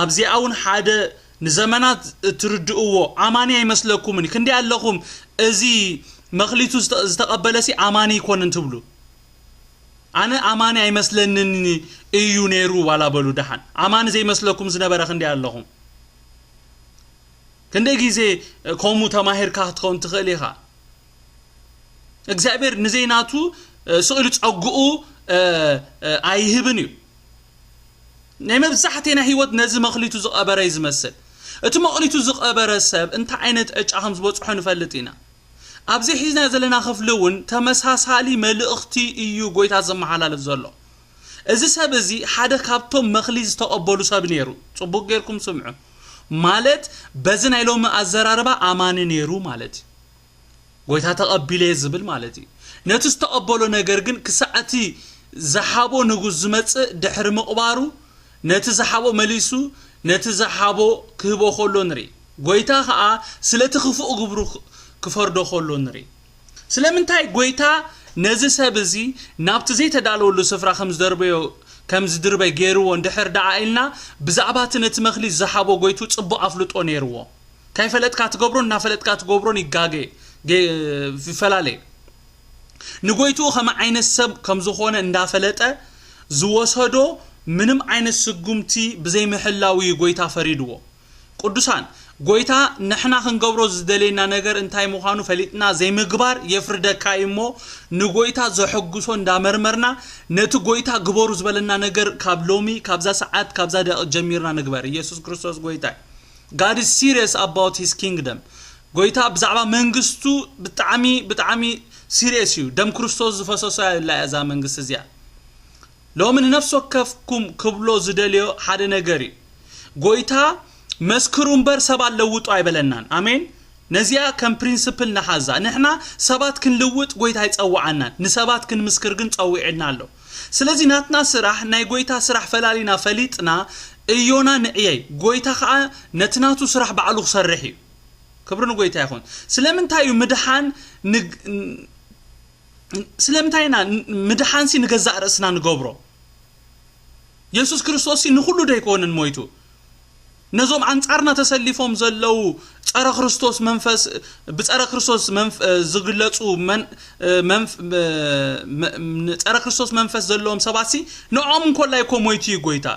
ኣብዚኣ እውን ሓደ ንዘመናት እትርድእዎ ኣማኒ ኣይመስለኩምን። ክንደይ ኣለኹም እዚ መኽሊቱ ዝተ-፣ ዝተቐበለሲ ኣማኒ ይኮንን ትብሉ? ኣነ ኣማኒ ኣይመስለንን እዩ ነይሩ ዋላ በሉ ደሓን። ኣማኒ ዘይመስለኩም ዝነበረ ክንደይ ኣለኹም? ክንደይ ግዜ ከምኡ ተማሂርካ ክትኸውን ትኽእል ኢኻ። እግዚኣብሔር ንዘይናቱ ስቕ ኢሉ ጸግኡ ኣይህብን እዩ። ናይ መብዛሕቴና ህይወት ነዚ መኽሊቱ ዝቐበረ እዩ ዝመስል። እቲ መኽሊቱ ዝቐበረ ሰብ እንታይ ዓይነት ዕጫ ከም ዝበጽሖ ንፈልጥ ኢና። ኣብዚ ሒዝና ዘለና ክፍሊ እውን ተመሳሳሊ መልእኽቲ እዩ ጎይታ ዘመሓላልፍ ዘሎ። እዚ ሰብ እዚ ሓደ ካብቶም መኽሊት ዝተቐበሉ ሰብ ነይሩ። ጽቡቕ ጌርኩም ስምዑ። ማለት በዚ ናይ ሎሚ ኣዘራርባ ኣማኒ ነይሩ ማለት እዩ። ጎይታ ተቐቢለ ዝብል ማለት እዩ። ነቲ ዝተቐበሎ ነገር ግን ክሳዕ እቲ ዝሃቦ ንጉስ ዝመጽእ ድሕሪ ምቕባሩ ነቲ ዝሃቦ መሊሱ ነቲ ዝሃቦ ክህቦ ከሎ ንርኢ። ጎይታ ኸኣ ስለቲ ክፉእ ግብሩ ክፈርዶ ከሎ ንርኢ። ስለምንታይ ጎይታ ነዚ ሰብ እዚ ናብቲ ዘይተዳለወሉ ስፍራ ከም ዝደርበዮ፣ ከም ዝድርበይ ገይርዎ እንድሕር ደኣ ኢልና፣ ብዛዕባ እቲ ነቲ መኽሊት ዝሃቦ ጎይቱ ጽቡቕ ኣፍልጦ ነይርዎ። ከይፈለጥካ ትገብሮን እናፈለጥካ ትገብሮን ይጋገ፣ ገ-፣ ይፈላለ። ንጎይትኡ ከመ ዓይነት ሰብ ከም ዝኾነ እንዳፈለጠ ዝወሰዶ ምንም ዓይነት ስጉምቲ ብዘይምሕላው እዩ ጎይታ ፈሪድዎ። ቅዱሳን፣ ጎይታ ንሕና ክንገብሮ ዝደልየና ነገር እንታይ ምዃኑ ፈሊጥና ዘይምግባር የፍርደካ እዩ እሞ፣ ንጎይታ ዘሐጉሶ እንዳመርመርና፣ ነቲ ጎይታ ግበሩ ዝበለና ነገር ካብ ሎሚ፣ ካብዛ ሰዓት፣ ካብዛ ደቂቕ ጀሚርና ንግበር። ኢየሱስ ክርስቶስ ጎይታ እዩ። God is serious about his kingdom። ጎይታ ብዛዕባ መንግስቱ ብጣዕሚ፣ ብጣዕሚ ሲሪየስ እዩ። ደም ክርስቶስ ዝፈሰሶ እያ እዛ መንግስቲ እዚኣ። ሎሚ ንነፍሲ ወከፍኩም ክብሎ ዝደልዮ ሓደ ነገር እዩ። ጎይታ መስክሩ እምበር ሰባት ለውጡ ኣይበለናን። ኣሜን። ነዚኣ ከም ፕሪንስፕል ንሓዛ። ንሕና ሰባት ክንልውጥ ጎይታ ኣይጸውዓናን። ንሰባት ክንምስክር ግን ጸዊዕና ኣሎ። ስለዚ ናትና ስራሕ፣ ናይ ጎይታ ስራሕ ፈላሊና ፈሊጥና እዮና ንዕየይ። ጎይታ ኸኣ ነቲ ናቱ ስራሕ ባዕሉ ክሰርሕ እዩ። ክብሪ ንጎይታ ይኹን። ስለምንታይ እዩ ምድሓን ንግ-፣ ስለምንታይ ኢና ን-፣ ምድሓንሲ ንገዛእ ርእስና ንገብሮ? የሱስ ክርስቶስሲ ንኹሉ ዶ ኣይኮነን ሞይቱ? ነዞም ኣንጻርና ተሰሊፎም ዘለዉ ጸረ ክርስቶስ መንፈስ፣ ብጸረ ክርስቶስ መንፍ-፣ ዝግለጹ መን-፣ መንፍ-፣ መ-፣ ንጸረ ክርስቶስ መንፈስ ዘለዎም ሰባትሲ ንዖም እንኮላይ እኮ ሞይቱ እዩ ጎይታ።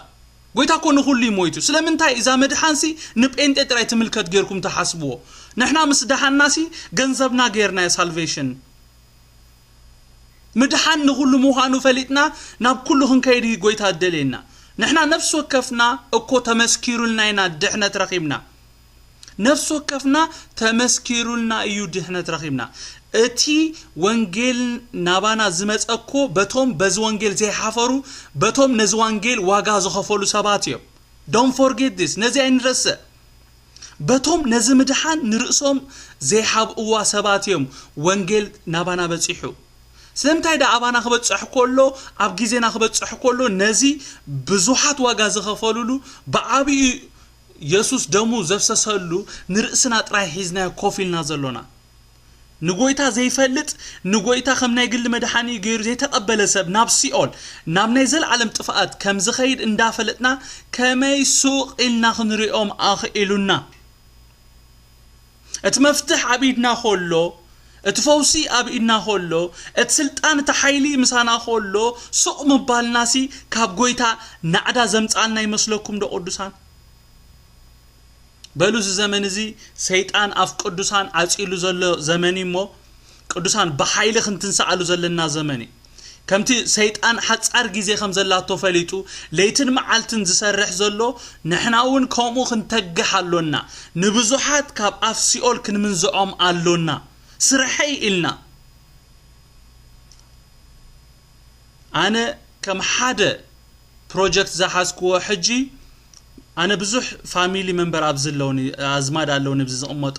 ጎይታ እኮ ንኹሉ እዩ ሞይቱ። ስለምንታይ እዛ መድሓንሲ ንጴንጤ ጥራይ ትምልከት ጌርኩም ትሓስብዎ? ንሕና ምስ ደሓንናሲ ገንዘብና ጌርናዮ ሳልቬሽን። ምድሓን ንኹሉ ምዃኑ ፈሊጥና ናብ ኩሉ ክንከይድ እዩ ጎይታ ዝደልየና። ንሕና ነፍሲ ወከፍና እኮ ተመስኪሩልና ኢና ድሕነት ረኺብና። ነፍሲ ወከፍና ተመስኪሩልና እዩ ድሕነት ረኺብና። እቲ ወንጌል ናባና ዝመጸ እኮ በቶም በዚ ወንጌል ዘይሓፈሩ፣ በቶም ነዚ ወንጌል ዋጋ ዝኸፈሉ ሰባት እዮም። Don't forget this። ነዚ ኣይንረስዕ። በቶም ነዚ ምድሓን ንርእሶም ዘይሓብእዋ ሰባት እዮም ወንጌል ናባና በጺሑ። ስለምንታይ ደኣ ኣባና ክበጽሕ ከሎ፣ ኣብ ግዜና ክበጽሕ ከሎ፣ ነዚ ብዙሓት ዋጋ ዝኸፈሉሉ ብዓብዩ የሱስ ደሙ ዘፍሰሰሉ ንርእስና ጥራይ ሒዝናዮ ኮፍ ኢልና ዘሎና? ንጎይታ ዘይፈልጥ፣ ንጎይታ ከም ናይ ግሊ መድሓኒኡ ገይሩ ዘይተቐበለ ሰብ ናብ ሲኦል፣ ናብ ናይ ዘለዓለም ጥፍኣት ከም ዝኸይድ እንዳፈለጥና ከመይ ሱቕ ኢልና ክንሪኦም ኣኽኢሉና? እቲ መፍትሕ ኣብ ኢድና ከሎ፣ እቲ ፈውሲ ኣብ ኢድና ከሎ፣ እቲ ስልጣን፣ እቲ ሓይሊ ምሳና ከሎ፣ ሱቕ ምባልናሲ ካብ ጎይታ ናዕዳ ዘምጽኣልና ይመስለኩም ዶ ቅዱሳን? በሉ፣ እዚ ዘመን እዚ ሰይጣን ኣፍ ቅዱሳን ዓጺሉ ዘሎ ዘመን እዩ እሞ፣ ቅዱሳን ብሓይሊ ክንትንስኣሉ ዘለና ዘመን እዩ። ከምቲ ሰይጣን ሓጻር ግዜ ከም ዘላቶ ፈሊጡ ለይትን መዓልትን ዝሰርሕ ዘሎ፣ ንሕና እውን ከምኡ ክንተግሕ ኣሎና። ንብዙሓት ካብ ኣፍ ሲኦል ክንምንዝዖም ኣሎና። ስርሐይ ኢልና። ኣነ ከም ሓደ ፕሮጀክት ዝሓዝክዎ ሕጂ ኣነ ብዙሕ ፋሚሊ መንበር ኣብዚ ኣለውኒ ኣዝማድ ኣለውኒ ኣብዚ ዝቕመጦ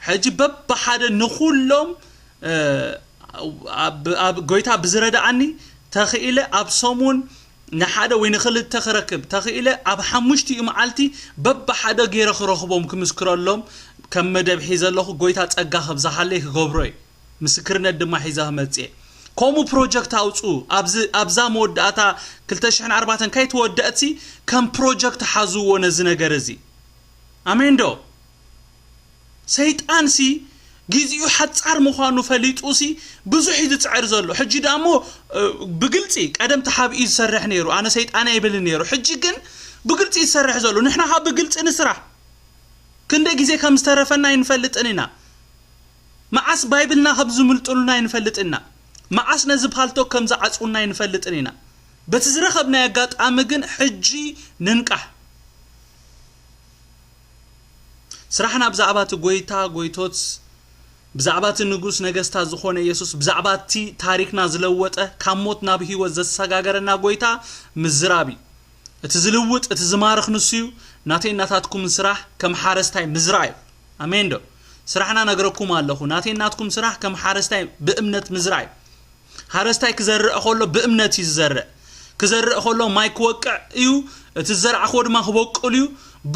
ሕጂ በብሓደ ንኩሎም ኣብ ጎይታ ብዝረዳኣኒ ተኽኢለ ኣብ ሰሙን ንሓደ ወይ ንክልተ ክረክብ ተኽኢለ ኣብ ሓሙሽቲኡ መዓልቲ በብሓደ ገይረ ክረኽቦም ክምስክረሎም ከም መደብ ሒዘ ኣለኹ። ጎይታ ጸጋ ከብዝሓለይ ክገብሮ እዩ። ምስክርነት ድማ ሒዘ ክመጽእ እየ። ከምኡ ፕሮጀክት ኣውጽኡ። ኣብዚ ኣብዛ መወዳእታ ክልተ ሽሕን ኣርባዕተን ከይትወደእትሲ ከም ፕሮጀክት ሓዝዎ ነዚ ነገር እዚ። ኣሜን ዶ? ሰይጣንሲ ግዚኡ ሓጻር ምዃኑ ፈሊጡሲ ብዙሕ እዩ ዝጽዕር ዘሎ። ሕጂ ደኣ እሞ ብግልጺ ቀደም ተሓቢኡ ዝሰርሕ ነይሩ ኣነ ሰይጣን ኣይብልን ነይሩ። ሕጂ ግን ብግልጺ እዩ ዝሰርሕ ዘሎ። ንሕና ካብ ብግልጺ ንስራሕ። ክንደይ ግዜ ከም ዝተረፈና ኣይንፈልጥን ኢና። መዓስ ባይብልና ከም ዝምልጥሉና ኣይንፈልጥን ኢና። መዓስ ነዚ ፓልቶክ ከም ዝዓጽውና ኣይንፈልጥን ኢና። በቲ ዝረኸብናዮ ኣጋጣሚ ግን ሕጂ ንንቃሕ። ስራሕና ብዛዕባ እቲ ጎይታ ጎይቶት፣ ብዛዕባ እቲ ንጉስ ነገስታት ዝኾነ ኢየሱስ፣ ብዛዕባ እቲ ታሪክና ዝለወጠ፣ ካብ ሞት ናብ ህይወት ዘሰጋገረና ጎይታ ምዝራብ እዩ። እቲ ዝልውጥ፣ እቲ ዝማርኽ ንሱ እዩ። ናተይ ናታትኩምን ስራሕ ከም ሓረስታይ ምዝራእ እዩ። ኣሜን ዶ? ስራሕና ነግረኩም ኣለኹ። ናተይ ናትኩም ስራሕ ከም ሓረስታይ ብእምነት ምዝራእ እዩ። ሓረስታይ ክዘርእ ከሎ ብእምነት እዩ ዝዘርእ። ክዘርእ ከሎ ማይ ክወቅዕ እዩ፣ እቲ ዝዘርዓኽዎ ድማ ክበቁል እዩ፣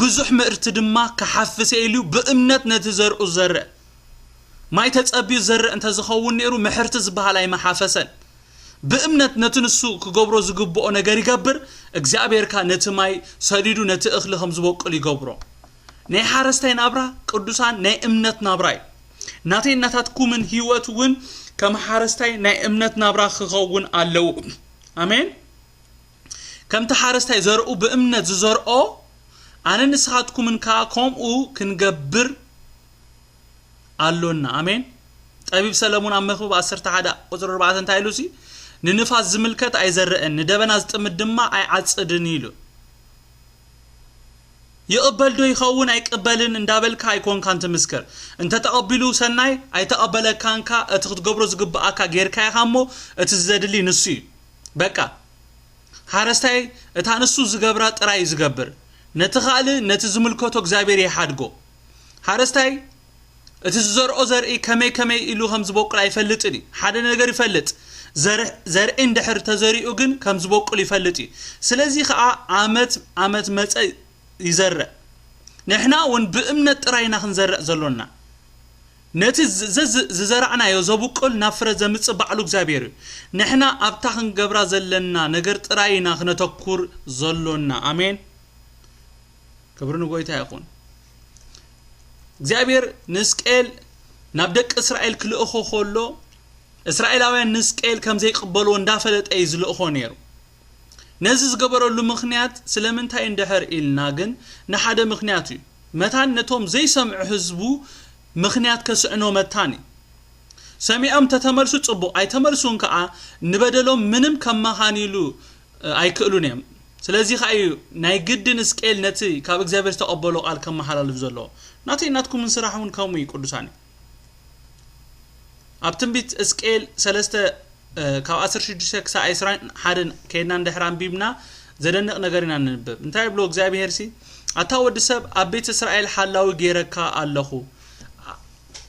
ብዙሕ ምእርቲ ድማ ክሓፍስ እየ ኢሉ ብእምነት ነቲ ዘርኡ ዝዘርእ። ማይ ተጸብዩ ዝዘርእ እንተዝኸውን ነይሩ ምሕርቲ ዝበሃል ኣይምሓፈሰን። ብእምነት ነቲ ንሱ ክገብሮ ዝግብኦ ነገር ይገብር፣ እግዚኣብሔር ከኣ ነቲ ማይ ሰዲዱ ነቲ እኽሊ ከም ዝበቁል ይገብሮ። ናይ ሓረስታይ ናብራ ቅዱሳን ናይ እምነት ናብራ እዩ። ናተይ ናታትኩምን ህይወት እውን ከም ሓረስታይ ናይ እምነት ናብራ ክኸውን ኣለዎ። ኣሜን። ከምቲ ሓረስታይ ዘርኡ ብእምነት ዝዘርኦ ኣነ ንስኻትኩምን ከኣ ከምኡ ክንገብር ኣሎና። ኣሜን። ጠቢብ ሰለሙን ኣብ መክብብ ዓሰርተ ሓደ ቁጽሪ ኣርባዕተ እንታይ ኢሉ ሲ ንንፋስ ዝምልከት ኣይዘርእን ንደበና ዝጥምት ድማ ኣይዓጽድን ኢሉ። ይቕበል ዶ ይኸውን ኣይቅበልን እንዳበልካ ኣይኮንካን ትምስክር። እንተ ተቐቢሉ ሰናይ ኣይተቐበለካንካ እቲ ክትገብሮ ዝግብኣካ ጌርካ ኢኻ እሞ እቲ ዘድሊ ንሱ እዩ። በቃ ሓረስታይ እታ ንሱ ዝገብራ ጥራይ እዩ ዝገብር። ነቲ ካልእ ነቲ ዝምልከቶ እግዚኣብሔር ይሓድጎ። ሓረስታይ እቲ ዝዘርኦ ዘርኢ ከመይ ከመይ ኢሉ ከም ዝበቁል ኣይፈልጥን እዩ። ሓደ ነገር ይፈልጥ፣ ዘርዒ እንድሕር ተዘሪኡ ግን ከም ዝበቁል ይፈልጥ እዩ። ስለዚ ከዓ ዓመት ዓመት መፀ ይዘርእ። ንሕና እውን ብእምነት ጥራይ ኢና ክንዘርእ ዘሎና። ነቲ ዝዘራዕናዮ ዘብቁል ናብ ፍረ ዘምጽእ ባዕሉ እግዚኣብሔር እዩ። ንሕና ኣብታ ክንገብራ ዘለና ነገር ጥራይ ኢና ክነተኩር ዘሎና። ኣሜን። ክብሪ ንጎይታ ይኹን። እግዚኣብሔር ንሕዝቅኤል ናብ ደቂ እስራኤል ክልእኾ ከሎ እስራኤላውያን ንሕዝቅኤል ከም ዘይቅበልዎ እንዳፈለጠ እዩ ዝልእኾ ነይሩ። ነዚ ዝገበረሉ ምኽንያት ስለምንታይ እንድሕር ኢልና ግን ንሓደ ምኽንያት እዩ። መታን ነቶም ዘይሰምዑ ህዝቡ ምኽንያት ከስዕኖ መታን እዩ። ሰሚዖም ተተመልሱ ጽቡቕ፣ ኣይተመልሱን ከኣ ንበደሎም ምንም ከመኻንይሉ ኣይክእሉን እዮም። ስለዚ ከኣ እዩ ናይ ግድን እስቅኤል ነቲ ካብ እግዚኣብሔር ዝተቐበሎ ቃል ከመሓላልፍ ዘለዎ። ናተይ ናትኩምን ስራሕ እውን ከምኡ እዩ ቅዱሳን እዩ። ኣብ ትንቢት እስቅኤል ሰለስተ ካብ ዓሰርተ ሽዱሽተ ክሳብ ዕስራን ሓደን ከይድና እንድሕር ኣንቢብና ዘደንቕ ነገር ኢና ንንብብ። እንታይ ይብሎ እግዚኣብሄር ሲ ኣታ ወዲ ሰብ ኣብ ቤት እስራኤል ሓላዊ ገይረካ ኣለኹ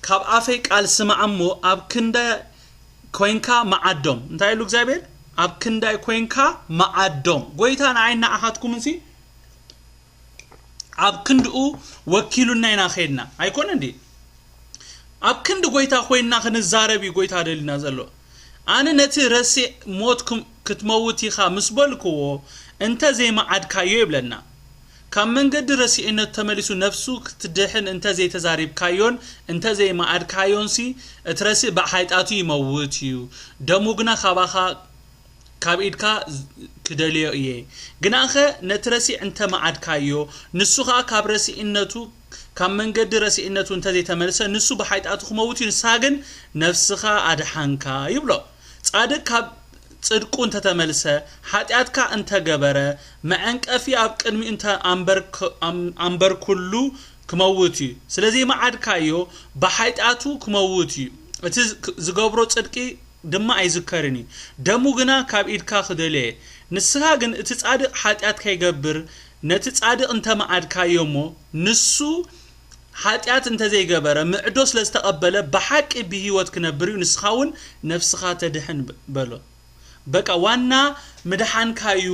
ካብ ኣፈይ ቃል ስማዕ እሞ ኣብ ክንደ ኮይንካ መዓዶም እንታይ ኢሉ እግዚኣብሔር ኣብ ክንዳይ ኮይንካ መዓዶም ጎይታ ንዓይ ንዓኻትኩምን ሲ ኣብ ክንድኡ ወኪሉና ኢና ኸድና ኣይኮነ እንዲ ኣብ ክንዲ ጎይታ ኮይንና ክንዛረብ እዩ ጎይታ ደልና ዘሎ ኣነ ነቲ ረሲዕ ሞት ክትመውት ኢኻ ምስ በልክዎ እንተ ዘይመዓድካዮ ይብለና ካብ መንገዲ ረሲዕነት ተመሊሱ ነፍሱ ክትድሕን እንተ ዘይተዛሪብካዮን እንተ ዘይመዓድካዮንሲ እቲ ረሲዕ ብሓይጣቱ ይመውት እዩ ደሙ ግና ካባኻ ካብ ኢድካ ክደልዮ እየ ግናኸ ነቲ ረሲዕ እንተ መዓድካዮ ንሱ ኸኣ ካብ ረሲዕነቱ ካብ መንገዲ ረሲዕነቱ እንተ ዘይተመልሰ ንሱ ብሓይጣቱ ክመውት እዩ ንስኻ ግን ነፍስኻ ኣድሓንካ ይብሎ ጻድቅ ካብ ጽድቁ እንተተመልሰ ሓጢኣትካ እንተገበረ መዐንቀፊ ኣብ ቅድሚኡ እንተ ኣንበርክሉ ክመውት እዩ ስለዘይመዓድካዮ ብሓጢኣቱ ክመውት እዩ እቲ ዝገብሮ ጽድቂ ድማ ኣይዝከርን እዩ ደሙ ግና ካብ ኢድካ ክደልየ ንስኻ ግን እቲ ጻድቕ ሓጢኣት ከይገብር ነቲ ጻድቕ እንተ መዓድካዮ እሞ፣ ንሱ ሓጢኣት እንተ ዘይገበረ፣ ምዕዶ ስለ ዝተቐበለ፣ ብሓቂ ብህይወት ክነብር እዩ፣ ንስኻ እውን ነፍስኻ ተድሕን በሎ። በቃ ዋና ምድሓንካ እዩ።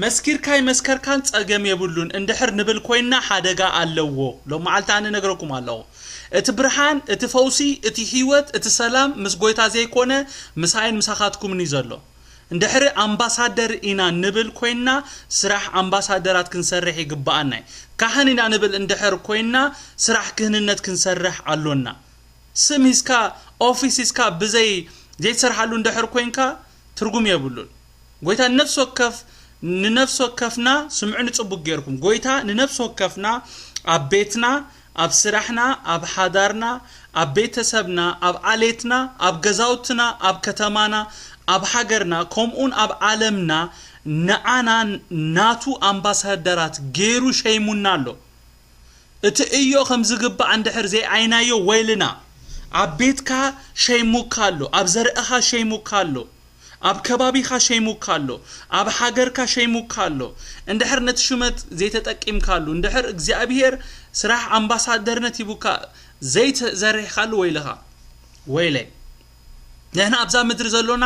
መስኪርካ ኣይመስከርካን ጸገም የብሉን እንድሕር ንብል ኮይንና ሓደጋ ኣለዎ። ሎም መዓልቲ ኣነ ነግረኩም ኣለኹ። እቲ ብርሃን፣ እቲ ፈውሲ፣ እቲ ህይወት፣ እቲ ሰላም ምስ ጎይታ ዘይኮነ ምሳይን ምሳኻትኩምን እዩ ዘሎ። እንድሕሪ ኣምባሳደር ኢና ንብል ኮይንና ስራሕ ኣምባሳደራት ክንሰርሕ ይግብኣና እዩ። ካህን ኢና ንብል እንድሕር ኮይንና ስራሕ ክህንነት ክንሰርሕ ኣሎና። ስም ሂዝካ፣ ኦፊስ ሂዝካ ብዘይ ዘይትሰርሓሉ እንድሕር ኮይንካ ትርጉም የብሉን። ጎይታ ንነፍሲ ወከፍ ንነፍሲ ወከፍና፣ ስምዑኒ ጽቡቅ ጌርኩም፣ ጎይታ ንነፍሲ ወከፍና ኣብ ቤትና፣ ኣብ ስራሕና፣ ኣብ ሓዳርና፣ ኣብ ቤተሰብና፣ ኣብ ዓሌትና፣ ኣብ ገዛውትና፣ ኣብ ከተማና፣ ኣብ ሃገርና፣ ከምኡውን ኣብ ዓለምና ንዓና ናቱ ኣምባሳደራት ጌሩ ሸይሙና ኣሎ። እቲ እዮ ከም ዝግባእ እንድሕር ዘይኣይናዮ ወይልና። ኣብ ቤትካ ሸይሙካ ኣሎ፣ ኣብ ዘርእኻ ሸይሙካ ኣሎ፣ ኣብ ከባቢኻ ሸይሙካ ኣሎ፣ ኣብ ሃገርካ ሸይሙካ ኣሎ። እንድሕር ነቲ ሹመት ዘይተጠቂምካሉ፣ እንድሕር እግዚኣብሔር ስራሕ ኣምባሳደርነት ሂቡካ ዘይተዘሪሕካሉ ወይልኻ። ወይለይ። ንሕና ኣብዛ ምድሪ ዘሎና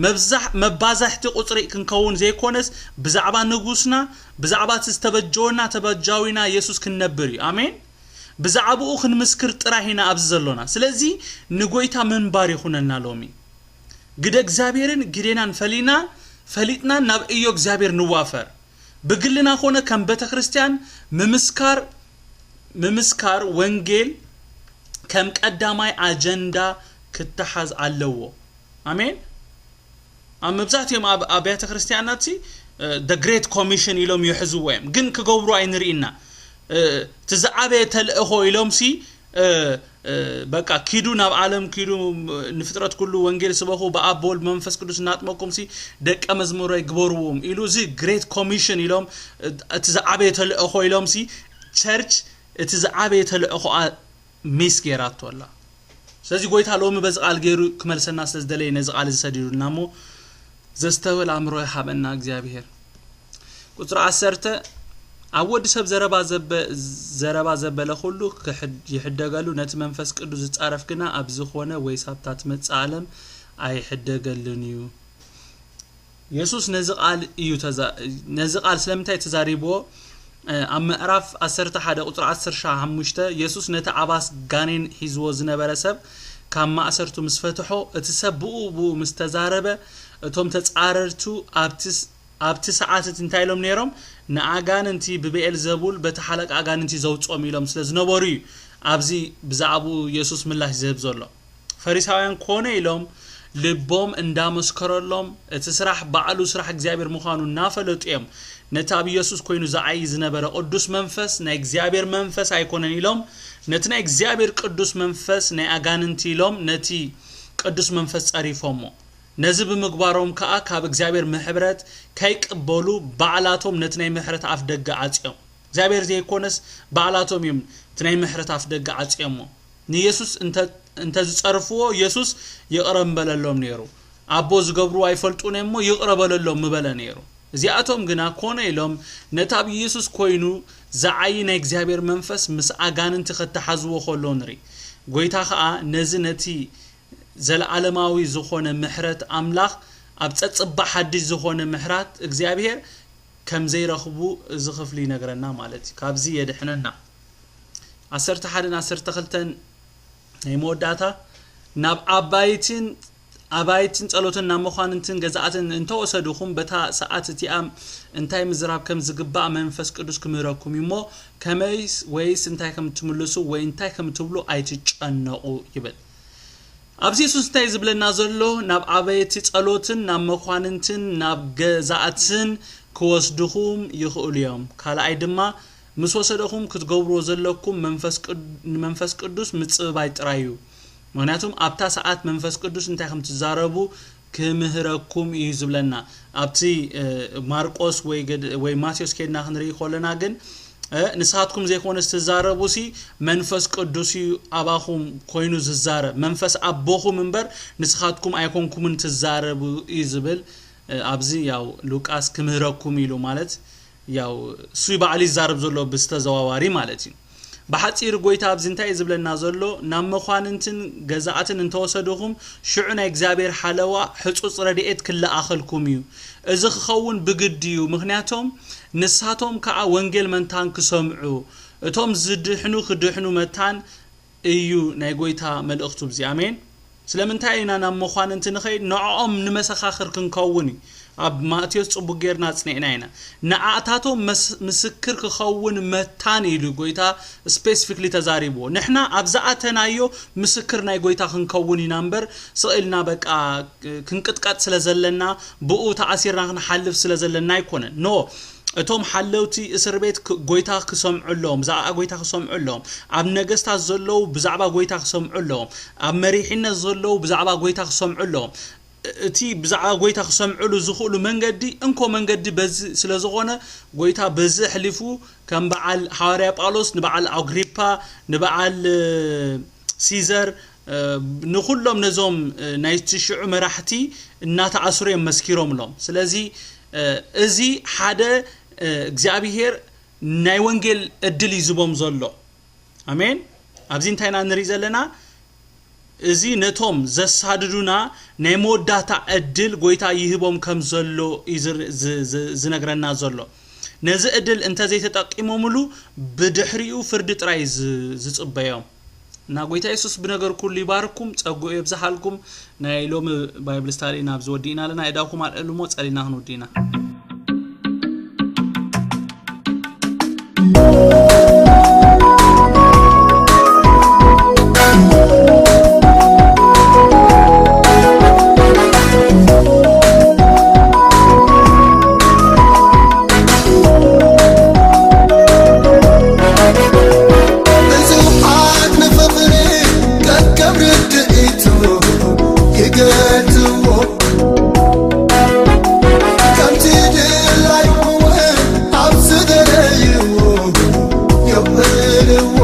መብዛሕ-፣ መባዛሕቲ ቁጽሪ ክንከውን ዘይኮነስ፣ ብዛዕባ ንጉስና፣ ብዛዕባ እቲ ዝተበጀወና ተበጃዊና የሱስ ክንነብር እዩ። ኣሜን። ብዛዕባኡ ክንምስክር ጥራይ ኢና ኣብዚ ዘሎና። ስለዚ ንጎይታ ምንባር ይኹነልና ሎሚ። ግደ እግዚኣብሔርን ግዴናን ፈሊና፣ ፈሊጥና ናብ እዮ እግዚኣብሔር ንዋፈር። ብግልና ኮነ ከም ቤተ ክርስቲያን ምምስካር፣ ምምስካር ወንጌል ከም ቀዳማይ ኣጀንዳ ክተሓዝ ኣለዎ። ኣሜን። ኣብ መብዛሕትኦም ኣብ ኣብያተ ክርስቲያናት ሲ፣ እ፣ the great commission ኢሎም ይሕዝዎ እዮም፣ ግን ክገብሩ ኣይንርኢና። እ፣ እቲ ዝዓበየ ተልእኾ ኢሎም ሲ፣ እ፣ እ፣ በቃ ኪዱ ናብ ዓለም ኪዱ፣ ንፍጥረት ኩሉ ወንጌል ስበኹ፣ ብኣብ ብወልድ መንፈስ ቅዱስ እናጥመቅኩም ሲ ደቀ መዝሙረይ ግበርዎም ኢሉ፣ እዚ great commission ኢሎም፣ እ፣ እቲ ዝዓበየ ተልእኾ ኢሎም ሲ ቸርች እቲ ዝዓበየ ተልእኾኣ ሚስ ጌራቶ ኣላ። ስለዚ ጎይታ ሎሚ በዚ ቃል ገይሩ ክመልሰና ስለ ዝደለየ ነዚ ቃል እዚ ሰዲዱልና እሞ ዘስተውዕል ኣእምሮ ይሃበና እግዚኣብሔር። ቁጽሪ ዓሰርተ፣ ኣብ ወዲ ሰብ ዘረባ ዘበ-፣ ዘረባ ዘበለ ኩሉ ክሕድ-፣ ይሕደገሉ፣ ነቲ መንፈስ ቅዱስ ዝጻረፍ ግና ኣብ ዝኾነ ወይስ ኣብታ ትመጽእ ዓለም ኣይሕደገሉን እዩ። የሱስ ነዚ ቃል እዩ ተዛ-፣ ነዚ ቃል ስለምንታይ ተዛሪብዎ? እ፣ ኣብ ምዕራፍ ዓሰርተ ሓደ ቁጽሪ ዓሰርተ ሓሙሽተ፣ የሱስ ነቲ ዓባስ ጋኔን ሒዝዎ ዝነበረ ሰብ ካብ ማእሰርቱ ምስ ፈትሖ፣ እቲ ሰብ ብኡ ብኡ ምስ ተዛረበ፣ እቶም ተጻረርቱ ኣብቲ ስ-፣ ኣብቲ ሰዓት እቲ እንታይ ኢሎም ነይሮም? ንኣጋንንቲ ብብኤልዘቡል በቲ ሓለቃ ኣጋንንቲ ዘውጽኦም ኢሎም ስለ ዝነበሩ እዩ ኣብዚ ብዛዕባኡ የሱስ ምላሽ ዝህብ ዘሎ። ፈሪሳውያን ኮነ ኢሎም ልቦም እንዳመስከረሎም፣ እቲ ስራሕ ባዕሉ ስራሕ እግዚኣብሔር ምዃኑ እናፈለጡ እዮም፣ ነቲ ኣብ ኢየሱስ ኮይኑ ዝዓዪ ዝነበረ ቅዱስ መንፈስ ናይ እግዚኣብሔር መንፈስ ኣይኮነን ኢሎም፣ ነቲ ናይ እግዚኣብሔር ቅዱስ መንፈስ ናይ ኣጋንንቲ ኢሎም ነቲ ቅዱስ መንፈስ ጸሪፎሞ። ነዚ ብምግባሮም ከኣ ካብ እግዚኣብሔር ምሕብረት ከይቅበሉ ባዕላቶም ነቲ ናይ ምሕረት ኣፍ ደገ ዓጽዮም። እግዚኣብሔር ዘይኮነስ ባዕላቶም እዮም እቲ ናይ ምሕረት ኣፍ ደገ ዓጽዮሞ። ንየሱስ እንተ-፣ እንተ ዝጸርፍዎ፣ የሱስ ይቕረ ምበለሎም ነይሩ። ኣቦ ዝገብርዎ ኣይፈልጡን እሞ ይቕረ በለሎም ምበለ ነይሩ። እዚኣቶም ግና ኮነ ኢሎም ነቲ ኣብ ኢየሱስ ኮይኑ ዝዓዪ ናይ እግዚኣብሔር መንፈስ ምስ ኣጋንንቲ ከተሓዝዎ ከሎ ንርኢ። ጎይታ ኸኣ ነዚ ነቲ ዘለዓለማዊ ዝኾነ ምሕረት ኣምላኽ ኣብ ጸጽባ ሓድሽ ዝኾነ ምሕራት እግዚኣብሔር ከም ዘይረኽቡ እዚ ክፍሊ ይነግረና ማለት እዩ። ካብዚ የድሕነና። ዓሰርተ ሓደን ዓሰርተ ክልተን ናይ መወዳእታ፣ ናብ ኣባይትን፣ ኣባይትን ጸሎትን ናብ መኳንንትን ገዛእትን እንተወሰድኹም፣ በታ ሰዓት እቲኣ እንታይ ምዝራብ ከም ዝግባእ መንፈስ ቅዱስ ክምህረኩም እዩ እሞ፣ ከመይስ ወይስ እንታይ ከም ትምልሱ ወይ እንታይ ከም ትብሉ ኣይትጨነቑ ይብል። ኣብዚ የሱስ እንታይ ዝብለና ዘሎ? ናብ ኣባይቲ ጸሎትን ናብ መኳንንትን ናብ ገዛእትን ክወስድኹም ይኽእሉ እዮም። ካልኣይ ድማ፣ ምስ ወሰደኹም ክትገብርዎ ዘለኩም መንፈስ ቅድ-፣ ንመንፈስ ቅዱስ ምጽብባይ ጥራይ እዩ። ምኽንያቱም ኣብታ ሰዓት መንፈስ ቅዱስ እንታይ ከም ትዛረቡ ክምህረኩም እዩ ዝብለና። ኣብቲ፣ እ፣ ማርቆስ ወይ ገድ-፣ ወይ ማቴዎስ ኬድና ክንርኢ ከለና ግን፣ እ፣ ንስኻትኩም ዘይኮነስ ትዛረቡሲ መንፈስ ቅዱስ እዩ ኣባኹም ኮይኑ ዝዛረብ። መንፈስ ኣቦኹም እምበር ንስኻትኩም ኣይኮንኩምን ትዛረቡ እዩ ዝብል ኣብዚ ያው ሉቃስ ክምህረኩም ኢሉ ማለት ያው እሱ ባዕሉ ይዛረብ ዘሎ ብዝተዘዋዋሪ ማለት እዩ። ብሓፂሩ ጎይታ ኣብዚ እንታይ እዩ ዝብለና ዘሎ? ናብ መኳንንትን ገዛእትን እንተወሰድኹም ሽዑ ናይ እግዚኣብሔር ሓለዋ ሕፁፅ ረድኤት ክለኣኸልኩም እዩ። እዚ ክኸውን ብግዲ እዩ። ምክንያቶም ንሳቶም ከዓ ወንጌል መንታን ክሰምዑ እቶም ዝድሕኑ ክድሕኑ መታን እዩ ናይ ጎይታ መልእኽቱ ብዚ ኣሜን። ስለምንታይ ኢና ናብ መኳንንቲ ንኸይድ? ንዕኦም ንመሰኻኽር ክንከውን እዩ። ኣብ ማቴዎስ ጽቡቅ ጌርና ጽኒዕና ኢና። ንኣታቶም መስ- ምስክር ክኸውን መታን ኢሉ ጎይታ ስፔሲፊክሊ ተዛሪብዎ። ንሕና ኣብ ዝኣተናዮ ምስክር ናይ ጎይታ ክንከውን ኢና እምበር ስቕ ኢልና በቃ ክንቅጥቀጥ ስለ ዘለና ብኡ ተኣሲርና ክንሓልፍ ስለ ዘለና ኣይኮነን። ኖ እቶም ሓለውቲ እስር ቤት ጎይታ ክሰምዑ ኣለዎም፣ ብዛዕባ ጎይታ ክሰምዑ ኣለዎም። ኣብ ነገስታት ዘለዉ ብዛዕባ ጎይታ ክሰምዑ ኣለዎም። ኣብ መሪሕነት ዘለዉ ብዛዕባ ጎይታ ክሰምዑ ኣለዎም። እቲ ብዛዕባ ጎይታ ክሰምዑሉ ዝኽእሉ መንገዲ እንኮ መንገዲ በዚ ስለ ዝኾነ ጎይታ በዚ ኣሕሊፉ ከም በዓል ሃዋርያ ጳውሎስ ንበዓል ኣግሪፓ ንበዓል ሲዘር ንኩሎም ነዞም ናይቲ ሽዑ መራሕቲ እናተኣስሩ እዮም መስኪሮምሎም። ስለዚ እዚ ሓደ እግዚኣብሄር ናይ ወንጌል እድል ይዝቦም ዘሎ። ኣሜን። ኣብዚ እንታይ ኢና ንርኢ ዘለና? እዚ ነቶም ዘሳድዱና ናይ መወዳእታ ዕድል ጎይታ ይህቦም ከም ዘሎ እዩ ዝር- ዝ- ዝ- ዝነግረና ዘሎ። ነዚ ዕድል እንተዘይተጠቂሞምሉ ብድሕሪኡ ፍርዲ ጥራይ እዩ ዝ- ዝጽበዮም። እና ጎይታ የሱስ ብነገር ኩሉ ይባርኩም፣ ጸጉኡ የብዝሓልኩም። ናይ ሎሚ ባይብል ስታዲ ናብዚ ወዲእና ኣለና። እዳኹም ኣልዕሉ እሞ ጸሊና ክንውዲ ኢና። ብዙሓት ንፍቕሪ ከከም ርድኢቱ ይገልጽዎ፣ ከምቲ ድላዩ እውን ኣብ ዝደለይዎ የውዕልዎ።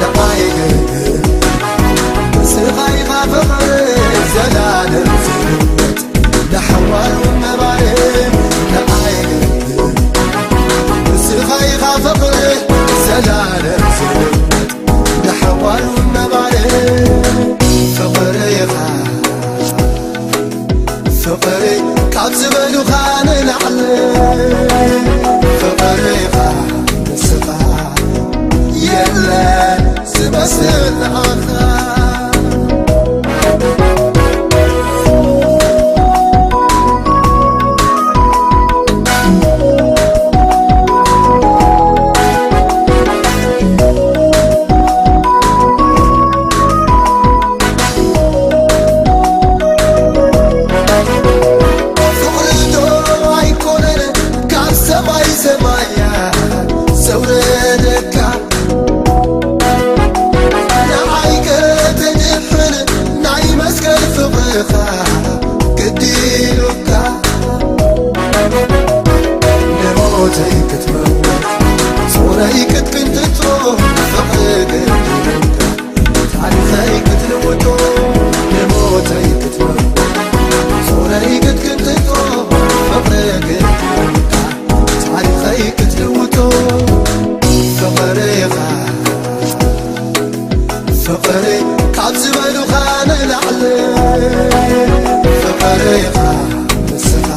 ንዓይ ግን ንስኻ ኢኻ ፍቕሪ ዘላለም ዝህብ፣ ንሓዋሩ ነባሪ ንዓይ ግን ንስኻ ኢኻ ፍቕሪ ዘላለም ዝህብ፣ ንሓዋሩ ነባሪ ፍቕሪ ኢኻ። ፍቕሪ ካብ ዝበሉኻ ንላዕሊ ፍቕሪ ኢኻ ንስኻ የለን ዝመስል ንዓኻ። ፍቕሪ ዶ ኣይኮነን ካብ ሰማይ ሰማያት ዘውረደካ? ንዓይ ከተድሕን ናይ መስቀል ፍቕርኻ ግዲ ኢሉካ። ንሞተይ ክትመውት ጾረይ ክትቅንጥጦ ፍቕሪ ግዲ ኢሉካ። ታሪኸይ ክትልውጦ ንሞተይ ክትመውት ጾረይ ክትቅንጥጦ ፍቕሪ ግዲ ኢሉካ። ታሪኸይ ክትልውጦ ፍቕሪ ኢኻ። ፍቕሪ ካብ ዝበሉኻ ንላዕሊ ፍቕሪ ኢኻ ንስኻ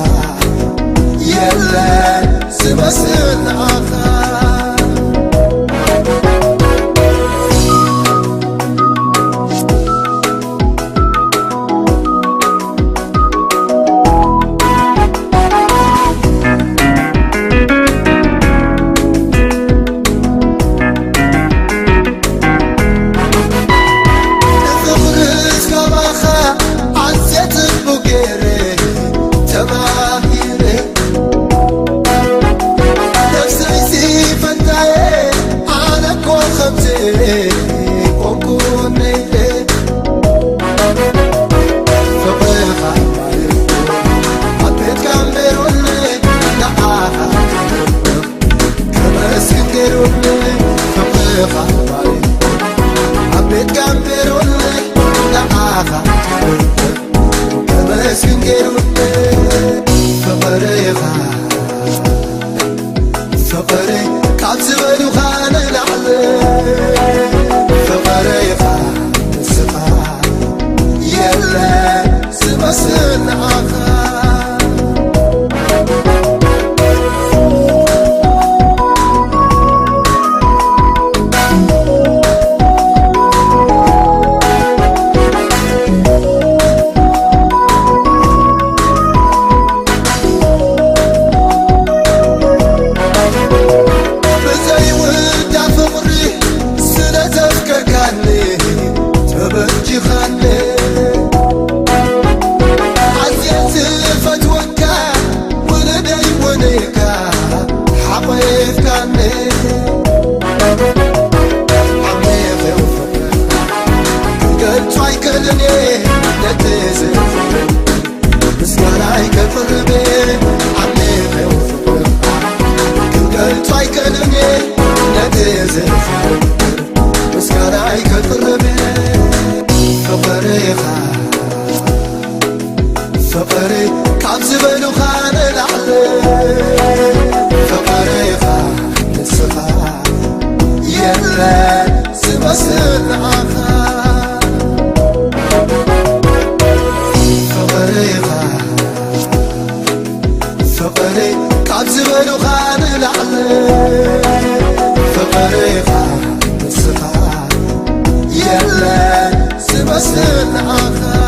የለን ዝመስል ንዓኻ። ንፍቕርስ ካባኻ ኣዝየ ጽቡቕ ገይረ ተማሂረ። ነፍሰይሲ ፈንታየ ኣነ እኮ ከምዚ ኮንኩ ነይረ። ፍቕርኻ ኣብ ቤትካ እምበሩኒ ንዓኻ ከመስግን ገይሩኒ ፍቕርኻ ባይ ኣብ ቤትካ እምበሩኒ ንዓኻ ኣሜሪካን ዓሚቕ ፍቕርኻ ክገልጾ ኣይክእልን እየ ነቲ ዝፍቅር ምስጋናይ ከቕርብ እየ ዓሚቕ ፍቕርኻ ክገልጾ ኣይክእልን እየ ነቲ ዝፍቅር ምስጋናይ ከቕርብ እየ ፍቕርኻ ፍቕሪ ካብ ዝበሉኻ ንላዕሊ ፍቕርኻ ንስኻ የለን ዝመስል ንዓኻ ፍቕርኻ ፍቕሪ ካብ ዝበሉኻ ንላዕሊ ፍቕርኻ ንስኻ የለን ዝመስል ንዓኻ